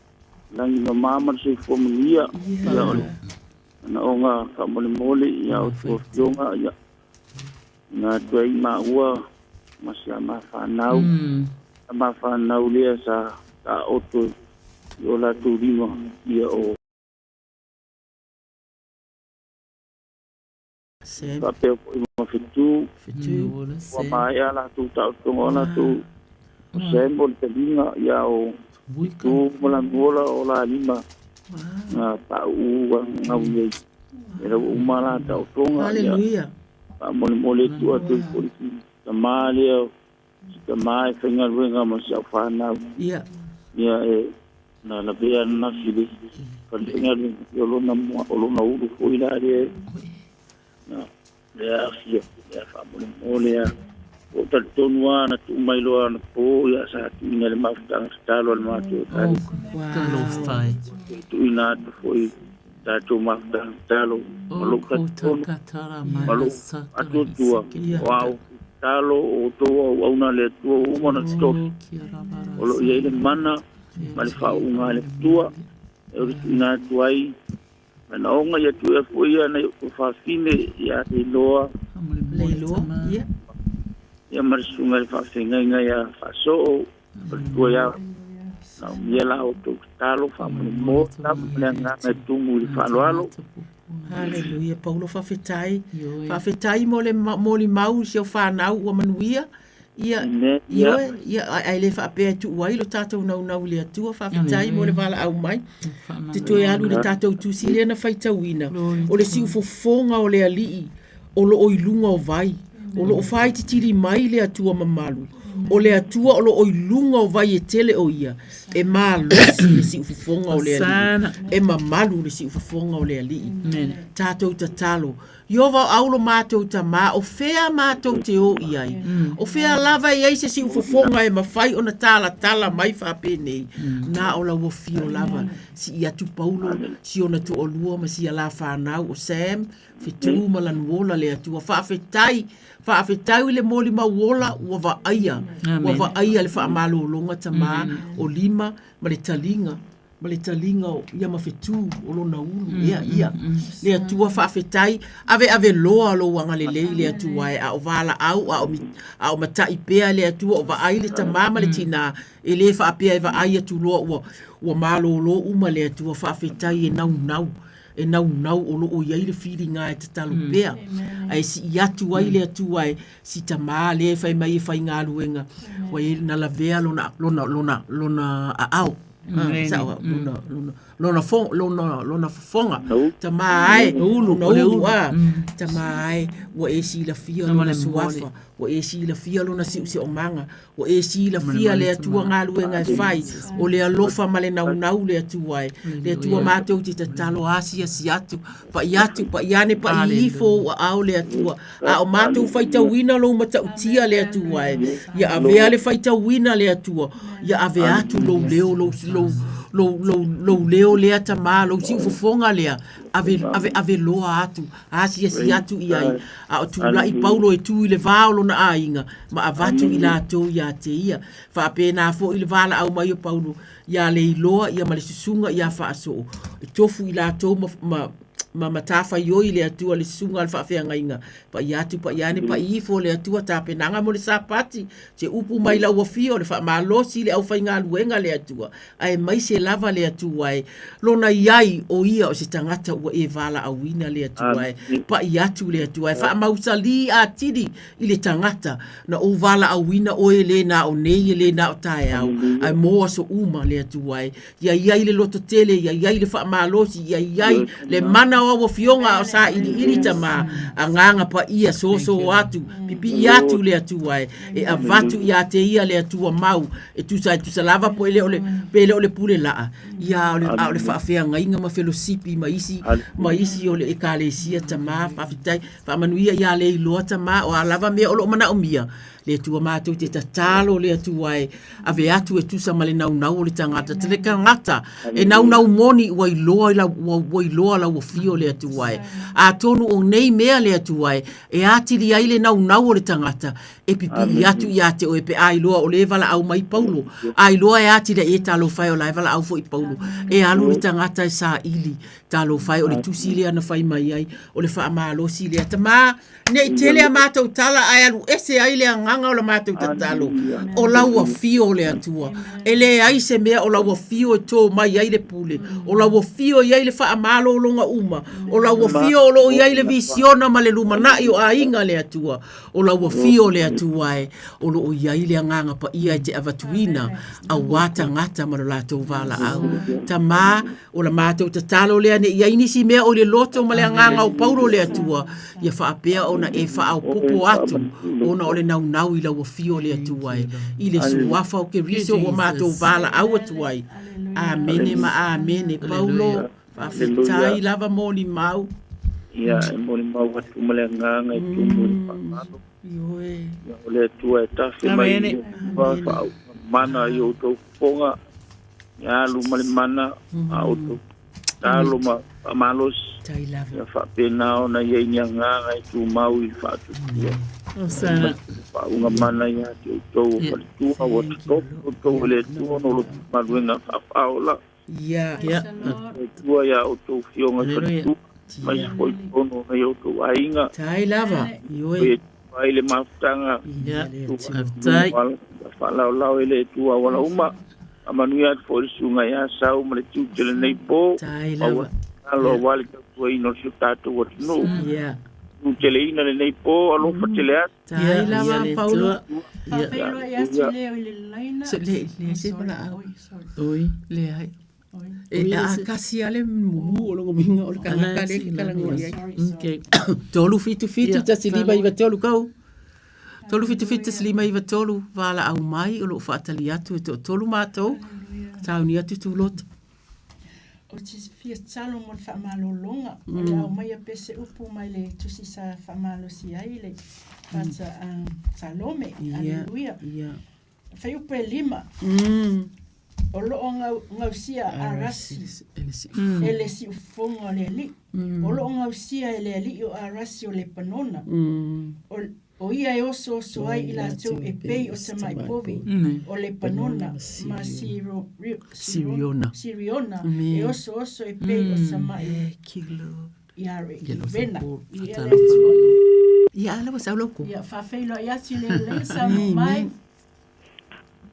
Lagi mama ma le soifua manuia. Ia o le manaoga faamolemole ia outou afioga ia na atu ai maua ma si a ma fanau. A ma fanau lea sa taoto i o latou lima ia o Faapea foi ma Fetu. Ua maea latou taotoga o latou o Sam o le taliga ia o Fetu ma Lanuola o la lima na pauu gau i ai. E lau uma la taotoga ia faamolemole atu atu ai foi si tama lea si tama e faigaluega ma si au fanau. Ia. Ia e na lavea ananafi i le fale faigaluega, ia o lona mua, o lona ulu foi la lea na lea aafia, lea faamolemole a. Ua ou talitonu lava na tuu mai loa anapo, ia sa tuuina i le mafutaga tatalo a le matou Ekalesia. Talofa e. Toe tuuina atu foi i tatou mafutaga tatalo ma lou talitonu ma lou atuatua o a outou tatalo o outou auauna a le Atua ua uma ona totofi, o lo o i ai le mana ma le faauuga a le Atua e o le tuuina atu ai manaoga ia tuuina foi ia nai ou fafine ia Leiloa Leiloa, ia. Ia ma le susuga i le faafeagaiga ia Faasoo o le tua ia Naomia la outou tatalo faamolemole lava ma le agaga e tumu i le faaaloalo. Haleluia, Paulo faafetai. Faafetai mo le molimau i si au fanau ua manuia. Ia, ioe, ia, ae le faapea e tuu ai lo tatou naunau i le Atua. Faafetai mo le valaau mai. Te toe alu i le tatou tusi lea na faitauina, o le siufofoga o le Alii o lo o i luga o vai, o lo o faaititili mai le Atua mamalu, o le Atua o lo o i luga o vai e tele o ia, e malosi le siufofoga o le Alii, e mamalu le siufofoga o le Alii. Tatou tatalo, Ieova o au lo matou Tamā, o fea matou te o i ai? O fea lava e i ai se siufofoga e mafai ona talatala mai faapenei? Na o lau afio lava, sii atu Paulo, si ona toalua ma sia la fanau o Sam, Fetu ma Lanuola le Atua. Faafetai, faafetai i le molimau ola ua vaaia, ua vaaia le faamalologa Tamā o lima ma le taliga ma le taliga o ia ma fetu o lona ulu. Ia, ia. Le Atua faafetai, aveave loa lou agalelei le Atua e, a o valaau, a o, a o matai pea le Atua o vaai le tamā ma le tinā, e le faapea e vaai atu loa ua, ua malolo uma le Atua. Faafetai e naunau e naunau o lo o i ai le filiga e tatalo pea, ae sii atu ai le Atua e si tamā lea e fai mai e faigaluega, ua i ai na lavea lona, lona, lona, lona aao. Sao, lona, lona, lona, fo, lona, lona fofoga. Tamā e, ulu, lona ulu, a. Tamā e, ua e silafia lona suafa, ua e silafia lona siusiuomaga, Ua e silafia le Atua galuega e fai, o le alofa ma le naunau le Atua e. Le Atua matou te tatalo asiasi atu, pai atu, pai ane, pai ifo ou aao le Atua. A o matou faitauina lou matautia le Atua e. Ia avea le faitauina le Atua, ia ave atu lou leo, lou, lou, lou, lou, lou leo lea tamā, lou siufofoga lea, ave, ave, ave loa atu, asiasi atu i ai, a o tulaʻi Paulo e tu i le vā o lona aiga, ma avatu i latou iā te ia. Faapena foʻi le valaau mai o Paulo iā Leiloa ia ma le susuga iā Faasoo, e tofu i latou ma, ma, ma matafaioi i le Atua le susuga a le faafeagaiga, paia atu paia ane pai ifo le Atua tapenaga mo le Sapati, se upu mai lau afio le faamalosi i le aufaigaluega le Atua, aemaise lava le Atua e lona iai o ia o se tagata ua e valaauina le Atua e pai atu le Atua e faamausalī atili i le tagata na ou valaauina oe e le na o nei e le na o taeao ae mo aso uma le Atua e ia iai le loto tele ia iai le faamalosi ia iai le mana o au afioga a o sailiili tamā agaga paia soso atu pipii atu le Atua e e avatu ia te ia le Atua mau e tusa e tusa lava po e le o le pe le o le pule laa ia a o le a o le faafeagaiga ma felosipi ma isi ma isi o le ekalesia tamā faafetai faamanuia ia Leiloa tamā o a lava mea o loo manaomia le Atua matou te tatalo le Atua e ave atu e tusa ma le naunau o le tagata te le tagata e naunau moni ua iloa i lau ua, ua iloa lau afio le Atua e atonu o nei mea le Atua e e atili ai le naunau o le tagata e pipii atu ia te oe pe a iloa o le valaau mai Paulo a iloa e atili ai e talofa e o la e valaau foi Paulo e alu le tagata e saili talofa e o le tusi lea na fai mai ai o le faamalosi lea tamā Ne i tele a matou tala ae alu ese ai le agaga o la matou tatalo, o lau afio o le Atua. E leai se mea o lau afio e tō mai ai le pule, o lau afio e i ai le faamalologa uma, o lau afio o lo o i ai le visiona ma le lumanai o aiga le Atua, o lau afio o le Atua e o lo o i ai le agaga paia e te avatuina auā tagata ma lo latou valaau. Tamā, O la matou tatalo lea ne i ai nisi mea o i le loto ma le agaga o Paulo le Atua, ia faapea ona e faaopoopo atu ona o le naunau i lau afio le Atua e, i le suafa o Keriso ua matou valaau atu ai. Amene ma amene. Paulo, faafetai lava mo limau. Ia, e molimau atu ma le agaga e tumu i le faamalo. Ia, o le Atua e tafe mai i faauuga mana i outou fofoga. Ia alu ma le mana a outou talo ma faamalosi. Ia faapena ona i ai ni agaga e tumau i le faatuatua. Faauuga mana ia te outou o faletua ua totofi outou e le Atua ona o lo galuega faafaaola. Ia. Le Atua ia outou afioga i faletua aemaise foi totonu o nai outou aiga. Tai lava. Ioe. Ai le mafutaga. Ia, faafetai. Faalaolao e le Atua auala uma. Faamanuia atu foi le susuga ia Sau ma le tiute o lenei po. Tai lava. Alo aua le tautuaina o si o tatou atunuu. Ia. Tuteleina lenei po, alofa tele atu. Tai lava Paulo. Ia. Faafeiloai atu leo i le laina. Se le le se valaau. Oi. Leai. E a kasi a le mumu o longa uiga o le kanaka lea e talanoa i ai. Okay. 3 7 7 1 5 9 3 kau. 3 7 7 1 5 9 3 valaau mai o loo faatali atu e toatolu matou. Sauni atu tuloto. Ou te fia tatalo mo le faamalologa o le aumaia pea se upu mai le tusi sa faamalosi ai le Pata Salome. Aleluia. Fai upu e lima. O loo gausia Arasi e le siufofoga o le Alii. O loo gausia e le Alii o Arasi o Lepanona. O ia e osooso ai i latou e pei o tamai povi o Lepanona ma Siriona e osooso e pei o tamai Iarena. Ia le Atua. Ia ala ua sau lau koko. Ia faafeiloai atu i le lelei saunoa mai.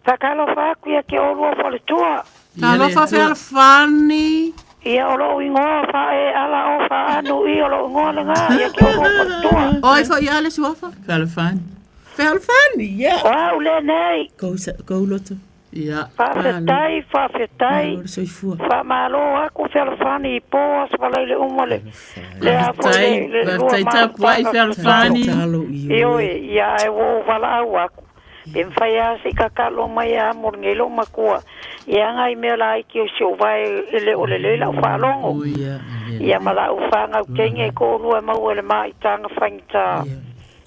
Faatalofa atu ia te oulua faletua. Talofa fealofani. Ia o lou igoa faa-e ala o faa-anu i o lou igoa lena ia te oulua faletua. Oi foi ia le suafa. Fealofani. Fealofani, ia. O au lenei. Kou, kou loto. Ia. Faafetai, faafetai. Malo le soifua. Faamalo atu Fealofani i po aso falaile uma le le a foi le le lua Faafetai tapuai Fealofani. Ioe, ia ae ua ou valaau atu. Pe mafai lava se i tatalo mai a mo lenei lou matua. Ia aga i mea laiti o si ou vae e le o lelei lau faalogo. Ia ma lau fanau teine e toalua e maua i le maitaga faigata.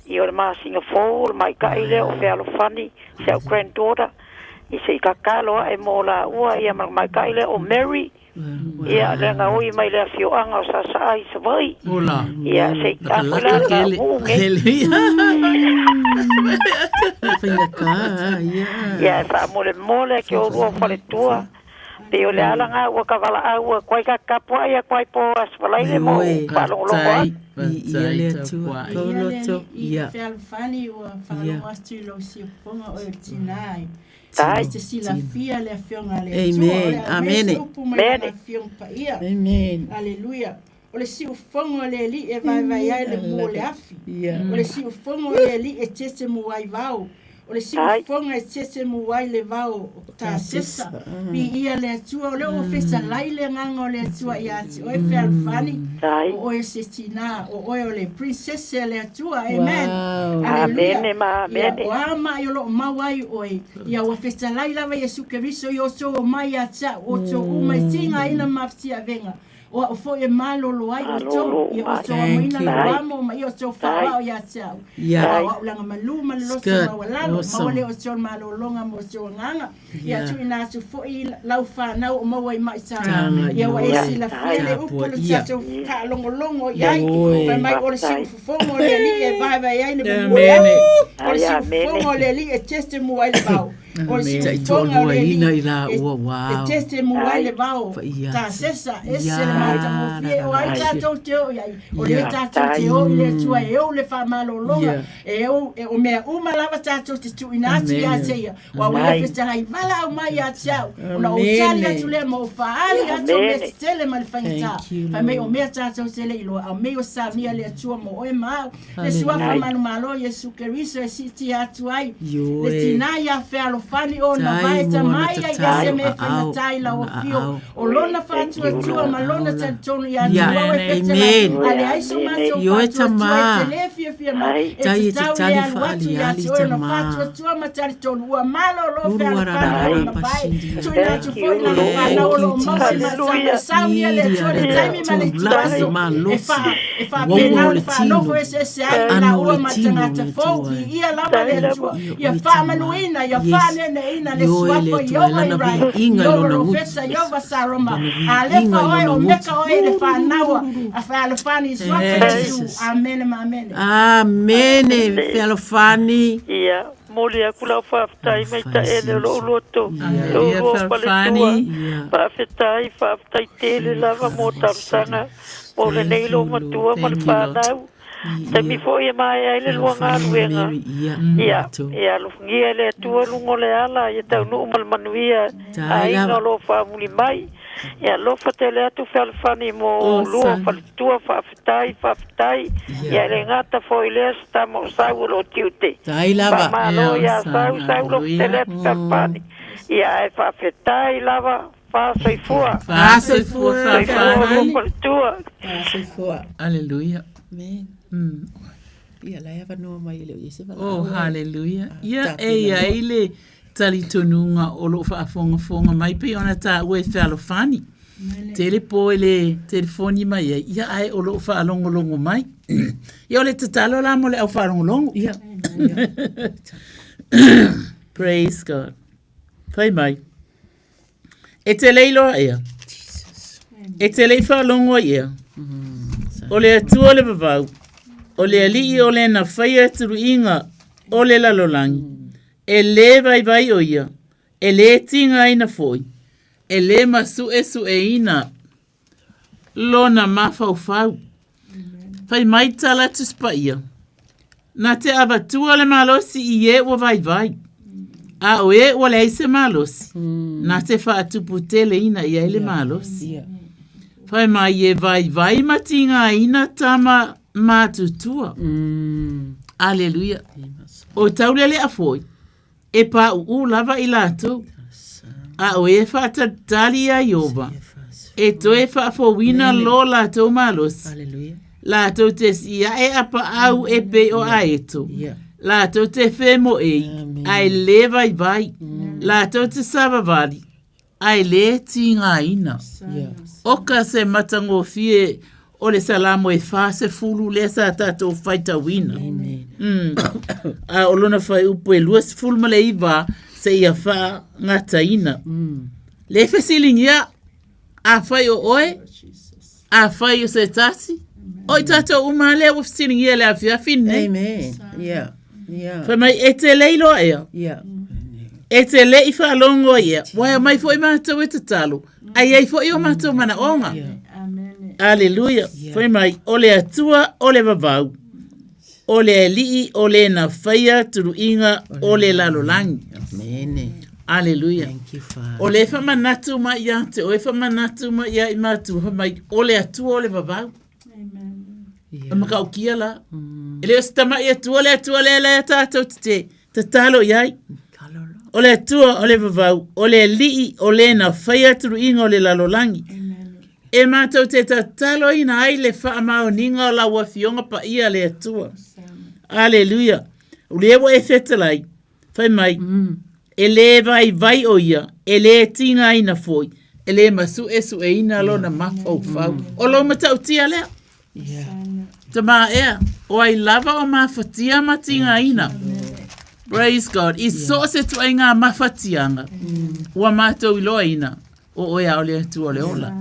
Ia o le masina fou o le maitaʻi lea o Fealofani, si au granddaughter. I se i tatalo aʻe mo laua ia ma le tamaitai lea o Mary, ia lea na ui mai le afioaga o Sasa'a i Savaii. Ola. Ia se i tapo la Laka la tele. nuu nei. Faigata, ia. Ia e faamolemole ake olua faletua. Pei o le ala lena ua ta valaau atu ai ta tapuai atu ai po o Aso Faraile ma ou faalogologo atu. Ia le Atua, tou loto, ia. Fealofani ua faalogo atu i lou siufofoga oe o le tina ai. Tai. E te silafia le Afioga a le Atua. Amen. O le a mea Amene. se upu mai lana Afioga Paia. Amen. Aleluia. O le siufofoga o le Alii e vaevae ai le mu o le afi. Ia. O le siufofoga o le Alii e tete mu ai vao. O le siufofoga e tete mu ai le vao o Tasesa. Viia le Atua, o lea ua fetalai le agaga o le Atua ia te oe Fealofani. O oe se tina, o oe o le princess a le Atua. Amen. Wow. Aleluia. Amene ma amene. Ia, o a maʻi o loo mau ai oe, ia ua fetalai lava Iesu Keriso i outou omai ia te a'u, outou uma e tigaina ma fitiavega. O a'u foi e malolo ai outou, ia outou amoina lau amo ma ia outou faaoao ia te a'u. Yeah. A o a'u lagamalu ma le It's loto good. maualalo, Awesome. maua lea outou malologa ma outou agaga. Ia Yeah. tuuina atu foi lau fanau o maua i maʻitaga. Taga, Ia ua e ioe. silafia le upu o le Tapuaia. tatou faalogologo i ai. Ioe. Fai mai o le siufofoga o le Alii e vaevae ai le mumu o le Amene. afi. O le siufofoga o le Alii e teste mu ai le vao. O le siufofoga o le Taitoaluaina Alii i la ua, wow. e teste mu ai le vao. Faia atu. Tasesa ese Ia. le matagofie o ai tatou te oo i ai. O lea tatou te oo i le Atua e ou le faamalologa. E ou e o mea uma lava tatou te tuuina atu ia te ia. Ua ua ia fetalai valaau mai ia te a'u. Ona ou tali atu lea ma ou faaali atu o mea tetele ma le faigata. Fai mai o mea tatou te le iloa, a o mea ua samia le Atua mo oe ma a'u. Le suafa manumalo Iesu Keriso e siitia atu ai le tinā ia Fealofani o na Tai vae mo ona tamai ai ia tatalo se mea aao, faigata i lau ona afio. aao. O lona faatuatua ma lona talitonu ia Ia, Atua o e fetalai. amen. A leai so matou Ioe faatuatua tamā. e te lē fiafia mai. E Tai e te tatau le tali alu atu ia faaliali te oe ona tamā. faatuatua ma talitonu. Ua malolo Lulu Fealofani ararara o na vae. pasindi. Tuuina atu foi lana fanau o loo maua i maʻitaga. E saunia le Atua i le taimi ma le Tulai ituaso. E malosi. faa e Uaua faapena o ona le faalofo tino. eseese ai i Ano o laua le ma tino tagata le fou. Atua e. Viia lava le Atua. Ia Ioe tamā. faamanuina, ia Yes. faaneeneina le Ioe le suafa Atua e Ieova lana Irai, viiga i Ieova lona gutu. Rofesa, Ieova Saroma. Lana Alefa viiga i oe, lona o gutu. Meka oe i le fanaua. A fealofani i suafa Thank you, Iesu. Jesus. Amene ma amene. Amene, Fealofani. Ia, momoli atu lau faafetai mai taele o lou loto. Lou Ia, lua faletua. Fealofani. Faafetai, faafetai tele lava mo talosaga. Mo lenei lou matua ma le fanau. Taimi foi e maea ai le lua galuega. Ia, ia alofagia e le Atua luga o le ala, ia taunuu ma le manuia aiga o loo faamuli mai. Ia alofa tele atu Fealofani mo lua faletua, faafetai, faafetai. Ia e le gata foi lea se tama o Sau o loo tiute. Tai lava. Faamalo ia Sau, Sau alofa tele atu Fealofani. Ia ae faafetai lava, faasoifua. Faasoifua, Soifua lua Fealofani. faletua. Soifua. Aleluia. Amen. Ia la e avanoa mai e le o i ai se valaau. Oh, hallelujah. Ia, Tapena e loa. iai le talitonuga o loo faafogafoga mai pei ona taua e Fealofani. Tele po e le telefoni mai ai, ia ae o loo faalogologo mai. Ia o le tatalo la mo le au faalogologo. Ia. Praise God. Fai mai. E te le iloa ea. E te le i faalogo ai ea. O le Atua o le vavau, o le Alii o le na faia tuluiga o le lalolagi. E lē vaivai o ia, e lē tigaina foi, e lē masuʻesuʻeina lona mafaufau. Fai mai tala Tusi Paia, Na te avatua le malosi i e ua vaivai, a o e ua leai se malosi, na te faatuputeleina i ai le malosi. Fai mai e vaivai ma tigaina tama matutua. Aleluia. O tauleleʻa foi, e paʻuʻu lava i latou, a o e faatalitali iā Ieova, e toe faafouina lo latou malosi. Latou te siaʻe apaʻau e pei o aeto, latou te femoʻei, ae lē vaivai, latou te savavali, ae lē tigaina. Oka se matagofie o le Salamo e 40 lea sa tatou faitauina. A o lona fuaiupu e 29 Seia faagataina. Le fesiligia, afai o oe, afai o se tasi, o i tatou uma lea ua fesiligia le afiafi nei. Amen. Yeah. Yeah. Fai mai, e te le iloa ea. Yeah. E te le i faalogo ai ea. Ua e omai foi matou e tatalo, ae i ai foi o matou manaoga. Aleluia. Fai mai, o le Atua o le vavau, o le Alii o le na faia tuluiga o le lalolagi. Amen. Aleluia. Thank you, Father. O le whamanatu mai ia te oe whamanatu mai ia i mātua fai mai, o le Atua o le vavau. Yeah. E makaukia la. E le o se tama'i Atua le Atua lea lea tātou te te tatalo i ai. O le Atua o le vavau, o le Alii o le na faia tuluiga o le lalolagi. E mātou te tataloina ai le faamaoniga o lau Afioga paia le Atua. Aleluia. O lea ua e fetalai, fai mai, e lē vaivai o ia, e lē tigaina foi, e lē masuesueina lona mafaufau. O lou matautia lea. Tamā ea, o ai lava o mafatia ma tigaina. Praise God. I so o se tuaiga mafatiaga, ua mātou iloaina, o oe a o le Atua o le ola.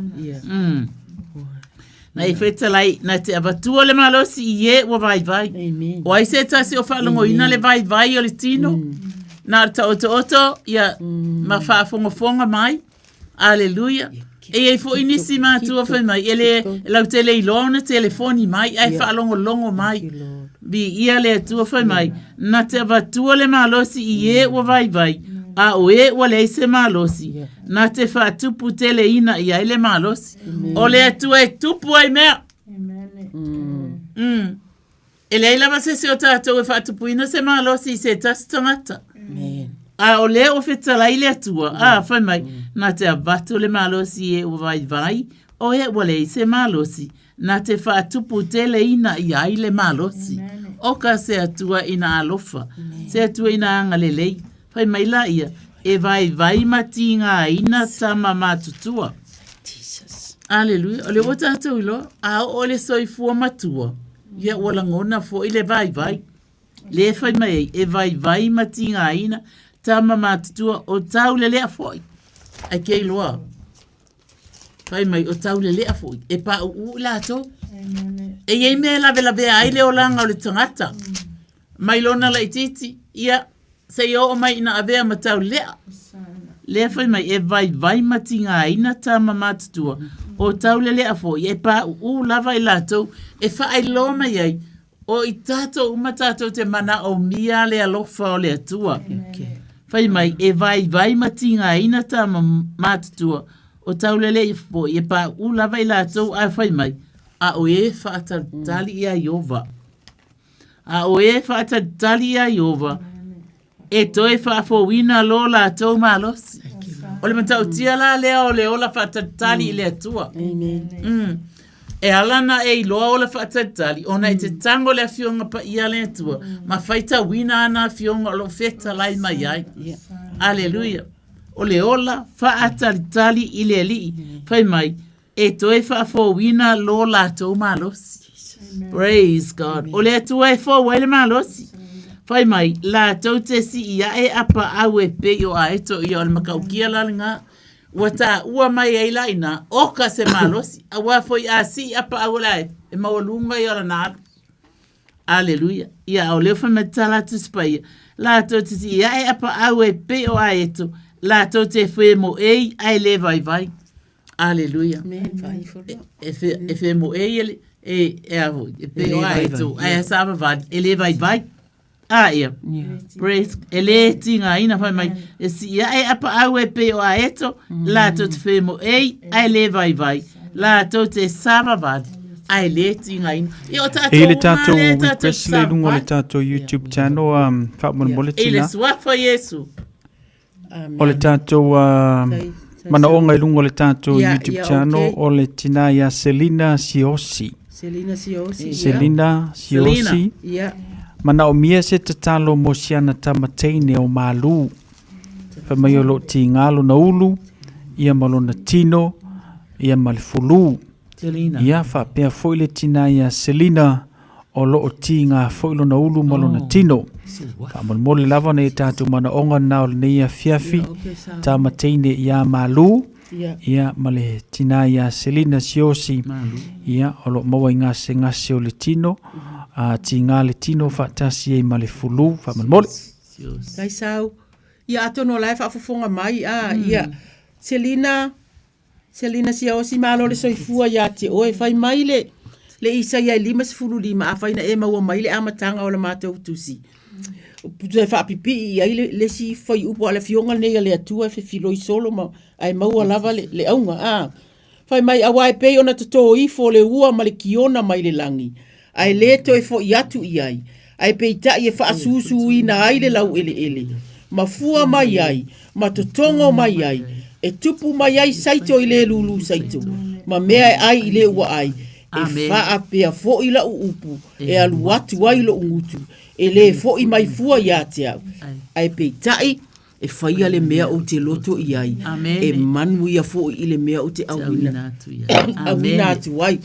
Na i fetalai, na te avatua le malosi i e ua vaivai. O ai se tasi o faalogoina le vaivai o le tino, na o le taotooto, ia, ma faafogafoga mai. Aleluia. E i ai foi nisi matua fai mai, e le, e lautele iloa ona telefoni mai, ae faalogologo mai. Viia le Atua fai mai, na te avatua le malosi i e ua vaivai, a o e ua leai se malosi, na te faatupu teleina i ai le malosi. O le Atua e tupu ai mea. E leai lava se isi o tatou e faatupuina se malosi i se tasi tagata. A o lea ua fetalai le Atua, a, fai mai, na te avatu le malosi i e ua vaivai, o e ua leai se malosi, na te faatupu teleina i ai le malosi. O ka se Atua ina alofa, se Atua ina agalelei. Fai mai la ia, e vaivai ma tigaina tama matutua. Aleluia. O lea ua tatou iloa, a oo le soifua matua, ia ua lagona foi le vaivai. Lea e fai mai ai, e vaivai ma tigaina tama matutua o taulelea foi. Ai ke iloa. Fai mai, o taulelea foi, e pauu i latou. E i ai mea e lavelavea ai le olaga o le tagata. Mai lona laitiiti, ia, seia oo mai ina avea ma taulelea. Lea fai mai, e vaivai ma tigaina tama matutua, o taulelea foi, e pauu lava i latou, e faailoa mai ai, o i tatou uma tatou te manaomia le alofa o le Atua. Fai mai, e vaivai ma tigaina tama matutua, o taulelea foi, e pauu lava i latou, ae fai mai, a o e faatalitali ia Ieova. A o e faatalitali ia Ieova, e toe faafouina lo latou malosi. O le matautia la lea o le ola faatalitali i le Atua. Mm. E ala na e iloa ola faatalitali, ona e te tango le afioga paia a le Atua, ma faitauina ana afioga o lo o fetalai mai ai. Aleluia. O le ola faatalitali i le Alii, fai mai, e toe faafouina lo latou malosi. Praise God. O le Atua e fou ai le malosi. Fai mai, latou te sii ae a paau e pei o aeto ia o le matautia la lena. Ua taua mai ai la ina, oka se malosi. Aua foi a sii a paau o le aeto, e maualuga ia o lana alu. Aleluia. Ia, o lea fai mai tala atu se paia. Latou te sii ae a paau e pei o aeto, latou te femoei ae le vaivai. Aleluia. E e femoei e e e a foi, e pei o aeto, ae a savavali, e le vaivai. A ia. Praise, e le tigaina fai mai, e sii ae a paau e pei o aeto, latou te femoei ae le vaivai, latou te savavali ae le tigaina. Ia o tatou E i le uma tatou lea tatou request le i luga o le savavali. tatou YouTube channel, faamolemole I le tina. suafa o Iesu. O le tatou manaoga i luga o le tatou Yeah, YouTube yeah, channel okay. o le tina ia Selina Siosi. Selina Siosi. yeah. Selina Siosi. Yeah. Manaomia se tatalo mo siana tama teine o Malu. Fai mai o loo tiga lona ulu, ia ma lona tino, ia ma le fulu. Selina. Ia faapea foi le tina ia Selina o loo tiga foi lona ulu ma lona tino. Faamolemole lava nai o tatou manaoga na o lenei afiafi, tama teine ia Malu, ia ma le tina ia Selina Siosi, ia o lo o maua i gasegase o le tino, a tiga le tino faatasi ai ma le fulu. Faamolemole. Taisau, ia atonu o la e faafofoga mai, a, ia, Selina, Selina Siaosi, malo le soifua ia te oe. Fai mai le, le Isaia e 55, afai na e maua mai le amataga o la matou tusi. Toe faapipii i ai le, le isi fuaiupu a le Afioga lenei a le Atua e fefiloi solo ma, ae maua lava le, le auga. A. Fai mai, auā e pei ona totō ifo le ua ma le kiona mai le lagi, ae lē toe foʻi atu i ai, ae peitai e faasusuina ai le laueleele, ma fua mai ai, ma totogo mai ai, e tupu mai ai saito i le lūlū saito, ma mea e ai i le ua ai, e faapea foʻi laʻu upu e alu atu ai loʻu gutu, e lē foʻi mai fua iā te au, ae peitai e faia le mea ou te loto i ai, e manuia foi i le mea ou te auina auina atu ai.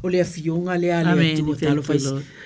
O le afioga lea a le Atua, talofa i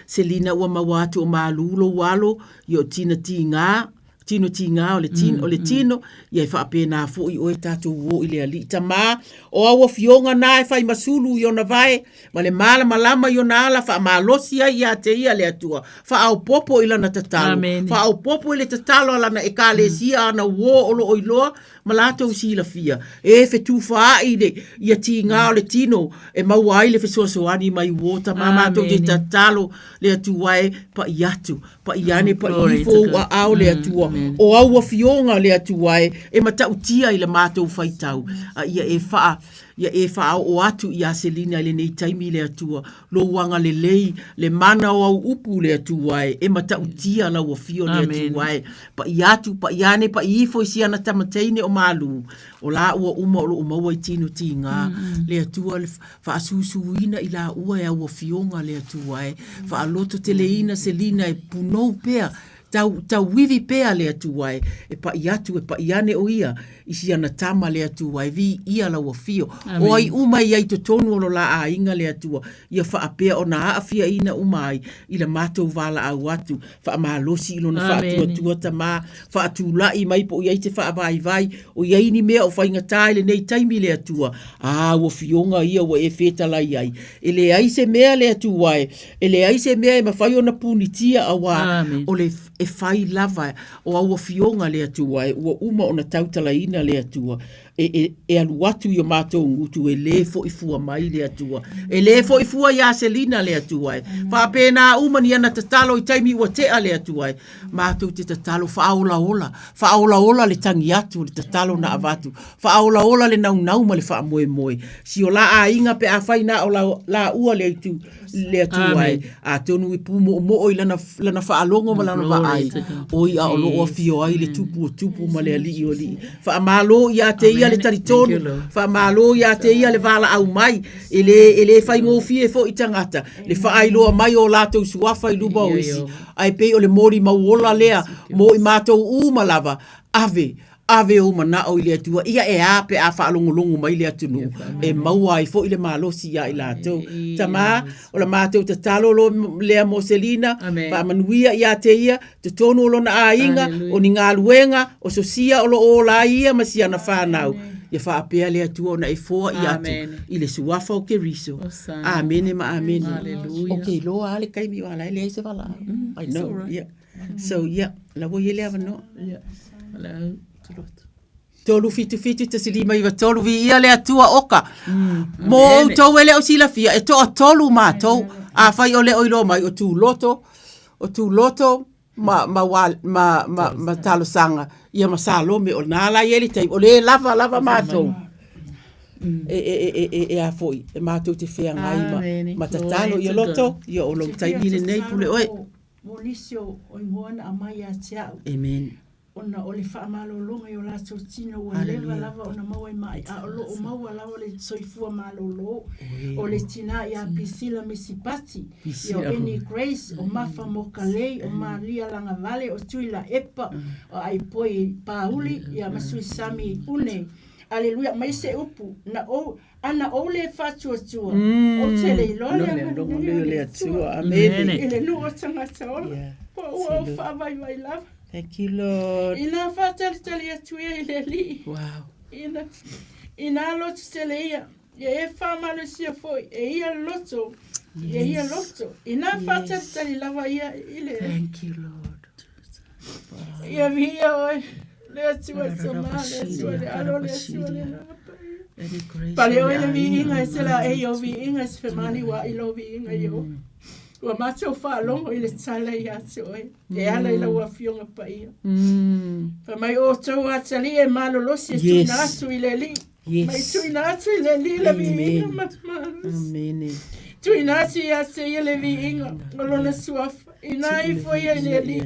Selina ua maua atu o malū lou alo, ia o tina tiga, tino tiga o le tino, o le tino, ia e faapena foi oe tatou uō i le Alii. Tamā, o au afioga na e fai masulu i ona vae, ma le malamalama i ona ala faamalosi ai ia te ia le Atua, faaopoopo i lana tatalo, faaopoopo i le tatalo a lana Ekalesia ana uō o lo o iloa ma latou silafia, e fetufaai le ia tiga o le tino e maua ai le fesoasoani mai uō tama matou te tatalo le Atua e paʻi atu, paʻi ane, paʻi ifo ou aao le Atua, o au afioga le Atua e, e matautia i le matou faitau, a ia e faa Ia e faaoo atu iā Selina i lenei taimi le Atua, lou agalelei, le mana o au upu le Atua e, e matautia lau afio le Atua e, paʻi atu, paʻi ane, paʻi ifo i si ana tama teine o Malū, o lāua uma o loo maua i tino tigā, le Atua le faasusuina i lāua e au afioga le Atua e, faalototeleina Selina e punou pea Tau, tauivi pea le Atua e, e paʻi atu, e paʻi ane ʻo ia i si ana tama le Atua e viia lau afio. O ai uma i ai totonu o lo la aiga le Atua, ia faapea ona aafiaina uma ai i la matou valaau atu, faamalosi i lona faatuatua tamā, faatulaʻi mai po o i ai se faavaivai, o i ai ni mea o faigatā i lenei taimi le Atua, a ua fioga ia ua e fetalai ai. E leai se mea le Atua e, E leai se mea e mafai ona punitia auā o le e fai lava o au afioga le Atua e ua uma ona tautalaina le Atua e, e, e alu atu i o matou gutu e lē foʻi fua mai le Atua e lē foʻi fua iā Selina le Atua e faapena uma ni ana tatalo i taimi ua tea le Atua e matou te tatalo faaolaola faaolaola le tagi atu o le tatalo na avatu faaolaola le naunau ma le faamoemoe si o la aiga pe afai na o laua le itu le Atua e, atonu e pūmoʻomoʻo i lana, lana faalogo ma lana vaai, o ia o lo o afio ai le Tupu o Tupu ma le Alii o Alii. Faamalo iā te ia le talitonu, faamalo iā te ia le valaau mai, e le, e le faigofie foi tagata, le faailoa mai o latou suafa i luma o isi, ae pei o le molimau ola lea mo i matou uma lava, ave, Ave ou manao i le Atua, ia e a pe a faalogologo mai le atunuu, e maua ai foi le malosi iā i latou. Tamā, o la matou tatalo lo lea mo Selina, faamanuia iā te ia, totonu o lona aiga, o ni galuega, o sosia o lo o ola ai ia ma si ana whanau. Ia faapea le Atua ona e foaʻi atu i le suafa o Keriso. Amene ma amene. Okay, loa a le taimi o ala e leai se valaau. I know, yeah. So, yeah, la ua i ai le avanoa. Yeah. Valaau, tuloto. 3 7 7 1 5 9 3 Viia le Atua oka. Mo outou e le o silafia, e toatolu matou, afai o le o iloa mai o Tuloto, o Tuloto ma, ma, wa, ma, ma, ma Talosaga, ia ma Salome, o lena la i ai le taimi, o le lava lava matou. E, e, e, e, e, e a foi, e matou te feagai ma, ma tatalo ia loto, ia o lou taimi lenei, pule oe. Mo nisi o igoa na aumai ia te au. Amen. Ona o le faamalologa i o latou tino ua leva lava ona maua i maʻi, a o lo o maua lava le soifua malolo. O le tinā iā Pisila Mesipati, ia o Annie Grace, o Mafa Mokalei, o Maria Lagavale, o Tuila Epa, o Aipoi Pauli, ia ma Suisami Une. Aleluia, mai se upu, na ou, ana ou le faatuatua, Mm. ou te le iloa le Lo le agalelei o alofa le le Atua. Atua. Amene. I le nuu o tagata ola, Yeah. po o ua ou faavaivai lava. Thank you, Lord. Ina faatalitali atu ia i le Alii. Wow. Ina, ina loto tele ia, ia e faamalosia foi, e ia loto, e ia Yes. loto. Ina Yes. faatalitali lava ia i le... Thank you, Lord. Ia viia oe, le Atua Tama, le Atua le Alo, le Atua le Grace Pale oe o le le viiga aiga e se la e o viiga e se femali ua i lo viiga i o. Ua matou faalogo i le tala ia te oe, e ala i lau afioga paia. Fai mai o outou atalii e malolosi e Yes. tuuina atu i le Alii. Yes. Mai tuuina atu i le Alii le viiga Amen. ma malosi. Amene. Tuuina atu ia te ia le viiga o lona suafa. Ina ifo ia i le Alii,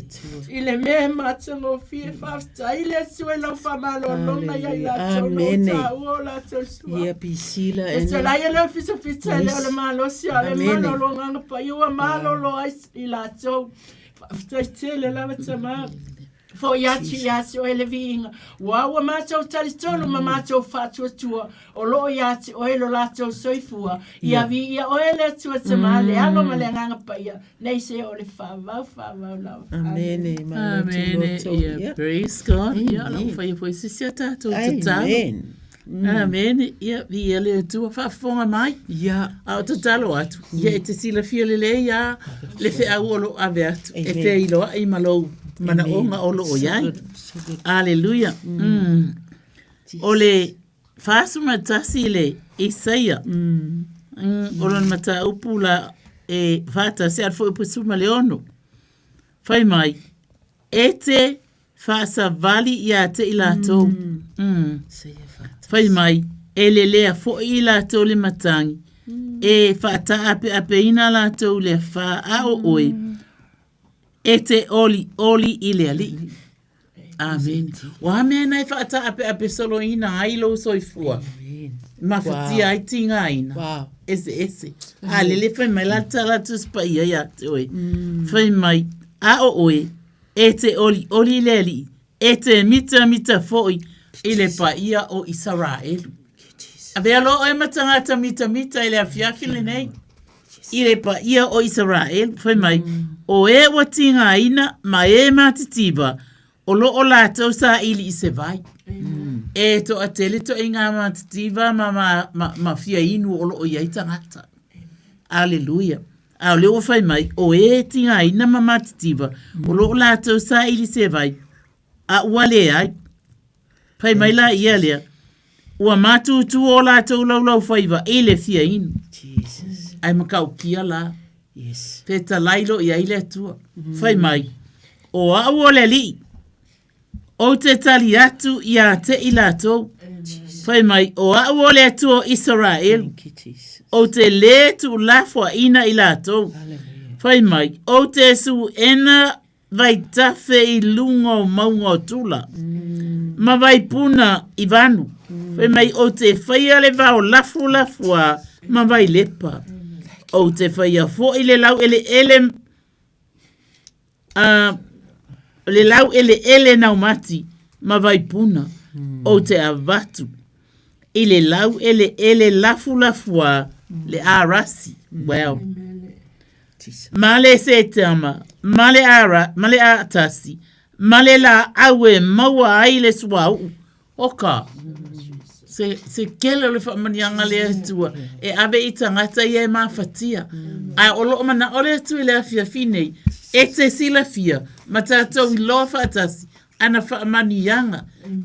i le mea e matagofie, faafetai i le Atua i lau faamalologa ia i latou na o Amene. taua o latou suafa. Ia Priscilla E te lai le fitafita le o le malosi a le Amene. malologa paia ua malolo ai i latou. Faafetai tele lava Tamā. Fo'i atu ia te oe le viiga, ua ua matou talitonu ma matou faatuatua, o loo ia te oe lo latou soifua, ia viia oe le Atua Tamā, le Alo ma le Agaga Paia, nei se o le faavau faavau lava. Amene. Malo te Amene. loto. Ia, Yeah. praise God. Ia, Amen. lau whai foi sisi a tātou tatalo. Amen. Amene. Ia, viia le Atua faafofoga mai. Ia. A o tatalo atu. Ia, e te silafia lelei a le feau o loo ave atu. E Amen. feiloai ma lou manaoga o loo So iai. good, so good. Aleluia. O le 41 le Isaia. O lona mataupu la e 41 a le fuaiupu 16. Fai mai, e te faasavali ia te i latou. Fai mai, e lelea foi i latou le matagi, e faataapeapeina latou i le afā a o oe, e te olioli i le Alii. Amene. O a mea na e faataapeape soloina ai lou soifua? Mafatia ai tigaina. Wow. Eseese. A lele fai mai la tala Tusi Paia ia te oe. Fai mai, a o oe, e te olioli i le Alii, e te mitamita foi i le paia o Isaraelu. Avea loa oe ma tagata mitamita i le afiafi lenei. I le paia o Isaraelu, fai mai, o e ua tigaina ma e matitiva, o loo latou saili i se vai. E toatele toaiga matitiva ma, ma, ma, ma fia inu o loo iai tagata. Aleluia. A o lea ua fai mai, o e tigaina ma matitiva, o loo latou saili se vai, a ua leai. Fai mai la ia lea, ua matutu o latou laulaufaiva i le fia inu. Jesus. Ae matautia la. Yes. Fetalai loa i ai le Atua. Fai mai, o au o le Alii, ou te tali atu ia te i latou. Fai mai, o au o le Atua o Isaraelu, ou te lē tuulafoaina i latou. Fai mai, ou te suena vaitafe i luga o mauga o Tula, ma vaipuna i Vanu. Fai mai, ou te faia le vao lafulafoa ma vailepa. Ou te faia foi le laueleele, a, le laueleele naumati ma vaipuna. Ou te avatu i le laueleele lafulafoa le arasi. Well, ma le setama, ma le ara, ma le atasi, ma le laau e maua ai le suauu. Oka, se, se kele o le faamanuiaga le Atua e ave i tagata ia e mafatia. Ae o loo manao le Atua i le afiafi nei, e te silafia ma tatou iloa faatasi ana faamanuiaga.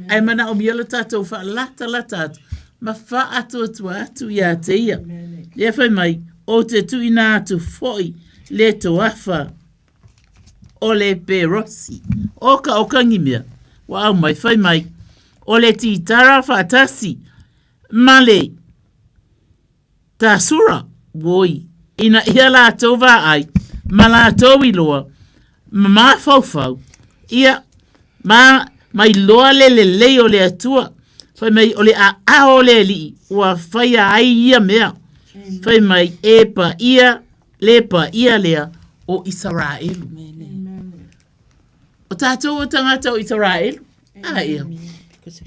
Ae manaomia lo tatou faalatalata atu ma faatuatua atu ia te ia. Lea fai mai, ou te tuuina atu foi le toafa o le Perosi. O ka okagi mea, ua aumai, fai mai, o le titara faatasi ma le Tasura, woi, ina ia latou vaai, ma latou iloa, ma mafaufau, ia, ma, ma iloa le lelei o le Atua. Fai mai, o le aao o le Alii, ua faia ai ia mea. Fai mai, e paia, le paia lea o Isaraelu. O tatou o tagata o Isaraelu. A ia.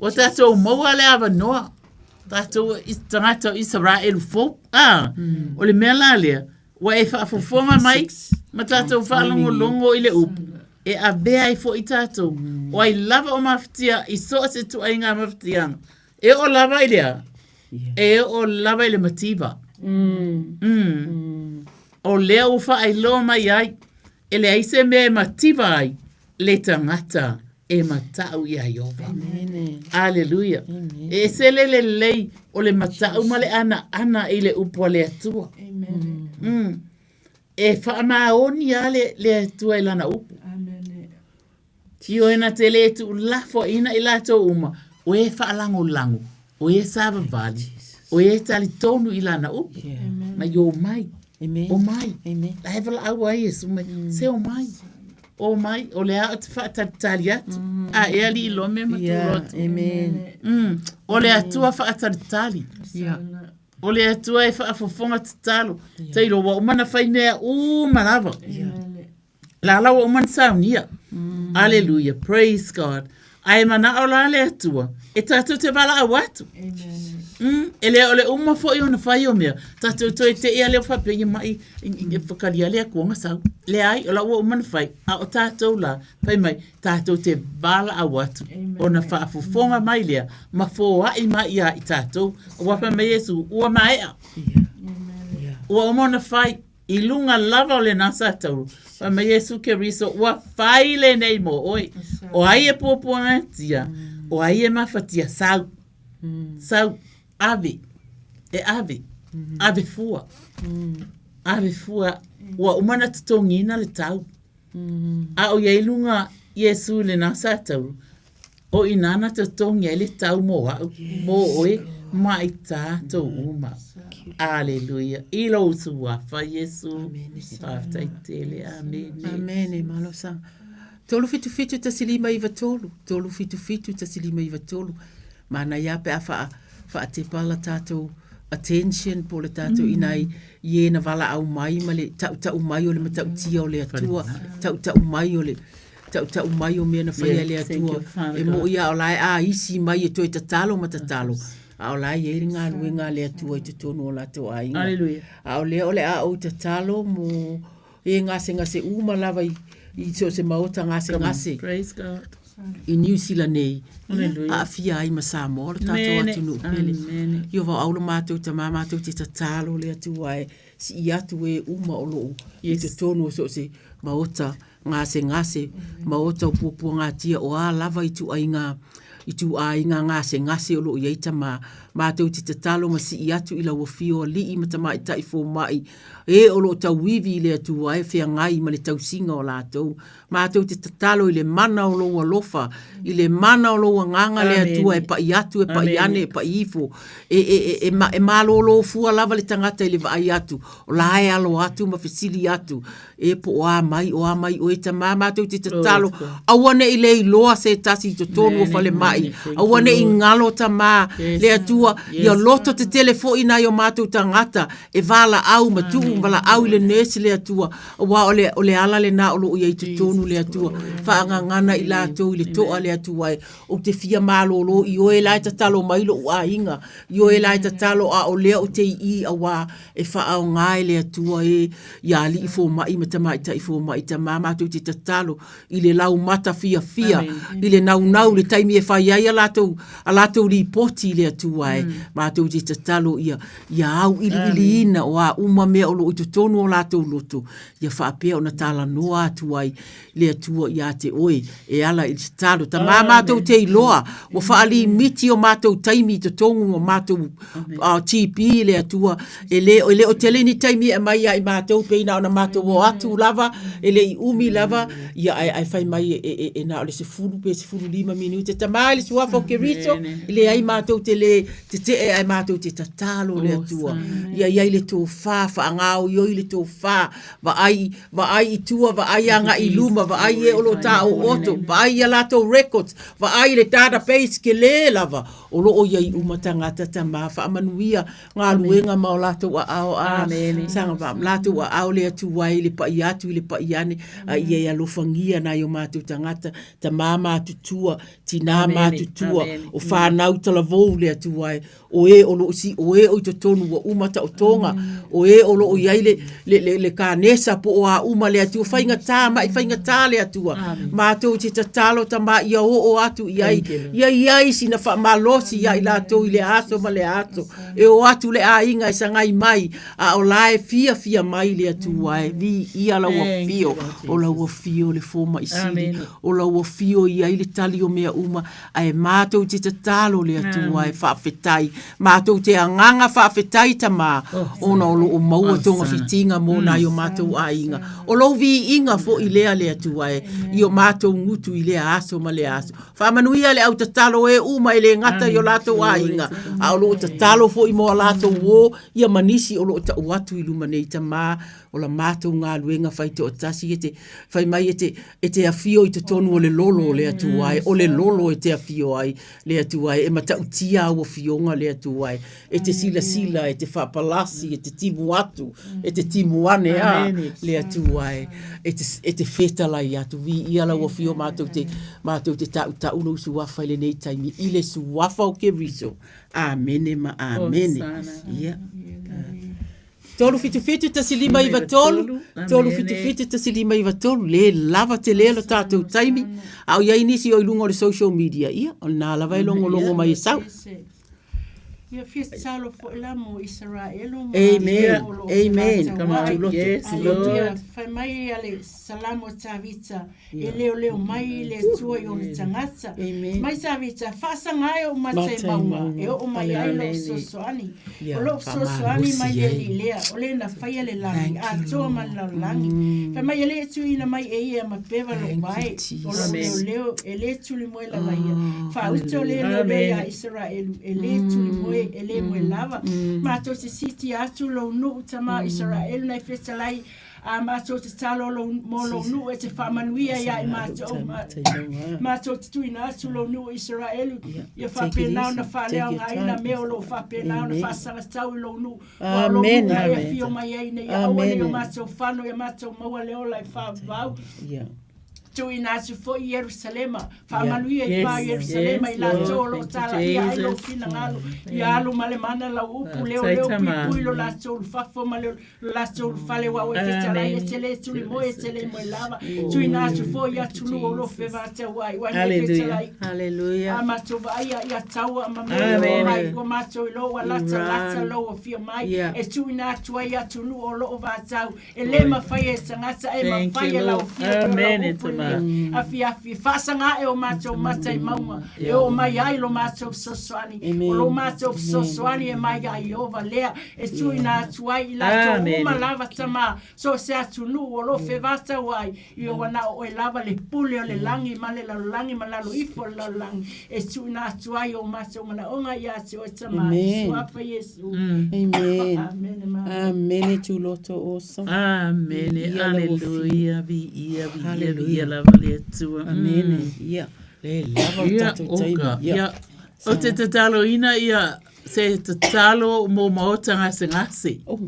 Ua tatou maua le avanoa, tatou i tagata o Isaraelu fou. A, o le mea la lea, ua e faafofoga mai ma tatou faalogologo i le upu, e avea ai foi tatou, o ai lava o mafatia i so o se ituaiga mafatiaga, e oo lava i le a? E oo lava i le mativa. Mm. O lea ua faailoa mai ai, e leai se mea e mativa ai le tagata e matau iā Ieova. Aleluia. E ese le lelei o le matau ma le anaana i le upu a le Atua. Mm. E faamaoni lava le, le Atua i lana upu. Ioe na te lē tuulafoaiina i latou uma, o e faalagolago, o e savavali, o e talitonu i Lana upu. Ma i omai, omai. La e valaau ai Iesu mai, se omai, omai, o le a ou te faatalitali atu. A e alii Lome ma Tuloto. O le Atua faatalitali. O le Atua e faafofoga tatalo. Tailo ua uma ona fai mea uma lava. La la ua uma ona saunia. Aleluia, praise God. Ae manao la le Atua e tatou te valaau atu. E le o le uma foi ona fai o mea, tatou toe te i a lea o faapea ia mai i whakaria le Atua nga sau. Leai, o la ua uma ona fai, a o tatou la, fai mai, tatou te valaau atu, ona faafofoga mai lea, ma foai mai ia i tatou. Ua fai mai Iesu, ua maea. Ua uma ona fai. I luga lava o lena sa taulu, fai mai Iesu Keriso, ua fai lenei mo oe. O ai e puapuagatia, o ai e mafatia, sau, sau, ave, e ave, ave fua, ave fua, ua uma ona totogiina le tau. A o i ai luga Iesu i lena sa taulu, O i ina na totogi ai le tau mo au, mo oe, ma i tatou uma. Aleluia. I lou suafa, Iesu. Faafetai tele. Amene. Amene, malosaga. 377 1593, 377 1593. Manaia pe a faa, faatepa la tatou attention po o le tatou mm. ina i e na valaau mai ma le tautau mai o le matautia o le Atua, tautau mai o le tautau mai o mea na faia e le Atua. E mo'i a o la e aisi mai e toe tatalo ma tatalo, a o la e i ai le galuega a le Atua i totonu o latou aiga. Aleluia. A o lea o le a ou tatalo mo e gasegase uma lava i, i so o se maota gasegase. Praise God. I Niu Sila nei, Aleluia. aafia ai ma Samoa, lo tatou atunuu pele. Ia vau lo matou tama matou te tatalo le Atua e sii atu e uma o loo i totonu o so o se maota gasegase, maota o puapuagatia, o a lava ituaiga ituaiga gasegase o lo o i ai tama. Matou te tatalo ma sii atu i lau afio alii ma tamaitai fomai e o lo o tauivi i le Atua e feagai ma le tausiga o latou. Matou te tatalo i le mana o lou alofa, i le mana o lou agaga le Atua e pai atu, e pai ane, e pai ifo. E, e, e, e, e malōlō fua lava le tagata i le vaai atu, o la e alo atu ma fesili atu, E po o a mai, o a mai oe tama, matou te tatalo, aua ne i le iloa se tasi i totonu o falemai, aua ne i ngalo tama, le Atua, ia loto tetele foi nai o matou tagata, e valaau ma tuu valaau i le nurse le Atua, aua o le, o le ala lena o lo o i ai i totonu le Atua, faagagana i latou i le toa le Atua e, ou te fia malōlō i oe la e tatalo mai lo'u aiga, i oe la e tatalo a o lea ou te i i auā e faaaoga e le Atua e ia alii fomai ma tamaitai fomai tama matou te tatalo i le laumata fiafia i le naunau i le taimi e fai ai a latou a latou lipoti i le Atua e matou te tatalo ia ia auiliiliina o a uma mea o lo o i totonu o latou loto ia faapea ona talanoa atu ai le Atua ia te oe e ala i le tatalo. Tamā matou te iloa, ua faalimiti o matou taimi i totonu o matou GP le Atua, e le, e le o tele ni taimi e aumai ia i matou, pei na ona matou o atu lava, e le i umi lava, ia ae, ae fai mai e, e, e na o le 10 pe 15 minute. Tamā i le suafa o Keriso, e leai matou te le tetee ae matou te tatalo le Atua. Ia i ai le tofa, faagaoioi le tofa, vaai Vaai i tua, vaai agai i luma, vaai e o lo o tāooto, vaai i a latou records, vaai i le database kele lava O lo o iai uma tagata tamā faamanuia galuega ma o latou aao a saga fa latou aao le Atua e i le paia atu i le paia ane a ia e alofagia nai o matou tagata tamā matutua tinā matutua o fanau talavou le Atua e o e o lo o si o e o i totonu ua uma taotoga o e o lo o i ai le le le, le kanesa po o a uma le Atua faigata mai faigata le Atua matou te tatalo tamā ia oo atu i ai ia i ai sina faamalosi ia i latou i le aso ma le aso e o atu le aiga e sagai mai a o la e fiafia mai le Atua e viia lau afio o lau afio le fomai sili o lau afio i ai le tali o mea uma Ae matou te tatalo le Atua e faafetai. Matou te agaga faafetai Tamā, ona o lo o maua togafitiga mo nai o matou aiga. O lou viiga foi lea le Atua e, i o matou gutu i lea aso ma lea aso. Faamanuia le au tatalo e uma e le gata i o latou aiga, a o lo o tatalo foi mo a latou uo, ia ma nisi o lo o tau atu i luma nei Tamā, o la matou galuega faitoatasi e te fai mai e te e te afio i totonu o le lolo o le Atua e, o le lolo e te afio ai le Atua e, e matautia au afioga le Atua e, e te silasila, e te faapalasi, e te timu atu, e te timu ane a le Atua e, e te, e te fetalai atu. Viia lau afio matou te, matou te tautau lou suafa i lenei taimi, i le suafa o Keriso. Amene ma amene. Ia. 377 1593, 377 1593, le lava tele lo tatou taimi, a o i ai nisi o i luga o le social media, ia, o lena lava e logologo mai e sau. Ia fia tatalo foi la mo Isaraelu ma Amen. o lo o Amen. fevatauai. Come on, Tuloto. Yes, Ae Lord. ia fai mai a le Salamo Tavita e leoleo mai le Atua i ona tagata. Mai Tavita, faasaga ai ou mata i mauga, e oo mai ai lou fesoasoani. O lou fesoasoani mai le Alii lea, o le na faia le lagi, atoa ma le lalolagi. Fai mai e le tuuina mai e ia ma pewa lou vae, o lou leoleo e le tulimoe lava ia. Faauta o le leoleo iā Isaraelu, e le tulimoe, e le moe lava. Matou te siitia atu lou nuu tama o Isaraelu nai fetalai A matou tatalo lou, mo lou nuu e te faamanuia iā i matou, ma, matou te tuuina atu lou nuu Isaraelu, ia faapena ona faaleaogaina mea o lo o faapena ona faasagatau i lou nuu, aua o lou nuu na e afio mai ai ina ia aua nei o matou fano ia matou maua le ola e faavavau. Tuuina atu foi i Ierusalema, faamanuia i pa Ierusalema i latou o lo o talaia ai lou finagalo, ia alu ma le mana lau upu, leoleo puipui lo latou ulufafo ma le latou ulufale aua ua e fetalai e te le tuli moe e te le moe lava. Tuuina atu foi i atunuu o lo o fevatauai, ua e fetalai. A matou vaaia ia taua ma mea o mai, ua matou iloa ua latalata lou afio mai, e tuuina atu ai i atunuu o lo o vatau E le mafai e se tagata e mafai e lau afio po o lau upu i lenei afiafi. Faasaga ae o matou mata i mauga e oo mai ai lo matou fesoasoani. O lo matou fesoasoani e mai ia Ieova lea e tuuina atu ai i latou uma lava tama so o se atunuu o lo o fevatau ai i ua na o oe lava le pule o le lagi ma le lalolagi ma lalo ifo o le lalolagi e tuuina atu ai o matou manaoga ia te oe tama i Suafa Iesu. Amen. Amene ma. Amene Tuloto awesome. Amene. Viia lau afio. Hallelujah. Viia, viia, Hallelujah. viia lava le Atua. Amene. Ia. Le lava o Ia, tatou taimi. oka. Ia. Ia. O te tataloina ia se tatalo mo maota gasegase. Oh.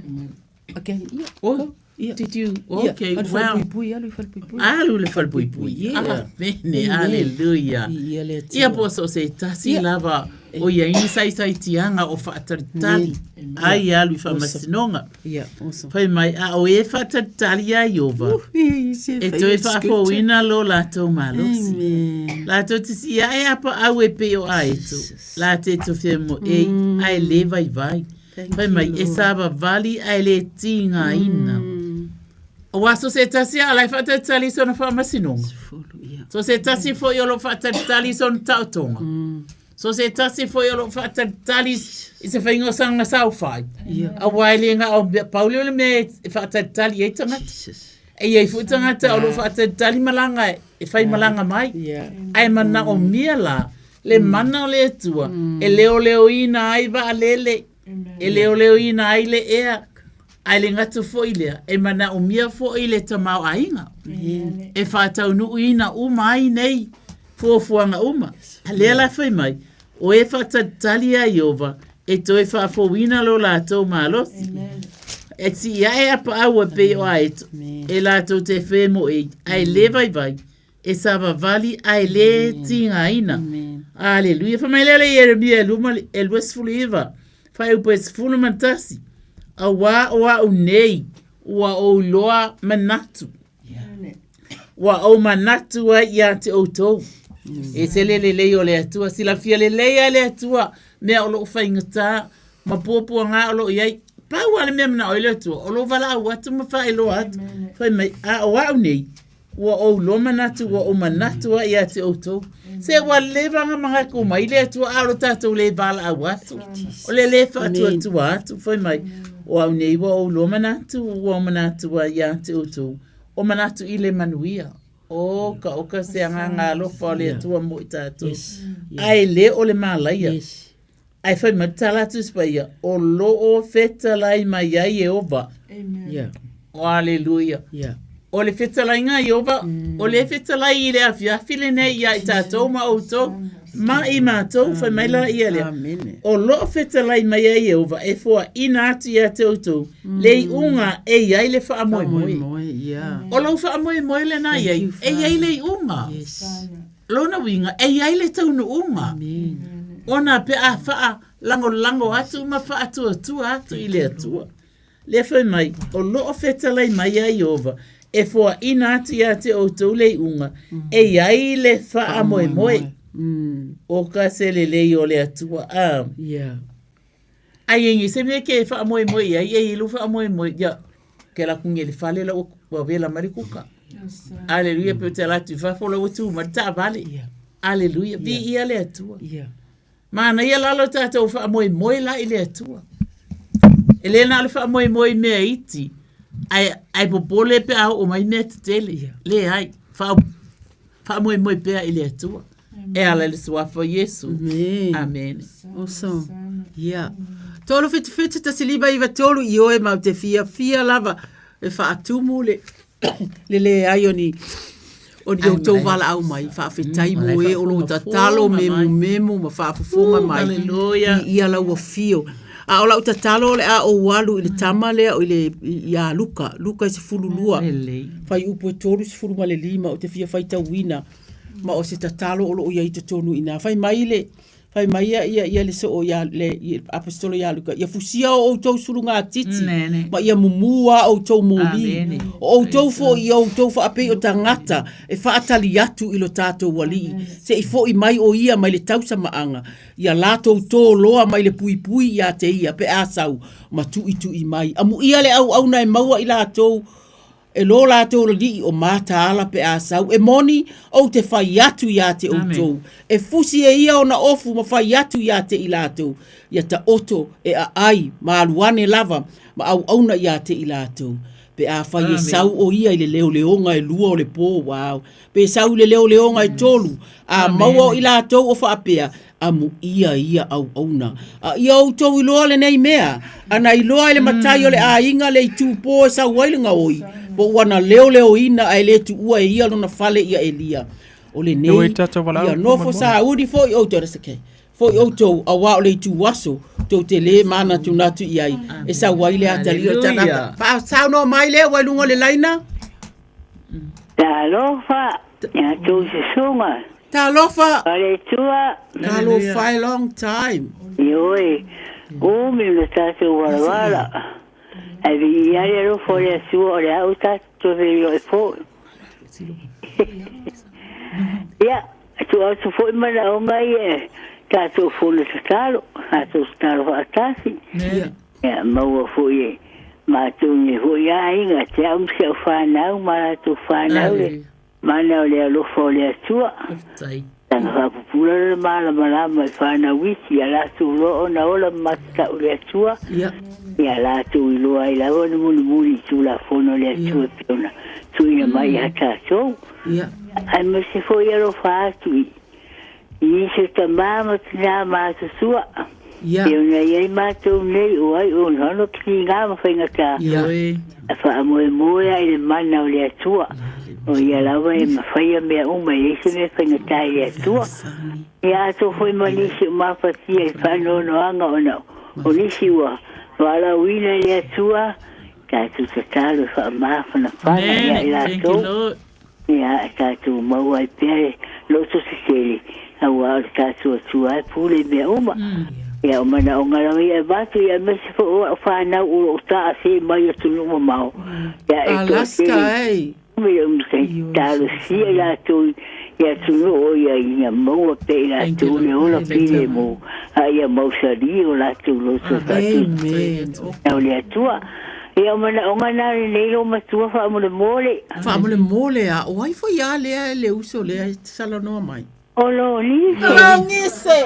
Again. Ia. Oh, Ia. did you? Ia. Okay, Alu well. falepuipui, alu i falepuipui. Alu le falepuipui. Yeah. Amene, Amen. hallelujah. Viia le Atua. Ia po so se tasi Ia. lava o ia ini saisai-tiaga o faatalitali ai alu i faamasinoga. Ia, awesome. Fai mai, a o e faatalitali iā Ieova, E e toe faafouina lo latou malosi. Amen. Latou te siae a paau e pei o aeto, la te tofea moe, ae le vaivai. Fai mai, e savavali ae le tigaina. Aua so se tasi a la e faatalitali i sona faamasinoga. So se tasi foi o lo o faatalitali i sona taotoga. So se tasi foi o lo o faatalitali i se faiga o sana saofai. Aua e le na o mea, pau lea o le mea e faatalitali ai tagata. E i ai foi tagata o lo o faatalitali malaga e fai malaga mai. Ae manaomia la le mana o le Atua e leoleoina ai vaalele, e leoleoina ai le ea, ae le gata foi lea, e manaomia foi le tamaoaiga e faataunuuina uma ai nei fuafuaga uma. Lea la fai mai, O e faatalitali ia Ieova, e toe faafouina lo latou malosi. E sii ae apaau e pei o aeto, e latou te femoei, ae le vaivai, e savavali ae le tigaina. Aleluia. Fai mai lea le Ieremia e luma, e 29, faaiupu e 11, Auā o au nei, ua ou iloa manatu. Ua ou manatu ai ia te outou. E se le lelei o le Atua, silafia lelei a le Atua mea o loo faigata ma puapuaga o loo i ai. Pau lava le mea manao ai le Atua, o lou valaau atu ma faailoa atu. Fai mai, a o au nei, ua ou iloa manatu, ua ou manatu ai ia te outou. Se ua leva ona manatu mai le Atua, a o lo tatou le valaau atu. O le le faatuatua atu, fai mai, o au nei ua ou iloa manatu, ua ou manatu ai ia te outou, o manatu i le manuia. O ka oka se agaga alofa o le Atua mo i tatou. Ae le o le malaia. Ae fai mai le tala a Tusi Paia, o lo o fetalai mai ai Ieova. Yeah. O aleluia. Yeah. O le fetalaiga a Ieova, o le fetalai i le afiafi lenei ia i tatou ma outou, ma i matou, fai mai la ia lea. Amene. O lo o fetalai mai ai Ieova e foaina atu ia te outou le iuga e i ai le faamoemoe. Faamoemoe, yeah. O lou faamoemoe lena i ai, e i ai le iuga. Yes. Lona uiga, e i ai le taunuuga. Ona pe a faalagolago atu ma faatuatua atu i le Atua. Lea fai mai, o lo o fetalai mai a Ieova, e foaina atu ia te outou le iuga, e i ai le faamoemoe. O ka se lelei o le Atua. A. Yeah. Ai e se mea ke faamoemoe i ai, e i lu faamoemoe, ia, ke la kungi le fale la ua vela mai le kuka. Aleluia, pe te la tu fafo la ua tu mai le taavale. Aleluia, vi ia le Atua. Manaia la lo tatou faamoemoe la i le Atua. E le na o le faamoemoe i mea iti, ae, ae popole pe a oo mai mea tetele. Leai, faamoemoe pea i le Atua. E ala i le suafa o Iesu. Amene. Awesome. Yeah. 377 1593 i oe mau te fiafia lava e faatumu le le leai o ni o ni outou valaau mai faafetai mo e o lo tatalo memumemu ma faafofoga mai i ia lau afio. A o lau tatalo o le a ou alu i le tama lea o i le ia Luka, Luka i 12. Fuaiupu e 35 ou te fia faitauina ma o se tatalo o lo o i ai i totonu i ina. Fai mai le, fai mai ia, ia, ia le soo ia le ia, aposetolo ia Luka, ia fusia o outou sulugatiti, Nene. ma ia mumu a outou moli. Amene. O outou foi ia outou faapei o tagata e faatali atu i lo tatou Alii, se i foi mai o ia mai le tausamaaga, ia latou toloa mai le puipui ia te ia pe a sau ma tuitui mai. Amuia le auauna e maua i latou E lo latou alii o mataala pe a sau, e moni, ou te fai atu ia te outou, e fusi e ia ona ofu ma fai atu ia te i latou, ia taoto e aai ma alu ane lava ma auauna ia te i latou. Pe afai e sau o ia i le leoleoga e lua o le po, wow, pe sau i le leoleoga e tolu, a maua o i latou o faapea, amuia ia auauna. A ia outou iloa lenei mea, ana iloa e le matai o le aiga le itupo e sau ai le gaoi, po ua na leoleoina ae le tuua e ia lona fale ia Elia. O lenei, ia nofo sauni foi outou, that's okay, foi outou, auā o le itu aso, tou te le manatunatu i ai, e sau ai le atalii o le tagata. Faasaunoa mai lea ua i luga o le laina. Talofa, ia tou susuga. Talofa. Faletua. Talofa e long time. Ioe, umi o le tatou walawala. Ae viia le alofa o le Atua o le a ua tatou toe feiloai foi. Ia, tuu atu foi manaoga ia e tatou fono tatalo, tatou tatalo faatasi. Ia, maua foi e matou nei foi aiga, te au ma si au fanau ma latou fanau le Mana o le alofa o le Atua. Tana faapupula lona malamalama i fanau isi, ia latou iloa ona ola ma matatau i le Atua, ia latou iloa ai lava ona mulimuli i Tulafono a le Atua e pei ona tuuina mai ia tatou. Aemaise foi alofa atu i nisi o tama ma tina matutua. Ia. E ona i ai mātou nei o ai o hono ki ngā ma whaingata. Ia. A whaamoemoe ai le mana o le Atua. O ia lava e mawhaia mea uma e leai se mea faigata i le Atua. Ia ato foi ma nisi o mafatia i whaanoanoanga ona o nisi ua waalauina i le Atua, tātou tatalo e whaamafanafana ia i Amen. Thank you, latou. Lord. Ia, e tātou maua ai pea le loto tetele, auā o le tātou Atua e pule i mea uma. Ia, o manaoga lava ia e avatu, ia aemaise foi o a'u fanau o loo taasē mai atunuu mamao. Ia, e Alaska, toatele ei. umi le umi talosia i latou i atunuu o ia ia maua pea i latou le ola filemu, a ia mausali o latou loto e Amen. faatuina o le Atua. Ia, o manaoga na o lenei loomatua faamolemole. Faamolemole a o ai foi a lea le uso lea e te salanoa mai. O lo nise. Lo nise.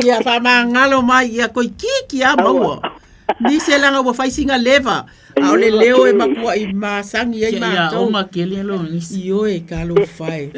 Ia faamagalo mai ia koikiki a maua. Nise laga ua fai sina leva. A o le leo e makuaʻi masagi ai Ia matou. oma kele lo nise. Ioe talofa e.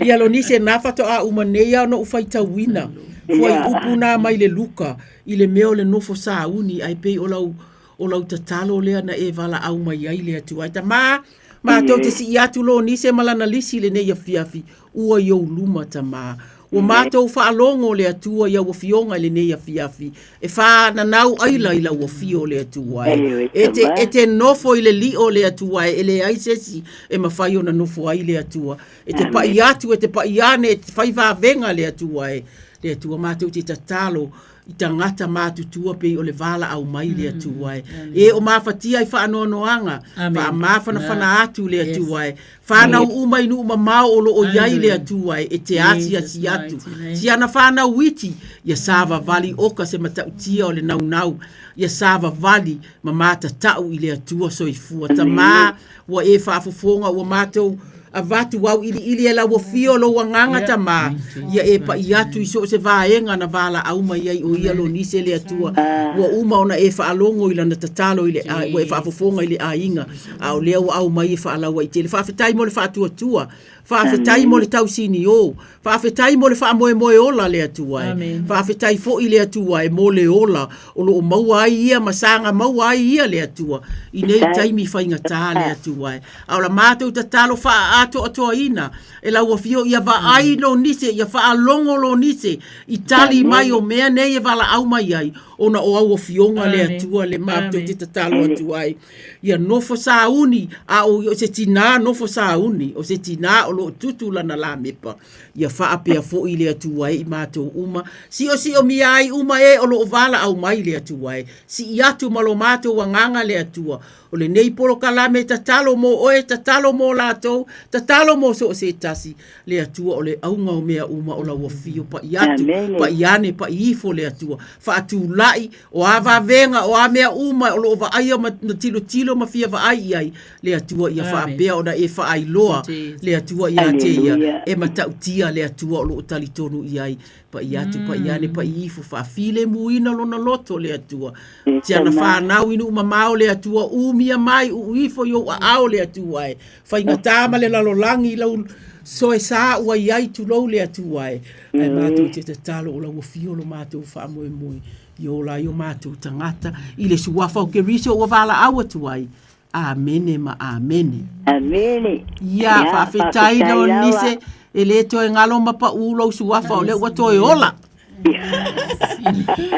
Ia lo nise na faatoa uma nei a ona ou faitauina. Fuaiupu na mai le Luka i le mea o le nofo sauni ae pei o lau o lau tatalo lea na e valaau mai ai le Atua. Ai tamā, matou te sii atu lo nise ma lana lisi lenei afiafi, ua i ou luma tamā. Ua matou faalogo le Atua i au afioga i lenei afiafi, e whānanau aila i lau afio le Atua e. E te, e te nofo i le lio le Atua e, e leai se isi e mawhai ona nofo ai le Atua. E te pai atu, e te pai ane, e te whai vāvenga le Atua e. Le Atua mātou te tatalo i tagata matutua pei o le valaau mai le Atua e. E o mafatia i faanoanoaga, faamafanafana atu le Atua e. Whanau uma i nuu mamao o loo iai le Atua e, e te asiasi atu. Si ana whanau iti, ia savavali oka se matautia o le naunau, ia savavali ma matatau i le Atua soifua. Tamā, ua e faafofoga ua matou avatu auiliili e lau afio lou agaga tamā, ia e paʻi atu i so o se vaega na valaau mai ai o ia lo nise le Atua, ua uma ona e faalogo i lana tatalo i le ua e faafofoga i le aiga, a o lea ua aumai e faalauaitele. Faafetai mo le faatuatua, faafetai mo le tausinio, Faafetai mo le faamoemoe ola le Atua e. Faafetai foi le Atua e mo le ola o loo maua ai ia ma saga maua ai ia le Atua i nei taimi faigata le Atua e. A o la matou tatalo faaatoatoaina e lau Afio ia vaai lo nise ia faalogo lo nise i tali mai o mea nei e valaau mai ai ona o au Afioga le Atua le matou te tatalo atu ai. Ia nofo sauni, a o se tinā nofo sauni, o se tinā o loo tutu lana lamepa. Ia faapea foi le Atua e i matou uma, siosiomia ai uma e o loo valaau mai le Atua e. Sii atu ma lo matou agaga le Atua, o lenei polokalame tatalo mo oe, tatalo mo latou, tatalo mo so o se tasi, le Atua o le auga o mea uma o lau afio paʻi atu, paʻi ane, paʻi ifo le Atua, faatulaʻi, O a vavega, o a mea uma o loo vaaia ma tilotilo ma fia vaai i ai, le Atua ia faapea ona e faailoa le Atua iā te ia, e matautia le Atua o loo talitonu i ai. Paʻi atu, paʻi ane, paʻi ifo, faafilemuina lona loto le Atua. Si ana whanau i nuu mamao le Atua, umia mai, uu ifo i ou aao le Atua e. Faigata ma le lalolagi i lau soe sa ua i ai tulou le Atua e. Ae matou te tatalo o lau afio lo matou faamoemoe i ola ai o matou tagata i le suafa o Keriso ua valaau atu ai. Amene ma amene. Amene. Ia, faafetai lo nise e le toe galo ma paʻū lou suafa o lea ua toe ola.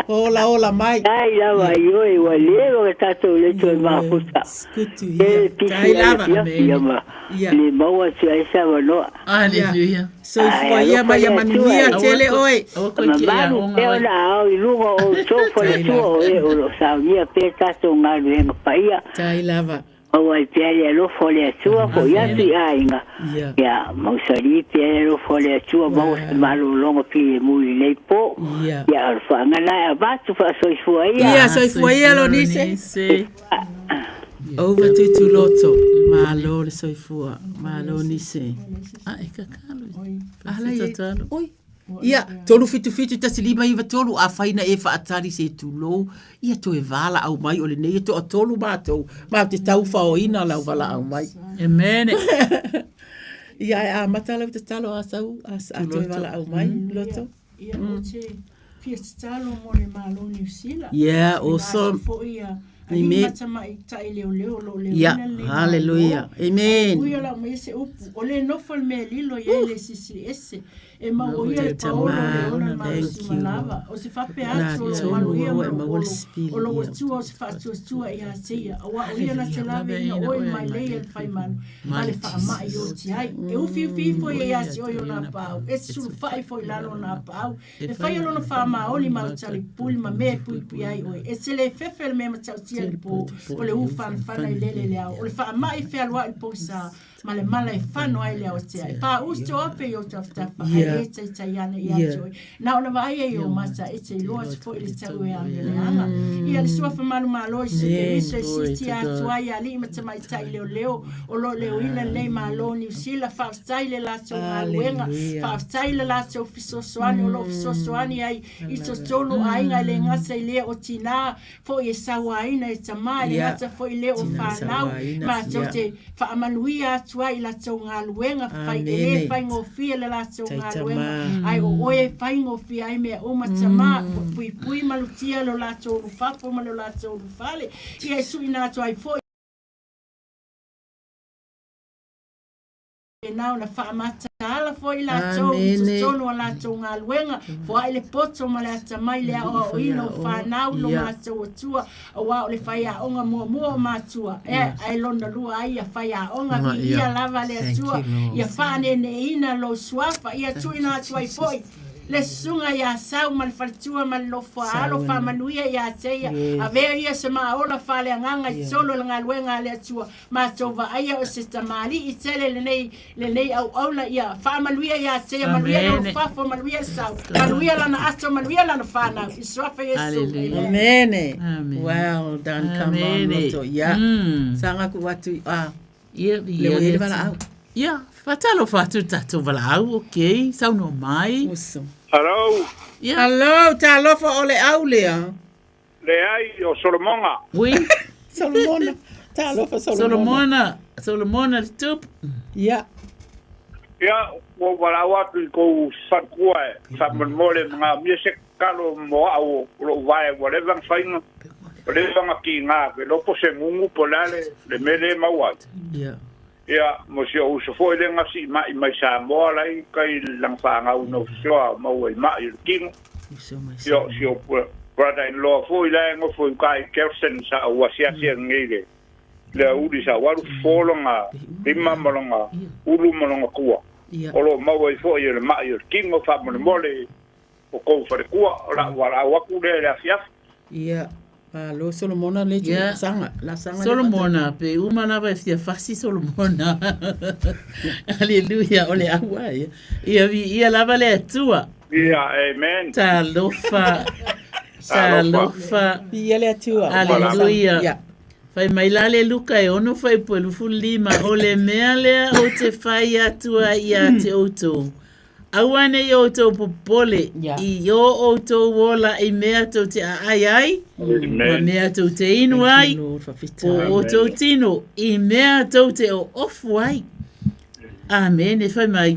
Ola ola mai. Tai lava i oe ua leva ka tatou le toe mafuta. E pisi Tai lava. Ia ma le maua atu ai se avanoa. Hallelujah. Soifua ia ma ia manuia tele oe. Mamalu pea ona ao i luga o outou faletua o e o lo o saunia pea tatou galuega paia. Tai lava. Maua ai pea le alofa o le Atua foʻi atu i aiga. Ia mausali pea le alofa o le Atua maua se malologa filemu i lenei po. Ia o le faagana e avatu faasoifua ia. Ia soifua ia Lonise. Over Tutuloto. Malo le soifua. Malo Nise. A e kakalo. Ala ia. Oi. Ia, 377 1593, afai na e faatali se tulou, ia toe valaau mai o lenei e toatolu matou, matou te taufaoina lau valaau mai. Amen. Ia, e amata lau tatalo a sau, a toe valaau mai, Loto. Ia, ou te Fia tatalo mo le Malo Niu Sila. Yeah, Le aso awesome. foi ia alii Amen. ma tamaitai leoleo o lo o Yeah, leoina lenei hallelujah. Malo. Amen. Ui o lau mai se upu, o le nofo le mea lilo i ai le sisi ese, e maua ia le paolo o le ona le malosi ma lava, o se faapea atu o lou maluia ma lou olo, o lou Atua o se faatuatua ia te ia, auā o ia na te laveina oe mai lei e le faimanu ma le faamai oti ai. E ufiufi ifo ia ia te oe ona apaau, e te sulufai ifo i lalo ona apaau, E faia lona faamaoni ma le talipuli ma mea e puipui ai oe. E te le fefe le mea matautia i le pō, o le ūwhanawhana i lele i le ao, o le faamai e fealuai i le pogisa, ma le mala e fano ai le aotea. E pāū se toape i ou tafatafa, ae le taitai ane ia te oe. Na ona vaaia i ou mata, e te iloa atu foi le tau e aolealeaga. Ia le Suafa Manumalo Iesu Keriso e siitia atu ai alii ma tamaitai leoleo o lo o leoina lenei Malo o Niu Sila. Faafetai le latou galuega, faafetai le latou fesoasoani o lo o fesoasoani ai i totonu o aiga e le gata i lea o tinā foi e sauaina e tamā, e le gata foi i lea o fanau, matou te faamanuia atu ai i latou galuega fai, e le faigofie le latou galuega, ae o oe e faigofie ai mea uma tamā, puipui malutia lo latou ulufafo ma lo latou ulufale, ia e tuuina atu ai foi. Na ona faamataala foi latou i totonu o latou galuega, foai le poto ma le atamai i le aoaoina o fanau i lo matou Atua, auā o le faiaoga muamua o matua, e, ae lona lua ai ia faiaoga, viia lava le Atua, ia faaneeneeina lou suafa, ia tuuina atu ai foi le susuga ia Sau ma le faletua ma le nofoaalo, faamanuia ia te ia, avea ia se maaola faaleagaga i totonu o le galuega a le Atua, Matou vaaia o se tamalii tele lenei lenei auauna ia faamanuia ia te ia, manuia lona fafo, manuia le sau, manuia lana aso, manuia lana fanau i suafa Iesu. Amen. Well done. Come on, Loto. Yeah. Sanga ku atu ah. Ia, Le o le valaau. Ia, faatalofa atu le tatou valaau, okay, saunoa mai. Awesome. Hello. Yeah. Hello, talofa o le au lea. Leai, o Solomona. Ui. Solomona. Talofa Solomona. Solomona. Solomona le tupu. Ia. Ia, ua ou valaau atu i kou faletua e faamolemole ma gaomia se tatalo mo au o lou vae ua leva ona faiga, ua leva ona tiga pe iloa po o se gugu po o le a le mea lea e maua ai. Ia. Ia, mo si ou uso foi lea na siimai mai Samoa la i tai i lana fanau i Nofosoa o maua i mai o le tino. Ia, o si ou brother-in-law foi la e nofo i uka i Kelson sa ou asiasi atu nei le le aoauli sa ou alu fofo lona lima ma lona ulu ma lona tua. O lo o maua ai foi e le mai o le tino faamolemole o kou faletua, o la'u valaau atu lea i le afiafi. Ia, malo Solomona le tu Ia. sanga, la sanga le Solomona, pe uma lava e fia fasi Solomona. Aleluia, o le aua ia. Ia viia lava le Atua. Ia, amen. Talofa. Talofa. Viia le Atua. Aleluia. Ia. Fai mai la le Luka e ono fuaiupu e 25, o le mea lea ou te fai atu ai ia te outou, Aua ne i outou popole i ō outou ola i mea tou te aai ai, ma mea tou te inu ai, po o outou tino i mea tou te oofu ai. Amene, fai mai,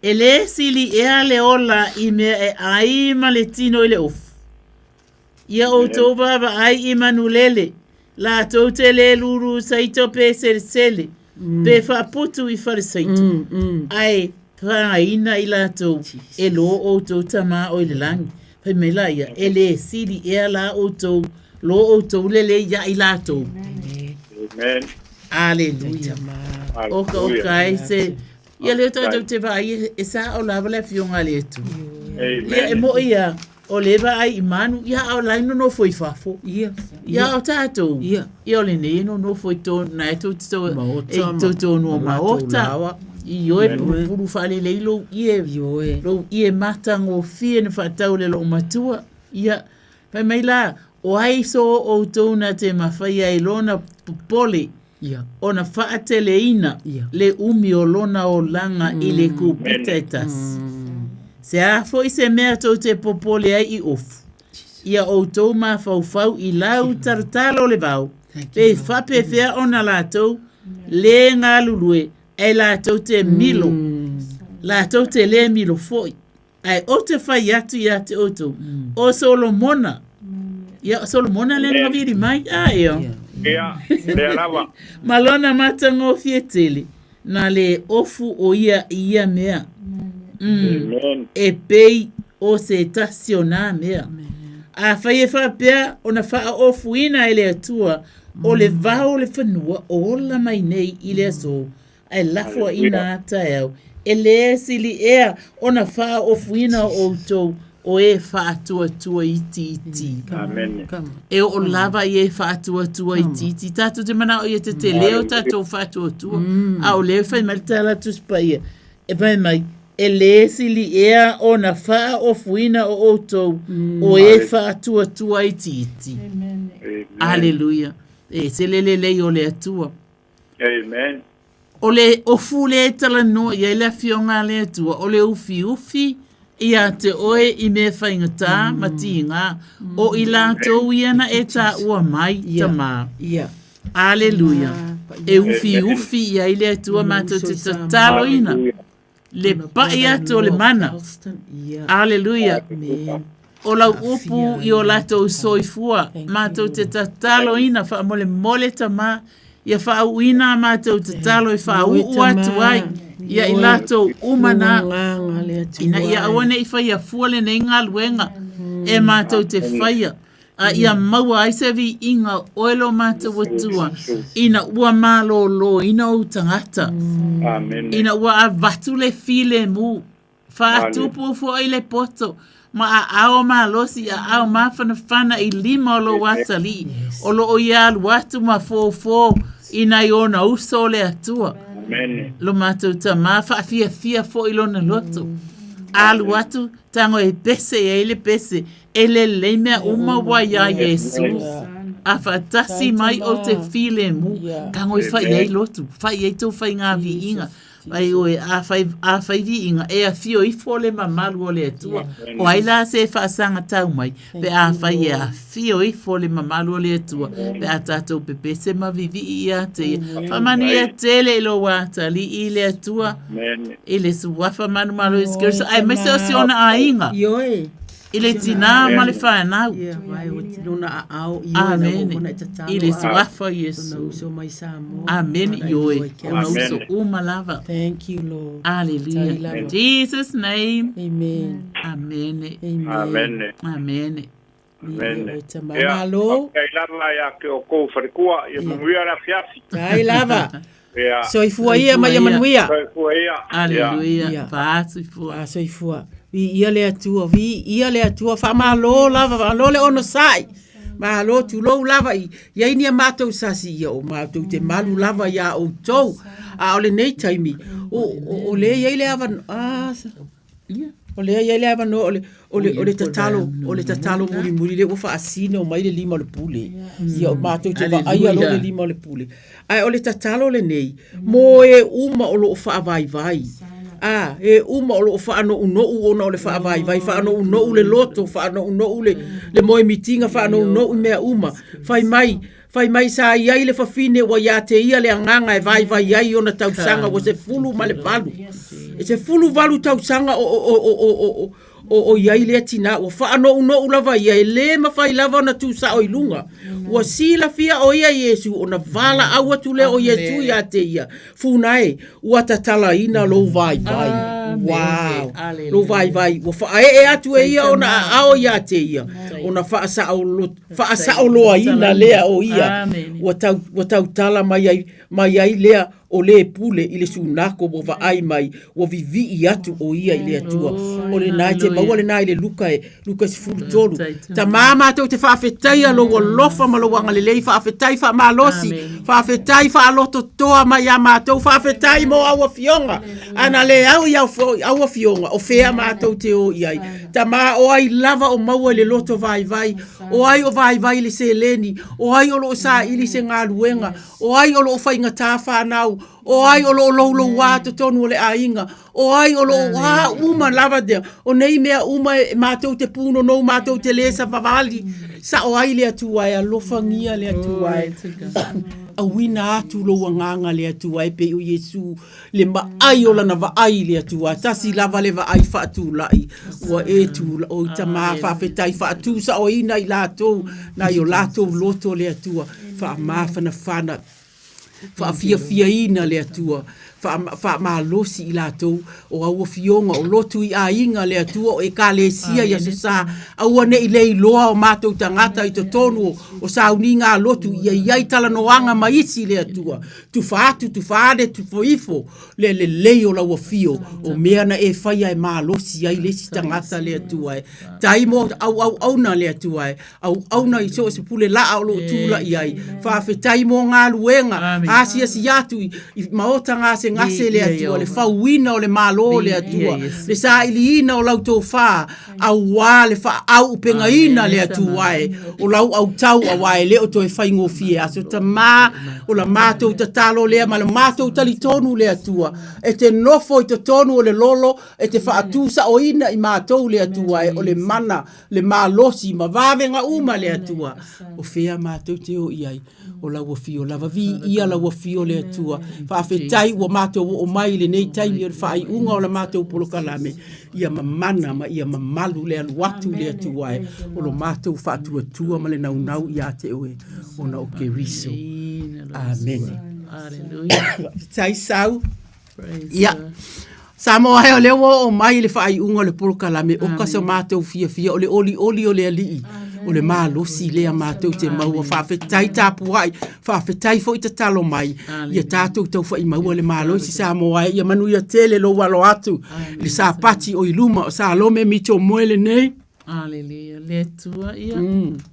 e lē sili ea le ola i mea e ai ma le tino i le ofu. Ia outou vaavaai i manulele, latou te lē lūlū saito pe selesele, pe faaputu i falesaito, ae fagaina i latou e lo outou Tama o i le lagi. Fai mai la ia, e lē sili ea la outou, lo outou lelei ia i latou. Amen. Aleluia. Oka oka ai se ia lea tatou te vaai e sao lava le afioga a le Atua. Ia e mo'i ia o le vaai i manu ia a o la e nonofo i fafo. Ia. Ia o tatou. Ia. Ia o lenei e nonofo i tonu na e tou te tou Maota e ma- totonu o ma latou maota. lawa. Ioe pulupulu faalelei lou ie. Ioe. Lou ie matagofie na faatau le loomatua. Ia fai mai la o ai so outou na te mafai ai lona popole Ia. ona faateleina Ia. le umi o lona olaga i le kupita e tasi. Se a foi se mea tou te popole ai i ofu, ia outou mafaufau i lau talotalo o le vao, pe faapefea ona latou lē galulue, ae latou te milo, latou te lē milo foi. Ae ou te fai atu ia te outou, o Solomona, ia o Solomona lea na vili mai, a eo. Ia, lea lava. Ma lona matagofie tele, na le ofu o ia i ia mea. Amen. E pei o se tasi o nā mea. Afai e faapea ona faaofuina e le Atua o le vao o le fanua o ola mai nei i le aso, ae lafoaina a taeao, e lē sili ea ona faaofuina o outou o e faatuatua itiiti. Amene. E oo lava i e faatuatua itiiti. Tatou te manao ia tetele o tatou faatuatua. A o lea e fai mai le tala Tusi Paia, e fai mai, e lē sili ea ona faaofuina o outou o e faatuatua itiiti. Aleluia. E ese le lelei o le Atua. Amen. O le ofu lea e talanoa i ai le Afioga a le Atua, o le ufiufi ia te oe i mea faigata ma tiga, o i latou ia na e taua mai, Tamā. Aleluia. E ufiufi i ai le Atua matou te tataloina le pai atu o le mana. Aleluia. O lau upu i o latou soifua, matou te tataloina faamolemole Tamā, ia faauuina a matou tatalo e faauu atu ai ia i latou uma na, ina ia aua ne i faia fua lenei galuega e matou te faia, a ia maua ai se viiga o oe lo matou Atua, ina ua malōlōina ou tagata, ina ua avatu le filemu, faatupu foi le poto, ma aao malosi, aao mafanafana i lima o lou atalii, o lo o ia alu atu ma fofo i nai ona uso o le Atua. Lo matou Tamā, faafiafia foi lona loto. Alu atu, tago e pese i ai le pese, E lelei mea uma ua iā Iesu, a faatasi mai ou te filemu, tago e fai ai lotu, fai ai tou faiga viiga. Ai oe, a fai, a fai viiga, e afio ifo le mamalu o le Atua. O ai la se e faasaga tau mai, pe a fai e afio ifo le mamalu o le Atua, pe a tatou pepese ma vivii ia te ia. Faamanuia tele i lou atalii i le Atua, i le suafa manumalo o Iesu Keriso, aemaise o si ona aiga. I le tinā ma le whānau. Amene. I le suafa o Iesu. Amene. Ioe. Ona uso uma lava. Thank you, Lord. Hallelujah. In Jesus' name. Amen. Amene. Amen. Amene. Amene. Ia, faafetai lava ia te outou falekua, ia manuia le afiafi. Tai lava. Ia. Soifua ia ma ia manuia. Soifua ia. Aleluia. Faasoifua. Faasoifua. Viia le Atua, viia le Atua, faamalo lava, faamalo le onosai. Malo tulou lava i iai ni a matou sasi ia o matou te malu lava iā outou. A o lenei taimi, o, o, o lea iai le ava, ah, O lea e i ai le avanoa o le, o le, o le tatalo, o le tatalo mulimuli lea ua faasino mai le lima o le pule. Ia o matou te vaaia loa le lima o le pule. Ae o le tatalo lenei, mo e uma o lo o faavaivai. A, e uma o lo o faanounou ona o le faavaivai, faanounou le loto, faanounou le, le moemitiga, faanounou i mea uma. Fai mai, Fai mai sa i ai le fafine ua ia te ia le agaga e vaivai ai ona tausaga ua 18. E 18 tausaga o, o, o, o, o, o, o i ai lea tinā, ua faanounou lava ia, e lē mafai lava ona tu sao i luga. Ua silafia o ia Iesu, ona valaau atu lea o Iesu ia te ia, Funa e, ua tatalaina lou vaivai. Wow! Lou vaivai, ua faaee atu e ia ona aao ia te ia, ona faasaoloto, faasaoloaina lea o ia, ua tau, ua tautala mai ai, mai ai lea o lē pule i le sunako ua vaai mai, ua vivii atu o ia i le Atua. O lena e te maua lena i le Luka e, Luka 13. Tamā matou te faafetaia lou alofa ma lou agalelei, faafetai faamalosi, faafetai faalototoa mai ia matou, faafetai mo au afioga. Ana le au i au, au afioga, o fea matou te o i ai. Tamā, o ai lava o maua i le loto vaivai, o ai o vaivai i le seleni, o ai o lo o saili se galuega, o ai o lo o faigata fanau, O ai o lo o loulouā totonu o le aiga, o ai o lo o a uma lava dea, o nei mea uma e matou te pūnonou, matou te lē savavali, sao ai le Atua e, alofagia le Atua e, auina atu lou agaga le Atua e pei o Iesu le maai o lana vaai le Atua, tasi lava le vaai faatulai, ua e tula, oi Tama, faafetai faatusaoina i latou nai o latou loto le Atua, faamafanafana. Faafiafiaina le Atua, faamalosi i latou o au afioga o lotu i aiga le Atua o Ekalesia i Aso Sa, aua ne i le iloa o matou tagata i totonu o sauniga a lotu ia i ai talanoaga ma isi le Atua, tufa atu, tufa ane, tufa ifo le lelei o lau afio o mea na e faia e malosi ai le isi tagata le Atua e. Tai mo auauauna le Atua e. auauna i so o se pule laa o lo o tulai ai. Faafetai mo galuega, asiasi atu i maota gasegase le Atua, le fauina o le Malo le Atua, le sailiina o lau tofa, auā le faaauupegaina le Atua e, o lau autau auā e le o toe faigofie. Aso Tama, o la matou tatalo lea ma le matou talitonu le Atua, e te nofo i totonu o le lolo, e te faatusaoina i matou le Atua e, o le mana le malosi ma vavega uma le Atua, o fea matou te o i ai, o lau afio lava, viia lau afio le Atua. Faafetai ua matou oo mai i lenei taimi o le faaiuga o la matou polokalame, ia mamana ma ia mamalu le alu atu le Atua e, o lo matou faatuatua ma le naunau ia te oe ona o Keriso. Amene. Faafetai Sau. Ia, Samoa e o lea ua oo mai le faaiuga o le polokalame, oka so matou fiafia, o le olioli o le Alii, o le malosi lea matou te maua. Faafetai tapuai, faafetai foi tatalo mai, ia tatou taufa'i maua le malosi Samoa e, ia manuia tele lou alo atu i le Sapati o i luma, o Salome Mitchell Moe lenei. Aleluia. Le Atua, ia,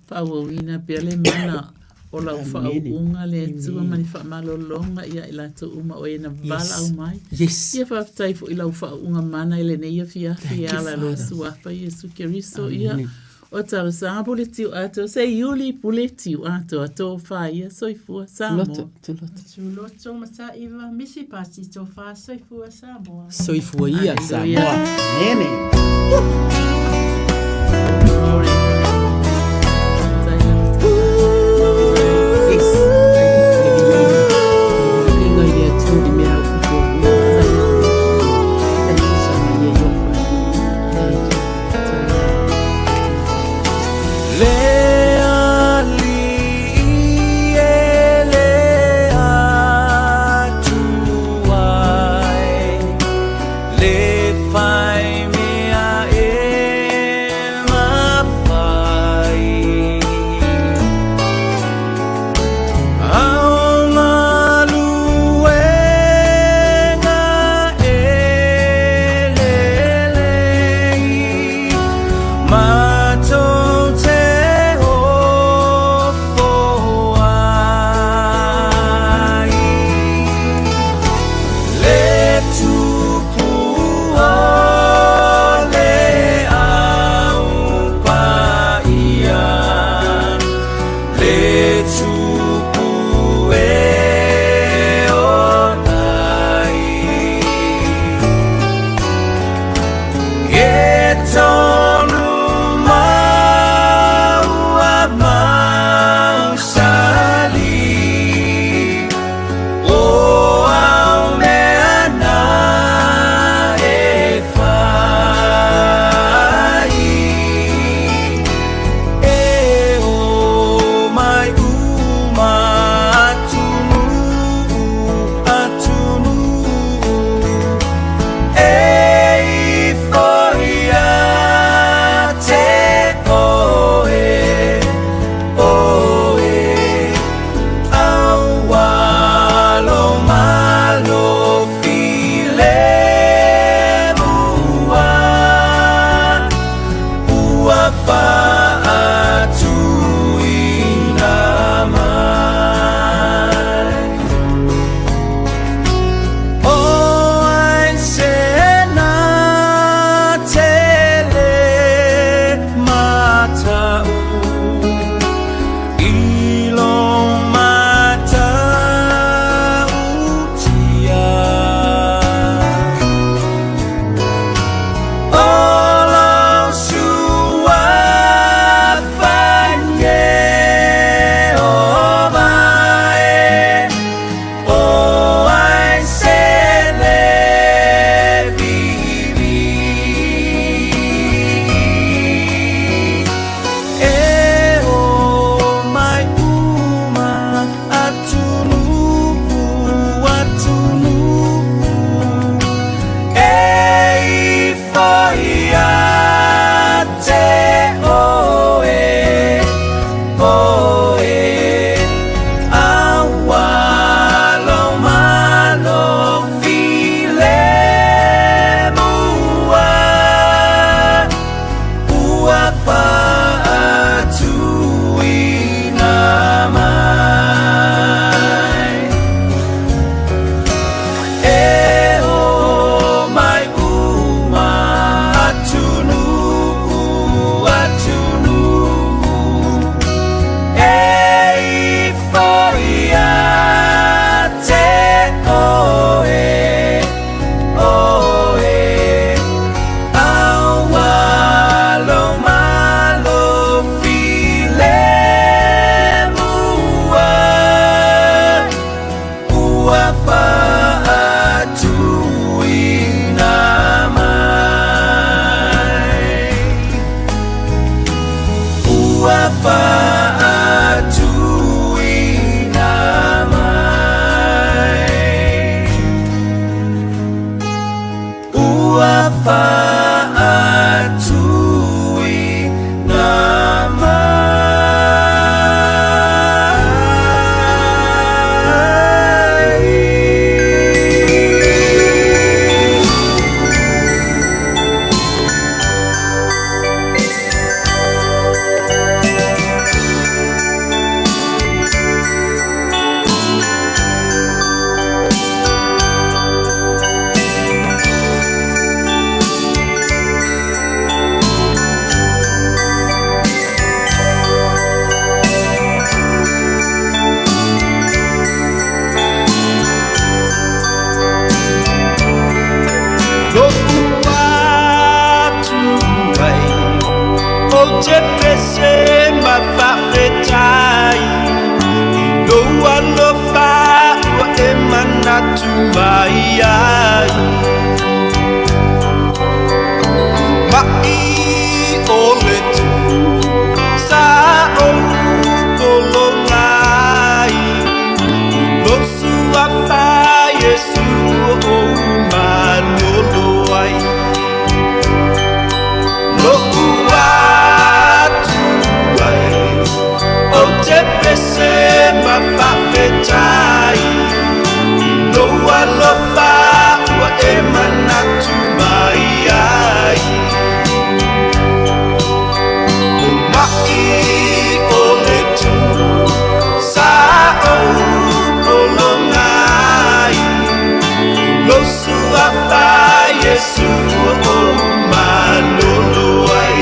faaauauina pea le mana o lau faauuga, le Atua, ma le faamalologa ia i latou uma o e na valaau mai. Yes. Ia faafetai foi i lau faauuga mana i lenei afiafi e ala i lou Suafa Iesu Keriso, ia, o talosaga pule tiu atoa, se iuli pule tiu atoa, tofa ia, soifua Samoa. Loto, tuloto. Tuloto Mataiva, Misi Pasi, Tofa, Soifua Samoa. Soifua ia Samoa. Amene. te pese ma faafetai i lou alofa ua e manatu mai ai. Ma'i o le tu sa ou pologa ai, o lou suafa Iesu ou malolo ai. Lo'u Atua e, ou te pese ma faafetai i lou alofa ua e manatu mai ai. O ma'i o le tu sa ou pologa ai, o lou suafa Iesu ou malolo ai.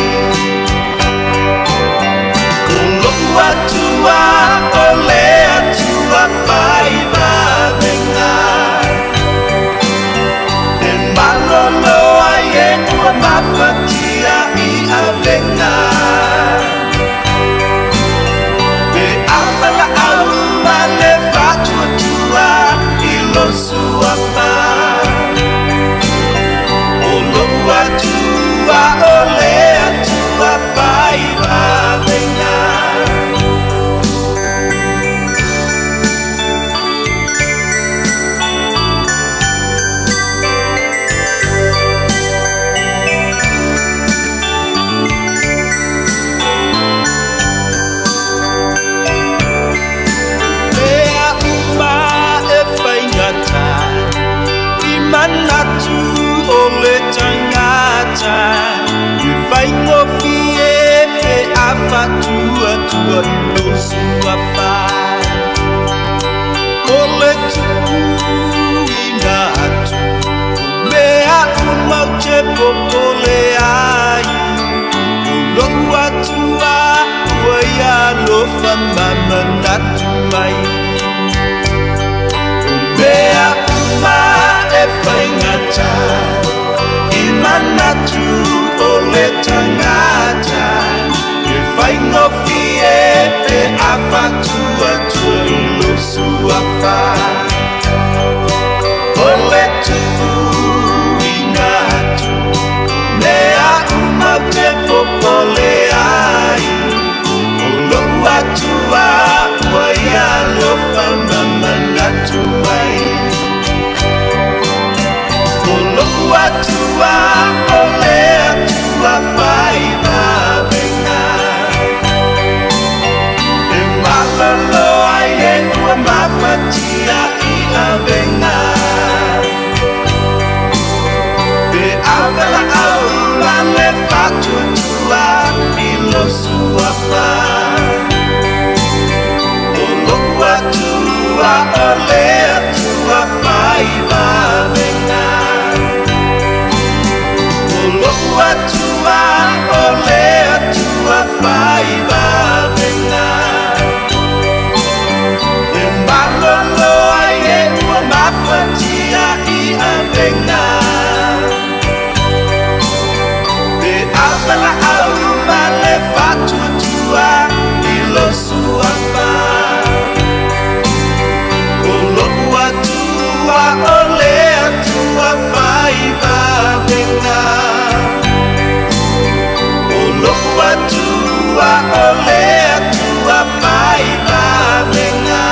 O lo'u Atua o le Atua fai vavega, e malolo ai e ua mafatia i avega. Pe a valaau ma le faatuatua i lou suafa, o lo'u Atua o le Atua fai vavega. Mea uma e faigata i manatu o le tagata, e faigofie pe a faatuatua i lou suafa. O le tuuina atu o mea uma ou te popole ai, o lo'u Atua ua ia alofa ma manatu mai. O mea uma e faigata i manatu o le tagata, e faigofie pe a faatuatua i lou suafa. O le tuuina atu mea uma ou te popole ai, o lo'u Atua ua ia alofa ma manatu mai. O lo'u Atua o le Atua fai vavega, e malolo ai e ua mafatia i avega. Pe a valaau ma le faatuatua i lou suafa, o lo'u Atua o le Atua fai vavega. O lo'u Atua o le Atua fai vavega, e malolo ai e ua mafatia i avega. Pe a valaau ma le faatuatua i lou suafa, o lo'u Atua o le Atua fai vavega. O lo'u Atua o le Atua fai vavega.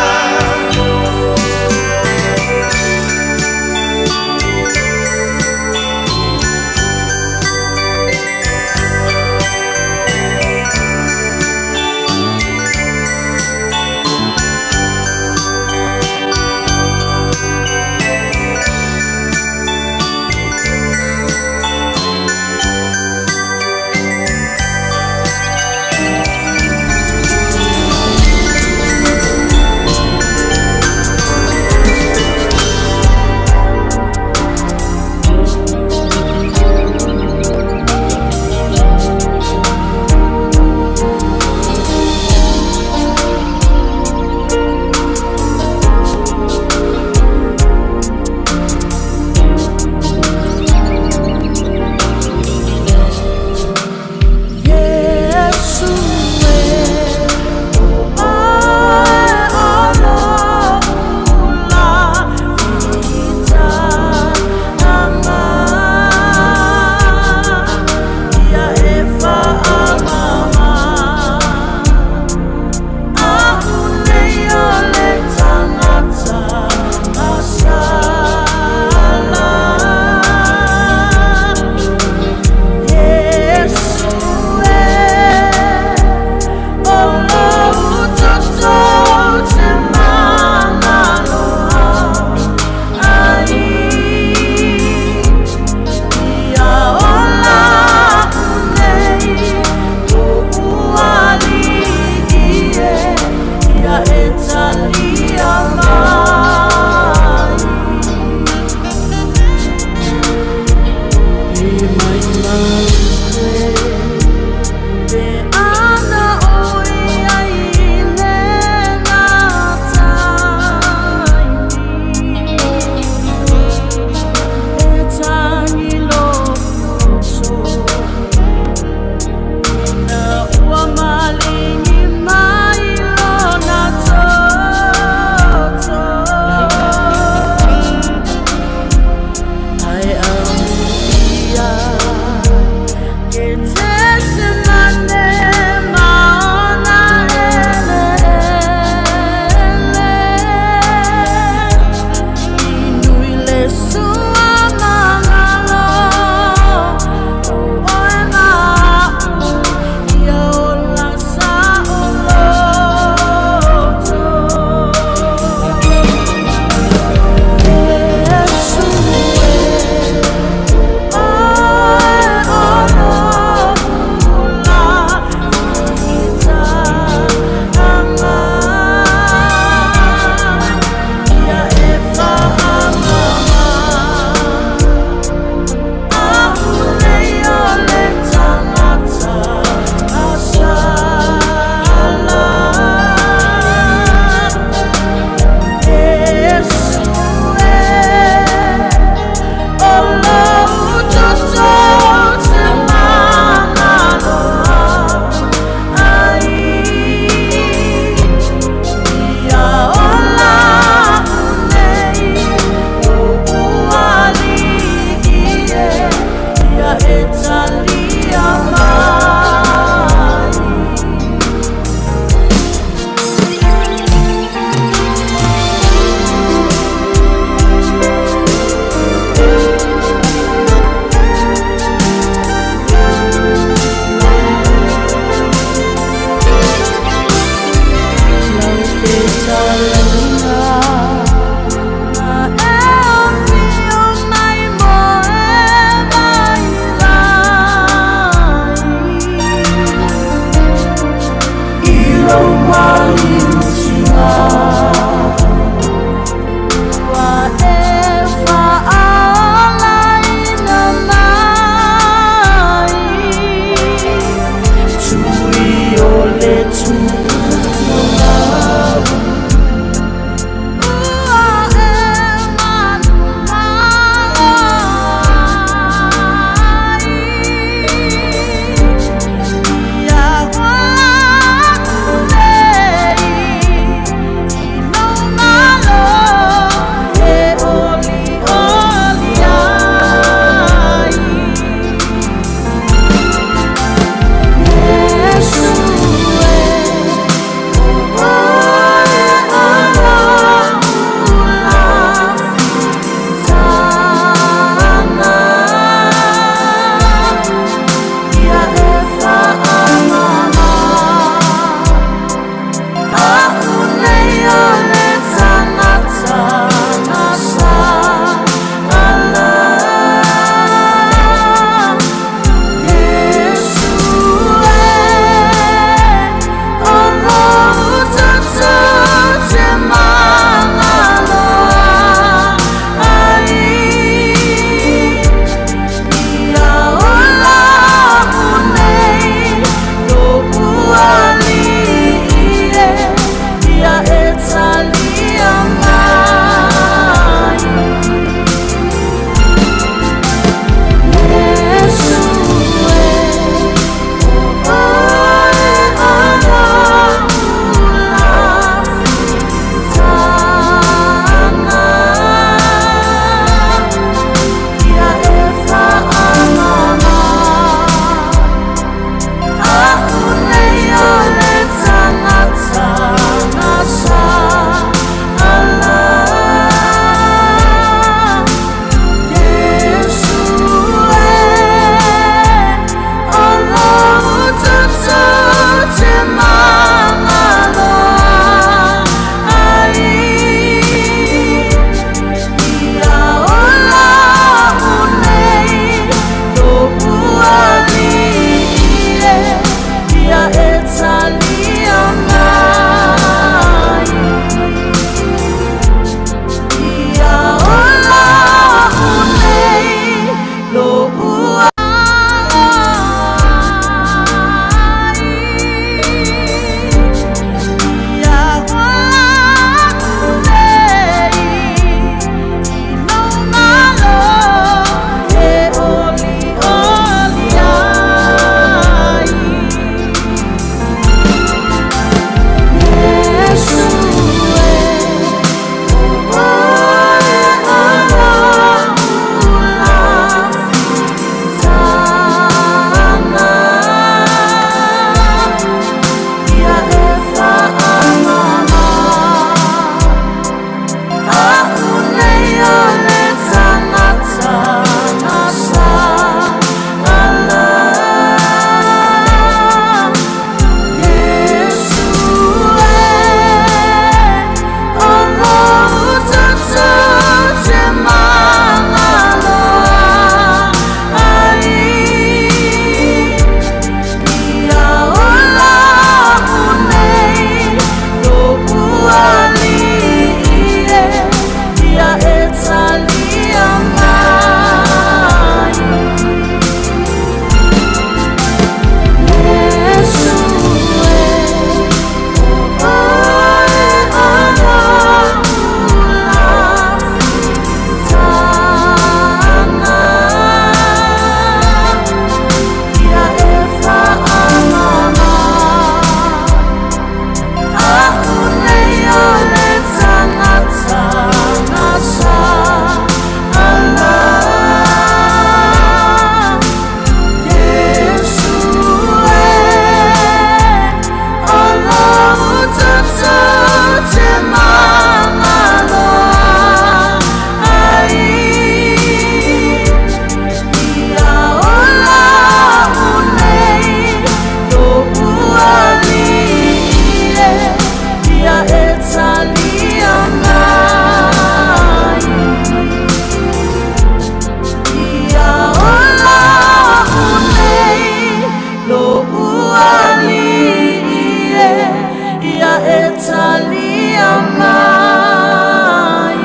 A'u nei o le tagata na sa ala. Iesu e, o lou toto te magaloa ai. Ia ola a'u nei lo'u alii e, ia e talia mai. Iesu e, o oe o lo'u lafitaga, ia e fa'amama a'u nei o le tagata na sa ala. Iesu e, o lou toto te magaloa ai. Ia ola a'u nei lo'u alii e, ia e talia mai. Ia ola a'u nei lo'u alii e, ia e talia mai.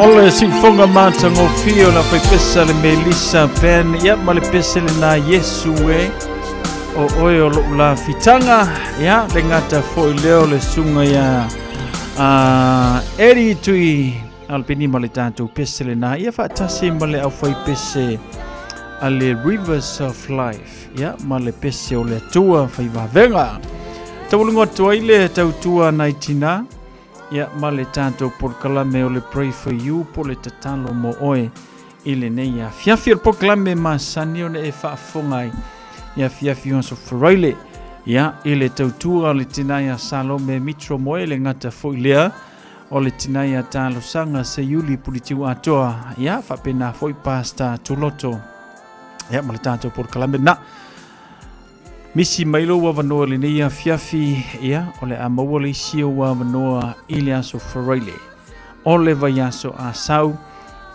O le siufoga matagofie o le faipesa le Melissa Ben, ia ma le pese lenā Iesu e, o oe o lo'u lafitaga. Ia le gata fo'i lea o le suga ia a Eddie Tui Alpini ma le tatou pese lenā, ia faatasi ma le aufaipese a le Rivers of Life, ia ma le pese o le Atua faivavega. Taualuga atu ai le tautua nai tinā, ia ma le tatou polokalame o le Pray for You po le tatalo mo oe i lenei afiafi. O le polokalame masani ona e faafofoga ai i afiafi o aso Faraile, ia i le tautua o le tinā ia Salome Mitro Moe, le gata foi lea o le tinā ia Talosaga Seiuli Pulitiu Atoa, ia faapena foi Pastor Tuloto, ia ma le tatou polokalame na. Misi mai lou avanoa i lenei afiafi, ia, o le a maua le isi ou avanoa i le aso Faraile o le vaiaso Asau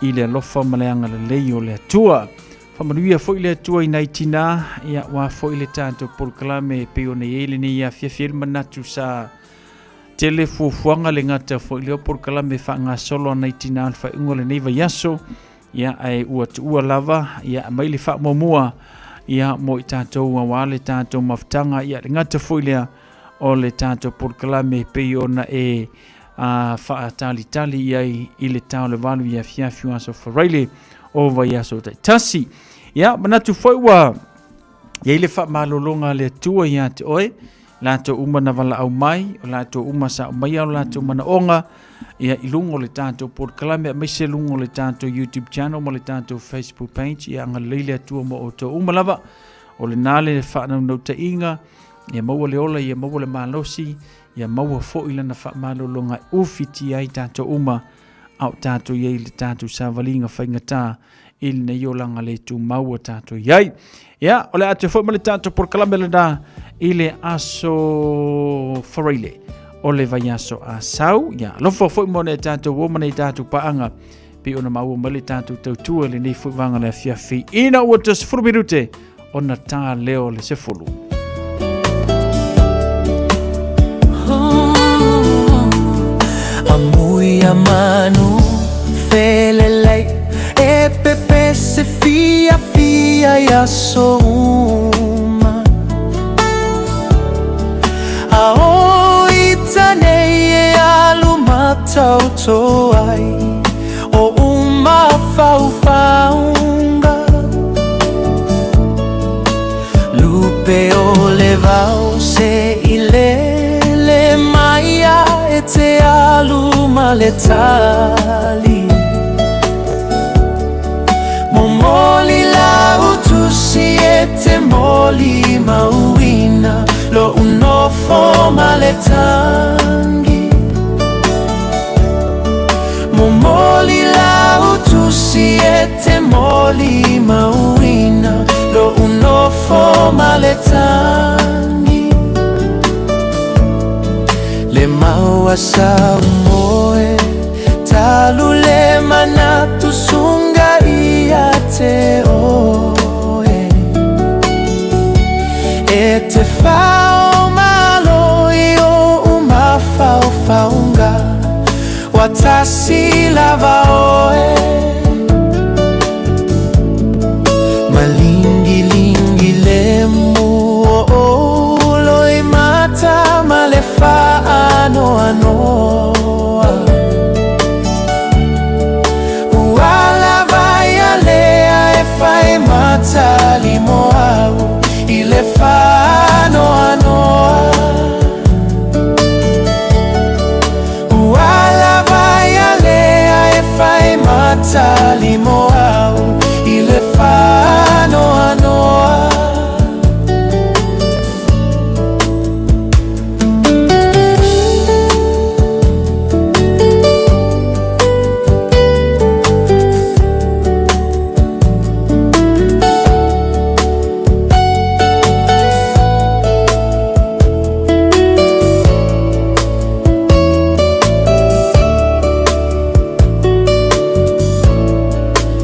i le alofa ma le agalelei o le Atua. Faamanuia foi le Atua i nai tinā, ia, ua foi le tatou polokalame e pei ona i ai lenei afiafi. E i ai le manatu sa tele fuafuaga le gata foi lea o polokalame faagasolo a nai tinā o le faaiuga o lenei vaiaso, Ia, ae ua tuua lava, ia, aumai le faamuamua, ia, mo i tatou auā le tatou mafutaga, ia, le gata foi lea o le tatou polokalame e pei ona e a, faatalitali i ai i le ta o le 8 i afiafi o aso Faraile o vaiaso taitasi. Ia, manatu foi ua i ai le faamalologa a le Atua ia te oe, latou uma na valaau mai, o latou uma sa aumaia o latou manaoga, ia, i luga o le tatou polokalame, aemaise luga o le tatou YouTube channel ma le tatou Facebook page. Ia agalelei le Atua mo outou uma lava. O lenā le faanaunautaiga, ia maua le ola, ia maua le malosi, ia maua foi lana faamalologa e ufitia ai tatou uma, a o tatou i ai i le tatou savaliga faigata i lenei olaga le tumau ua tatou i ai. Ia, o le a toe foi ma le tatou polokalame lenā i le aso Faraile o le vaiaso Asau. Ia, alofa foi mo nei tatou o ma nei tatou paaga pei ona maua mai le tatou tautua i lenei foi vaega le afiafi ina ua toe 10 minute ona tā leo le 10. Amui a manu felelei e pepese fia fia i aso uma. A o i tanei e alu matauto ai o uma faufaunga. Lupe o le vao se i lele mai a e te alu ma le tali. Momoli lau tusi e te moli mauina lo unofo ma le tangi. te moli mauina Lo'u nofo ma le tagi Le maua sa umoe Talu le manatu sunga ia te oe E te whao malo i o umawhaufaunga Watasi lava oe Malingilingi le mu o o loi mata ma le whaanoanoa Ua lava ia lea e whai matali mo au I le whaanoanoa Ua lava ia lea e whai matali mo au I le whaanoanoa.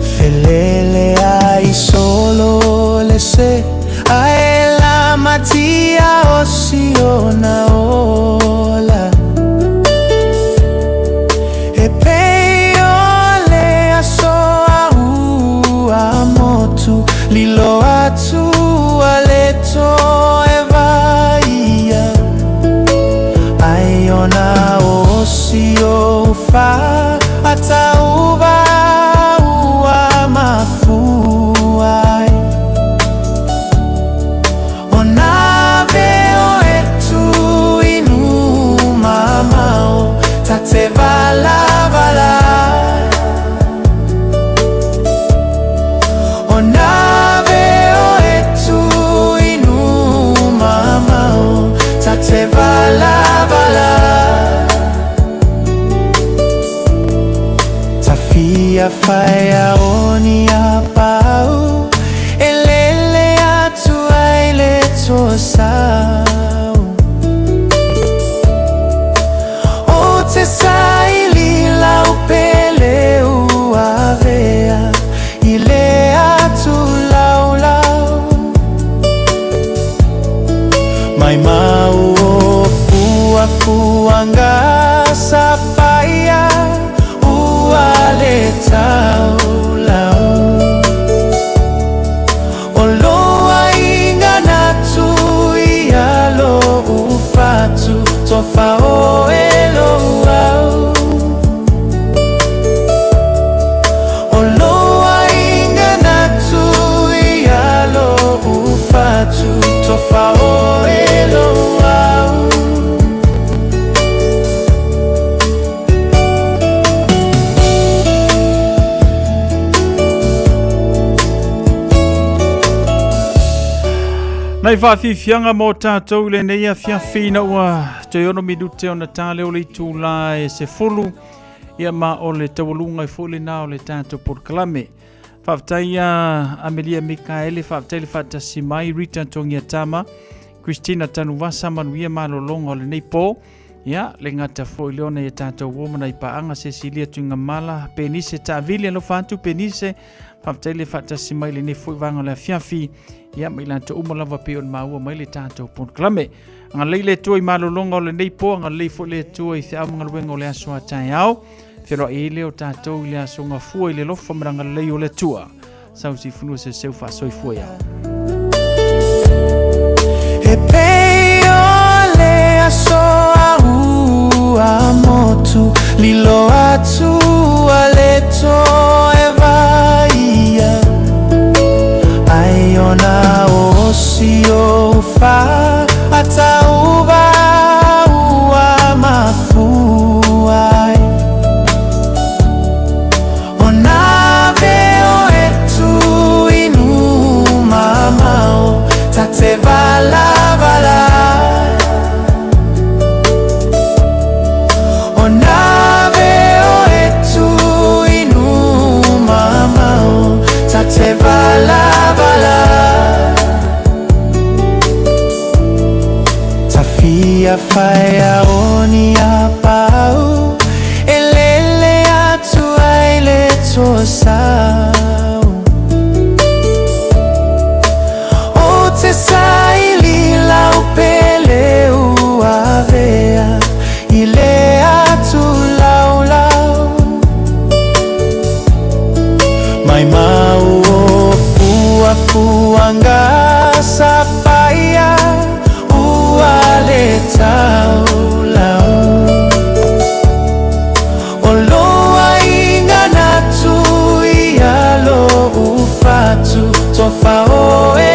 Felele ai solo le se Ae la matia o siona ola E pei o le aso a ua motu Lilo atu a le toe vaia Ai ona o si o fa Atauva ua mafua ai Ona veo e tu inu mamao Tate vala vala Ona veo e tu inu mamao Tate vala vala Tafia whaia o ni a pau E lele atu ai le toa sau O te saili lau pele ua vea I le atu lau lau Mai mau o fua fuanga safaia Ua le tau lau O loa inga natu ia lo ufatu Tofa o e lo au O loa inga natu ia lo ufatu Tofa o e lo au. Nai faafiafiaga mo tatou i lenei afiafi ina ua toe 6 minute ona ta lea o le itulā e 10, ia ma o le taualuga ai foi lenā o le tatou polokalame. Faafetai ia Amelia Mikaele, faafetai le faatasi mai Rita Togiatama, Christina Tanuvasa, manuia malologa o lenei po. Ia, le gata foi lea ona ia tatou uo ma nai paaga Cecilia Tuigamala, Penise Taavili, alofa atu Penise, faafetai le faatasi mai lenei foi vaega o le afiafi, ia ma i latou uma lava pei ona maua mai le tatou polokalame. Agalelei le Atua i malologa o lenei po, agalelei foi le Atua i feau ma galuega o le aso a taeao. Feloai ai lea o tatou i le aso gafua i le alofa ma le agalelei o le Atua. Sausi fanua se seu faasoifua iao. E pei o le aso a ua motu Lilo atu a le toe vaia Ai ona o si o fa Atauva ua mafua ai Ona veo e tu inu mamao Tate vala vala Ona veo e tu Ia whaia o ni a pau E lele atu ai le toasau O te saili lau pele uavea I le atu laulau Mai mau o fuafuaga sa faia ua le taulau O lou aiga na tuia lou fatu Tofa oe.